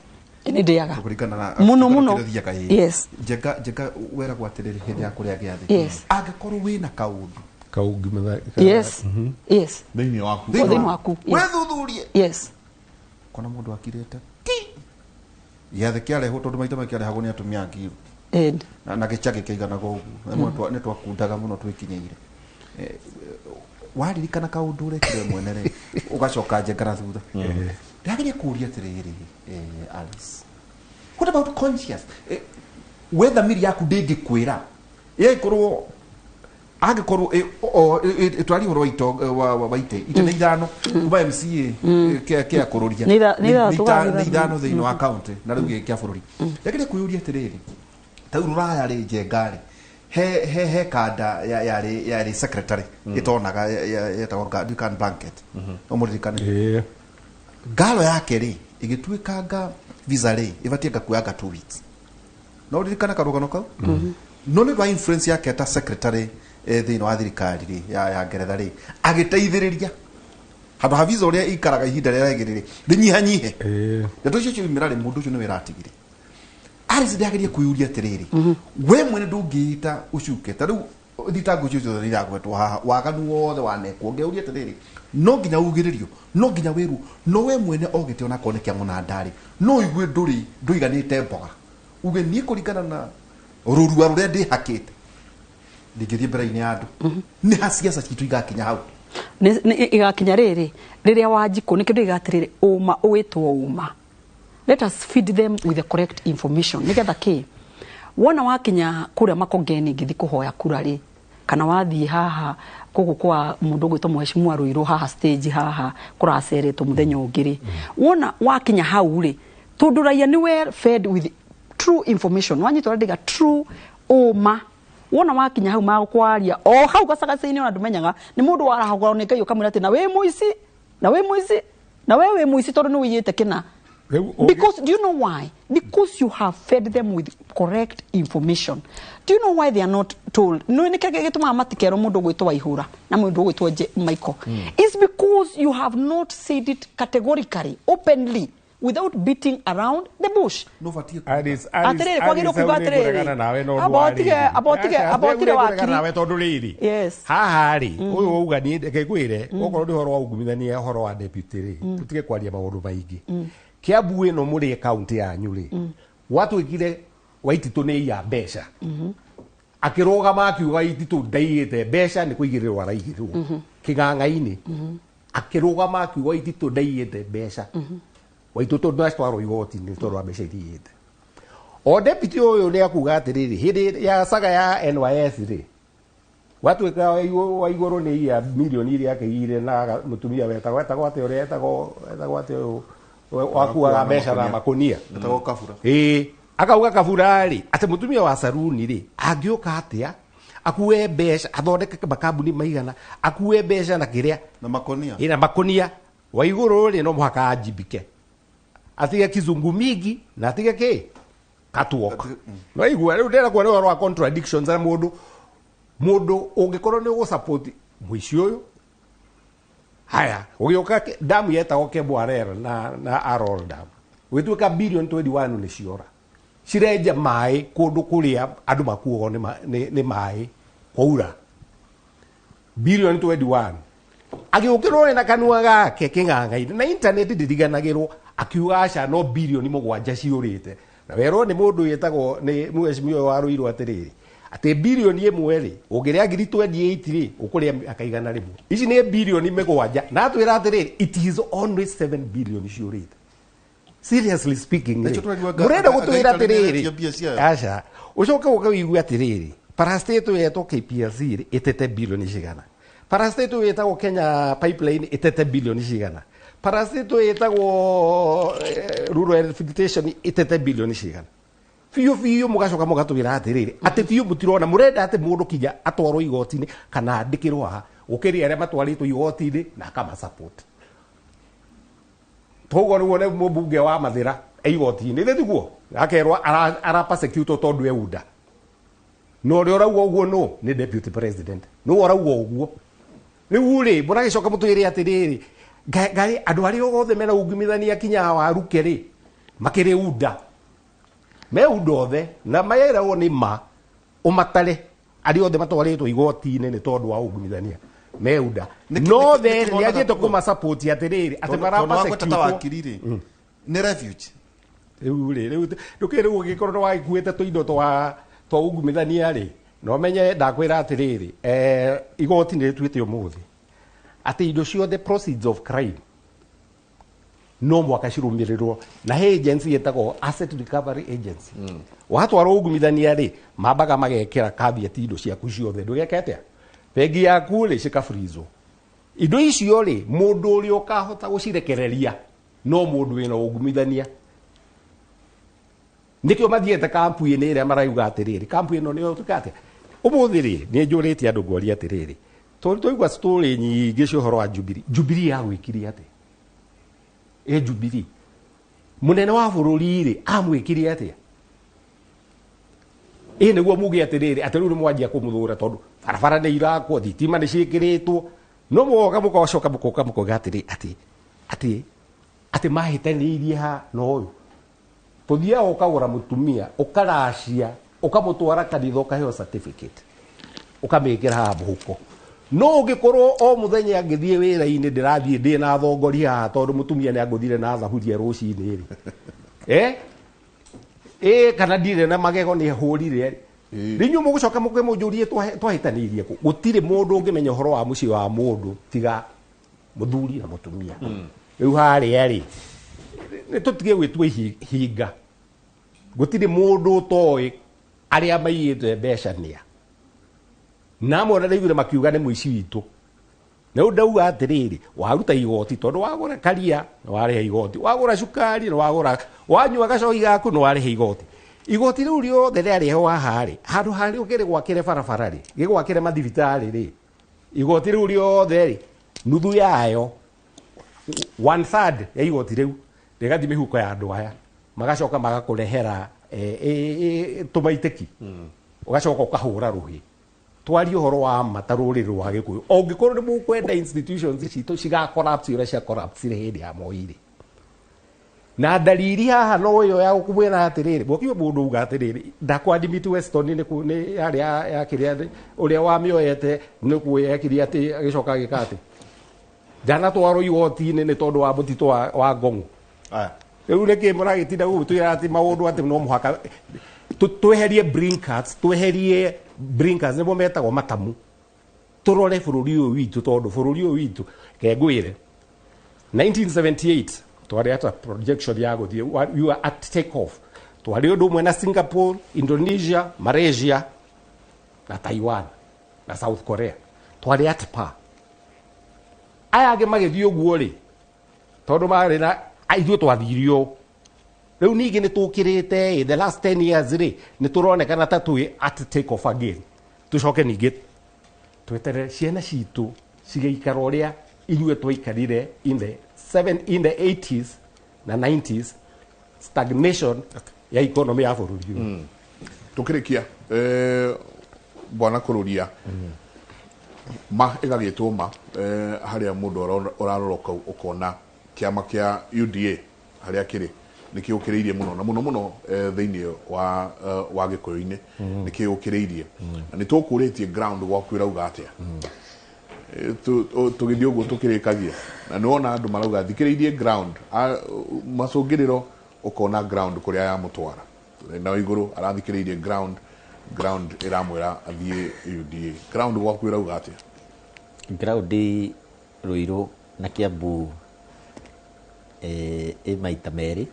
Nĩ ndĩaga. Kũringana na Mũno, mũno. kĩrĩa ũthiaga, ĩĩ. Njenga, Njenga, weragwo atĩrĩrĩ, hĩndĩ ya kũrĩa gĩathĩ, angĩkorwo wĩna kaũndũ Yes. Thĩinĩ waku. Thĩinĩ waku, yes. Wĩthuthurie. Kona mũndũ akirĩte ki gĩathĩ kĩarehwo, tondũ maita maingĩ kĩarehagwo nĩ atumia a ngiru And na gĩchagĩ kĩiganaga ũguo. Rĩmwe nĩ twakundaga mũno twĩkinyĩire. Waririkana kaũndũ ũrekire mwene rĩ, ũgacoka Njenga na thutha. Ndĩrageria kũũria atĩrĩrĩ, Alice, what about conscious? We thamiri yaku ndĩngĩkwĩra ĩgĩkorwo Angĩkorwo twari ũhoro wa ite ite nĩ ithano kuma MCA kĩa kũrũria nĩ ithano thĩinĩ wa county na rĩu kĩa bũrũri. Reke kwĩyũria atĩrĩrĩ, ta rĩu rũraya rĩ Njenga rĩ he kanda yarĩ secretary ĩtonaga yetagwo Duncan Blanket no mũririkane ngaro yake rĩ ĩgĩtuĩkanga visa rĩ ĩbatiĩ ngakuanga 2 weeks no ririkana karũgano kau no nĩ wa influence yake ta secretary thĩinĩ wa thirikari rĩ ya Ngeretha rĩ agĩteithĩrĩria handũ ha visa ũrĩa ikaraga ihinda rĩrĩa rĩagĩrĩire rĩnyihanyihe ndeto icio ciumĩra rĩ mũndũ ũcio nĩwe ĩratigire Alice ndĩageria kwĩyũria atĩrĩrĩ we mwene ndũngĩĩta ũcuke ta rĩu thitango icio ciothe nĩiragwetwo haha waganu wothe wanekwo ngeyũria atĩrĩrĩ no nginya ugĩrĩrio no nginya wĩrwo no we mwene ogĩte onakorwo nĩ kĩa mũnandarĩ no ũigue ndũrĩ ndũiganĩte mboga uge niĩ kũringana na rũrua rũrĩa ndĩhakĩte ndingĩthiĩ mbere-inĩ ya andũ nĩ ha siasa citũ igakinya hau igakinya rĩrĩ rĩrĩa Wanjikũ nĩkĩo ndĩiga atĩrĩrĩ ũma ũwĩtwo ũma. Let us feed them with the correct information nĩgetha kĩ wona wakinya kũrĩa Makongeni ngĩthiĩ kũhoya kura rĩ kana wathiĩ haha kũgũ kwa mũndũ ũgwĩtwo Mheshimiwa Ruiru haha stage haha kũraceretwo mũthenya ũngĩ rĩ wona wakinya hau rĩ tondũ raia nĩ well fed with true information wanyitwo ndĩga true ũma wona wakinya hau magũkwaria o hau gacagaca-inĩ ona ndũmenyaga nĩ mũndũ warahagũrwo nĩ Ngai ũkamwĩra atĩ na wĩ mũici na wĩ mũici na we wĩ mũici tondũ nĩ wĩiyĩte kĩna. Because do you know why? Because you have fed them with correct information. Do you know why they are not told? No nĩ kĩrĩa gĩtũmaga matikerwo mũndũ ũgwĩtwo Waihura na mũndũ ũgwĩtwo Michael. It's because you have not said it categorically, openly, without beating around the bush. Atĩrĩrĩ kwagĩrĩirwo kuga atĩrĩrĩ amba ũtige wakiri nawe tondũ rĩrĩ yes haha rĩ ũyũ wauga niĩ reke ngwĩre okorwo nĩ ũhoro wa ungumithania ũhoro wa deputy rĩ tũtige kwaria maũndũ maingĩ. Kiambu ĩno mũrĩ kaunti yanyu rĩ gwatuĩkire Waititũ nĩ iya mbeca akĩrũgama akiuga Waititũ ndaigĩte mbeca nĩ kũigĩrĩrwo araigĩrĩrwo kĩng'ang'a-inĩ akĩrũgama akiuga Waititũ ndaigĩte mbeca Waititũ ndatwarwo igoti-inĩ tondũ wa mbeca iria aigĩte. O deputy ũyũ nĩ akuga atĩrĩrĩ hĩndĩ ya saga ya NYS rĩ gwatuĩka Waigũrũ nĩ iya milioni iria akĩigire na mũtumia wetagwo etagwo atĩa ũrĩa etagwo atĩa ũyũ wakuaga mbeca na makonia etagwo Kabura akauga Kabura rĩ atĩ mũtumia wa saruni rĩ angĩũka atĩa akue mbeca athondeke makambuni maigana akue mbeca na kĩrĩa na makonia na makonia Waigũrũ rĩ no mũhaka anjibike atige kizungu mingi na atige kĩ catwalk no igua rĩu ndĩrenda kuona ũhoro wa contradictions na mũndũ ũngĩkorwo nĩ ũgũsupport mũici ũyũ haya ũgĩũka damu yetagwo Kebwarera na Arror dam gwĩtuĩka billion 21 nĩ ciora cirenja maĩ kũndũ kũrĩa andũ makuagwo nĩ maĩ kwaura billion 21 agĩũkĩrwo na kanua gake kĩng'ang'a-inĩ na internet ndĩriganagĩrwo akiuga aca no bilioni 7 ciũrĩte na werwo nĩ mũndũ wĩtagwo nĩ mheshimiwa wa Ruiru atĩrĩrĩ atĩ bilioni 1 rĩ ũngĩrĩa ngiri 28 rĩ ũkũrĩa mĩaka 100 ici nĩ bilioni 7 na atwĩra atĩrĩrĩ it is only 7 billion ciũrĩte. Seriously speaking mũrenda gũtwĩra atĩrĩrĩ aca ũcoke ũke ũigue atĩrĩrĩ parastatal yetwo KPLC rĩ ĩtete bilioni cigana parastatal ĩtagwo Kenya Pipeline ĩtete bilioni cigana parastatal ĩtagwo Rural Electrification ĩtete bilioni cigana biũ biũ mũgacoka mũgatwĩra atĩrĩrĩ atĩ biũ mũtirona mũrenda atĩ mũndũ kinya atwarwo igoti-inĩ kana andĩkĩrwo haha gũkĩria arĩa matwarĩtwo igoti-inĩ na akamasupport toguo nĩguo nĩ mũmbunge wa Mathĩra e igoti-inĩ ithĩ tiguo akerwo ara persecute tondũ e UDA no ũrĩa ũrauga ũguo nũ nĩ deputy president nũ ũrauga ũguo rĩu rĩ mũragĩcoka mũtwĩre atĩrĩrĩ ngai andũ arĩa othe mena ungumithania kinya Waruke rĩ makĩrĩ UDA me UDA othe na maeragwo nĩ ma ũmatare arĩa othe matwarĩtwo igoti-inĩ nĩ tondũ wa ungumithania me UDA no the nĩ anjĩte kũmasupport atĩrĩrĩ atĩ marapersecute wakiri rĩ nĩ refuge rĩu rĩ rĩu ndũkĩrĩ rĩu ũngĩkorwo nĩ wagĩkuĩte tũindo twa ungumithania rĩ no menye ndakwĩra atĩrĩrĩ igoti nĩ rĩtuĩte ũmũthĩ atĩ indo ciothe proceeds of crime no mwaka cirũmĩrĩrwo na he agency ĩtagwo Asset Recovery Agency watwarwo ungumithania rĩ mambaga magekĩra caveat indo ciaku ciothe ndũgeke atĩa Bengi yaku rĩ cikaburizwo. Indo icio rĩ mũndũ ũrĩa ũkahota gũcirekereria no mũndũ wĩna ungumithania. Nĩkĩo mathiĩte kampu-inĩ ĩrĩa marauga atĩrĩrĩ, kampu ĩno nĩyo tuka atĩa. Ũmũthĩ rĩ nĩ njũrĩtie andũ ngoria atĩrĩrĩ, tondũ twaigua story nyingĩ cia ũhoro wa Jubilee. Jubilee yagwĩkire atĩa? Ĩ Jubilee munene wa bũrũri rĩ amwĩkire atĩa? Ĩ nĩguo muge atĩrĩrĩ atĩ rĩu nĩ mwanjia kũmũthũra tondũ barabara nĩ irakwo, thitima nĩ ciĩkĩrĩtwo, no mũgoka mũgacoka mũkoka mũkoiga atĩrĩ atĩ atĩ atĩ mahĩtanĩirie ha na ũyũ. Tũthiaga ũkagũra mũtumia, ũkaracia, ũkamũtwara kanitha ũkaheo certificate, ũkamĩkĩra haha mũhuko. No ũngĩkorwo o mũthenya ngĩthiĩ wĩra-inĩ ndĩrathiĩ ndĩ na thongori haha tondũ mũtumia nĩ angũthire na thaburia rũcinĩ rĩ. Kana ndirĩ na magego nĩ hũrire. Rĩu inyuĩ mũgũcoka mũkĩmũnjũrie twahĩtanĩirie kũ? Gũtirĩ mũndũ ũngĩmenya ũhoro wa mũciĩ wa mũndũ tiga mũthuri na mũtumia. Rĩu harĩa rĩ nĩ tũtige gwĩtua hinga. Gũtirĩ mũndũ ũtoĩ arĩa maiyĩte mbeca nĩa. Na amwe ona ndaiguire makiuga nĩ mũici witũ. Na rĩu ndauga atĩrĩrĩ, waruta igoti tondũ wagũra karia nĩ warĩha igoti, wagũra cukari nĩ wagũra, wanyua gacohi gaku nĩ warĩha igoti. Igoti rĩu rĩothe rĩarĩhwo haha rĩ, handũ harĩa ũkĩrĩ gwakĩre barabara rĩ, gĩgwakĩre mathibitarĩ rĩ, igoti rĩu rĩothe rĩ, nuthu yayo, 1/3 ya igoti rĩu rĩgathiĩ mĩhuko ya andũ aya, magacoka magakũrehera tũmaitĩki, ũgacoka ũkahũra rũhĩ. Twarie ũhoro wa ma ta rũrĩrĩ rwa Gĩkũyũ. Ũngĩkorwo nĩ mũkwenda institutions citũ ciga collapse ũrĩa cia collapse hĩndĩ ya Moi rĩ. Na dalili haha no ĩyo ya gũkũmwĩra atĩrĩrĩ, mũkiuga mũndũ uga atĩrĩrĩ, ndakwadimiti Weston nĩ nĩ yarĩ ya kĩrĩa ũrĩa wamĩoete nĩ kwĩyekire atĩ agĩcoka agĩka atĩ ndanatwarwo igoti-inĩ nĩ tondũ wa mũtitũ wa Ngong'o. Rĩu nĩkĩ mũragĩtinda gũgĩtwĩra atĩ maũndũ atĩ no mũhaka tweherie blinkers, tweherie blinkers nĩmo metagwo matamu, tũrore bũrũri ũyũ witũ tondũ bũrũri ũyũ witũ ke ngwĩre 1978 twarĩ ata projection ya gũthiĩ, we were at take off, twarĩ ũndũ ũmwe na Singapore, Indonesia, Malaysia na Taiwan na South Korea, twarĩ at par. Aya angĩ magĩthiĩ ũguo rĩ tondũ marĩ na ithuĩ twathirie ũũ. Rĩu ningĩ nĩ tũkĩrĩte the last 10 years rĩ nĩ tũronekana ta twĩ at take off again. Tũcoke ningĩ tweterere ciana citũ cigĩikara ũrĩa ithuĩ twaikarire in the seven, in the 80s na 90s stagnation ya economy ya bũrũri ũyũ. Tukirikia bwana Kururia, ma ĩgagĩtwo ma harĩa mũndũ ũrarora ũkona kĩama kĩa UDA harĩa kĩrĩ nĩ kĩũkĩrĩirie mũno na mũno mũno thĩinĩ wa Gĩkũyũ-inĩ nĩ kĩũkĩrĩirie na nĩ tũkũrĩtie ground gwaku ĩrauga atĩa tũgĩthiĩ ũguo tũkĩrĩkagia na nĩ wona andũ marauga thikĩrĩirie ground macũngĩrĩro ũkona ground kũrĩa yamũtwara na igũrũ arathikĩrĩirie ground ĩramwĩra athiĩ UDA. Ground gwaku ĩrauga atĩa? Ground Ruiru na Kiambu ĩ maita merĩ.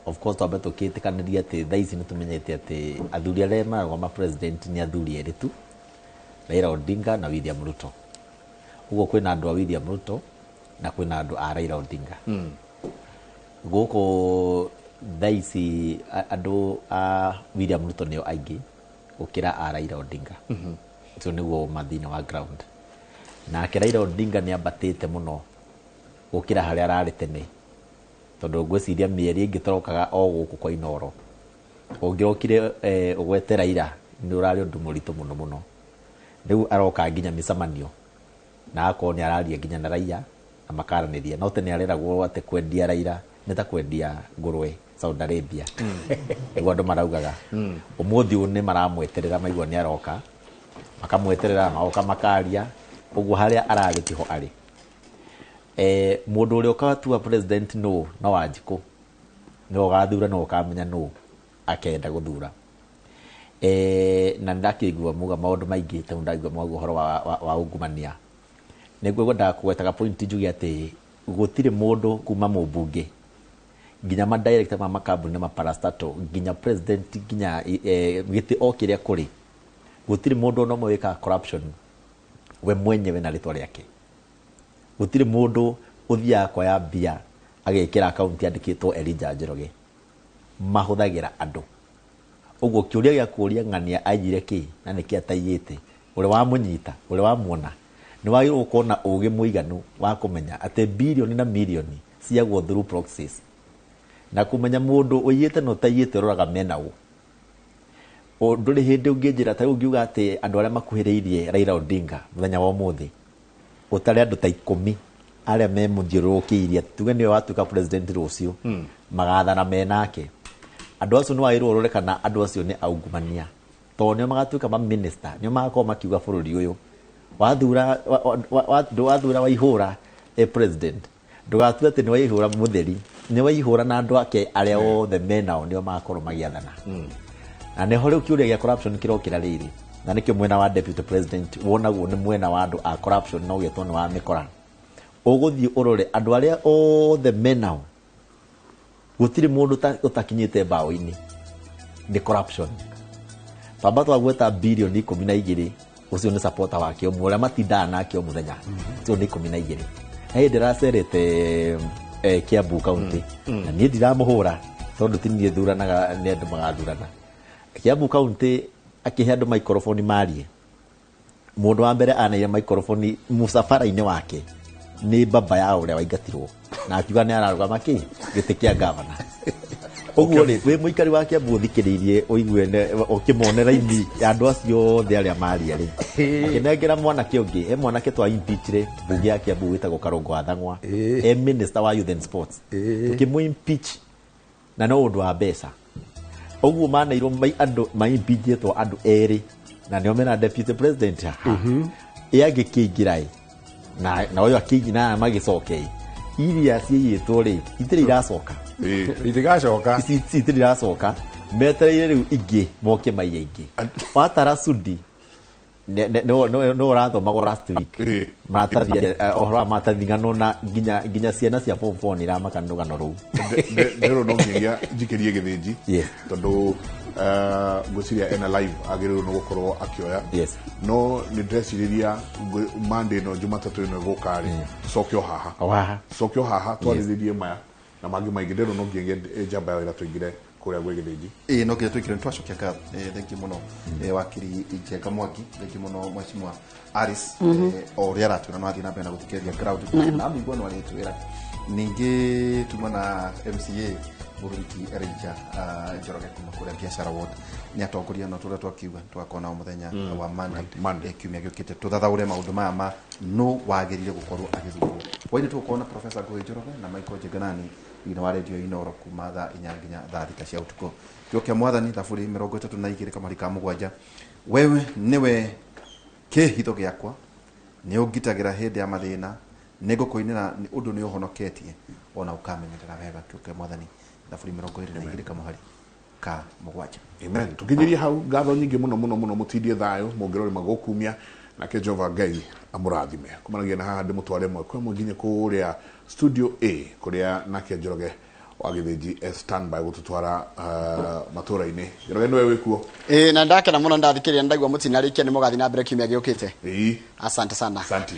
Of course twambe tũkĩtĩkanĩria atĩ thaa ici nĩ tũmenyete atĩ athuri arĩa mararũgama president nĩ athuri erĩ tu, Raila Odinga na William Ruto. Ũguo kwĩna andũ a William Ruto na kwĩna andũ a Raila Odinga. Gũkũ thaa ici andũ a William Ruto nĩo aingĩ gũkĩra a Raila Odinga. Ũcio nĩguo ũma thĩinĩ wa ground. Nake Raila Odinga nĩ ambatĩte mũno gũkĩra harĩa ararĩ tene, tondũ ngwĩciria mĩeri ĩngĩ tũrokaga o gũkũ kwa Inooro, ũngĩrokire ũgwete Raila nĩ ũrarĩ ũndũ mũritũ mũno mũno. Rĩu aroka nginya mĩcemanio na akorwo nĩ araria nginya na raia na makaranĩria. No tene areragwo atĩ kwendia Raila nĩ ta kwendia ngũrwe Saudi Arabia. Nĩguo andũ maraugaga. Ũmũthĩ ũyũ nĩ maramweterera maigua nĩ aroka, makamweterera magoka makaria, ũguo harĩa ararĩ tiho arĩ. Mũndũ ũrĩa ũgatua president nũ no Wanjikũ nĩwe ũgathura, nĩwe ũkamenya nũ akenda gũthura. Na nĩndakĩigua muga maũndũ maingĩ tondũ ndaigua mauga ũhoro wa ungumania. Nĩguo ngwendaga kũgwetaga point njuge atĩ gũtirĩ mũndũ kuma mũmbunge nginya ma director ma makambuni na maparastato nginya president nginya gĩtĩ o kĩrĩa kũrĩ Gũtirĩ mũndũ ona ũmwe wĩkaga corruption we mwenyewe na rĩtwa rĩake. Gũtirĩ mũndũ ũthiaga kuoya mbia agekĩra akaunti yandĩkĩtwo Elijah Njoroge. Mahũthagĩra andũ. Ũguo kĩũria gĩa kũũria ng'ania aiyire kĩ na nĩkĩ ataiyĩte, ũrĩa wamũnyita, ũrĩa wamuona, nĩ wagĩrĩirwo gũkorwo na ũgĩ mũiganu wa kũmenya atĩ birioni na mirioni ciagwo through proxies. Na kũmenya mũndũ ũiyĩte na ũtaiyĩte ũroraga mena ũ. Ndũrĩ hĩndĩ ũngĩnjĩra, ta rĩu ũngiuga atĩ andũ arĩa makuhĩrĩirie Raila Odinga mũthenya wa ũmũthĩ, ũtare andũ ta 10 arĩa me mũthiũrũrũkĩirie, tuge nĩwe watuĩka president rũciũ, magathana me nake. Andũ acio nĩ wagĩrĩirwo ũrore kana andũ acio nĩ aungumania, tondũ nĩo magatuĩka ma minister, nĩo magakorwo makiuga bũrũri ũyũ. Wathura, wathura Waihũra e president, ndũgatue atĩ nĩ Waihũra mũtheri, nĩ Waihũra na andũ ake arĩa othe menao nĩo magakorwo magĩathana. Na nĩho rĩu kĩũria gĩa corruption kĩrokĩra rĩrĩ, na nĩkĩo mwena wa deputy president wonagwo nĩ mwena wa andũ a corruption na ũgetwo nĩ wa mĩkora. Ũgũthiĩ ũrore andũ arĩa othe menao, gũtirĩ mũndũ ũtakinyĩte mbaũ-inĩ nĩ corruption. Twamba twagweta birioni 12, ũcio nĩ supporter wake ũmwe ũrĩa matindaga nake o mũthenya, ũcio nĩ 12. Na hĩndĩ ndĩracerete Kiambu County, na niĩ ndiramũhũra tondũ ti niĩ thuranaga, nĩ andũ magathurana. Kiambu County akĩhe andũ microphone marie, mũndũ wa mbere aneire microphone mũcabara-inĩ wake nĩ baba ya ũrĩa waingatirwo, na akiuga nĩ ararũgama kĩ gĩtĩ kĩa gavana. Ũguo rĩ, wĩ mũikari wa Kiambu ũthikĩrĩirie ũigue ũkĩmonera ini ya andũ acio othe arĩa maria rĩ, akĩnengera mwanake ũngĩ, he mwanake twa impeachire mbunge ya Kiambu wĩtagwo Karũngo wa Thang'wa, e minister wa youth and sports, tũkĩmũ impeach na no ũndũ wa mbeca. Ũguo maneirwo andũ maimpeachĩtwo andũ erĩ na nĩo mena deputy president haha. Ĩ angĩkĩingĩra ĩ, na ũyũ akĩingĩ na aya magĩcoke ĩ, iria ciiyĩtwo rĩ, itirĩ iracoka. Itigacoka. Ici itirĩ iracoka, metereire rĩu ingĩ moke maiye ingĩ. Watara Sudi nĩ ũrathomagwo last week. Maratathi, ũhoro wa maratathi ng'ano na nginya ciana cia form 4 nĩ iramaka nĩ rũgano rũu. Ndĩrona no nginyagia njikĩrie gĩthĩnji. Tondũ ngwĩciria ena live agĩrĩirwo nĩ gũkorwo akĩoya. No nĩ ndĩrecirĩria Monday ĩno, Jumatatũ ĩno ĩgũka rĩ, tũcoke o haha. O haha. Tũcoke o haha, twarĩrĩrie maya na mangĩ maingĩ. Ndĩrona no nginyagia njamba ya wĩra tũingĩre kũrĩa gwĩ gĩthĩnji. Ĩĩ, no nginya tũingĩre, nĩ twacokia ngatho. Thank you mũno. Wakiri Njenga Mwangi, thank you mũno Mheshimiwa Alice. O ũrĩa aratwĩra no athiĩ na mbere na gũthikĩrĩria ground. Na mĩiguano arĩtwĩra. Ningĩ tuma na MCA Mũrũriki Elijah Njoroge kuma kũrĩa Biashara Ward. Nĩ atongoria no tũrĩa twakiuga tũgakorwo nao mũthenya wa Monday. Monday. Kiumia gĩũkĩte tũthathaũre maũndũ maya ma no wagĩrĩire gũkorwo agĩthurwo. Hwaĩ-inĩ tũgũkorwo na Professor Ngũgĩ Njoroge na Michael Njenganani thĩinĩ wa redio Inooro kuma thaa 4 nginya thaa 6 cia ũtukũ. Kĩo kĩa Mwathani thaburi 32 kamũhari ka 7. Wewe nĩwe kĩĩhitho gĩakwa, nĩ ũngitagĩra hĩndĩ ya mathĩna, nĩ ngũkũinĩra nĩ ũndũ nĩ ũhonoketie, ona ũkamenyerera wega. Kĩo kĩa Mwathani thaburi 22 kamũhari ka 7. Amen. Tukinyĩrie hau ngatho nyingĩ mũno mũno mũno, mũtindie thayũ, mũngĩrore magũkumia, nake Jehova Ngai amũrathime. Kumanagia na haha ndĩmũtware ĩmwe kwa ĩmwe nginya kũrĩa studio A, kũrĩa nake Njoroge wa Gĩthĩnji e standby gũtũtwara matũra-inĩ. Njoroge nĩwe wĩkuo? Ĩĩ, na ndakena mũno ndathikĩrĩria, ndaigua mũtinarĩkia, nĩ mũgathiĩ na mbere kiumia gĩũkĩte. Ĩĩ. Asante sana. Asante.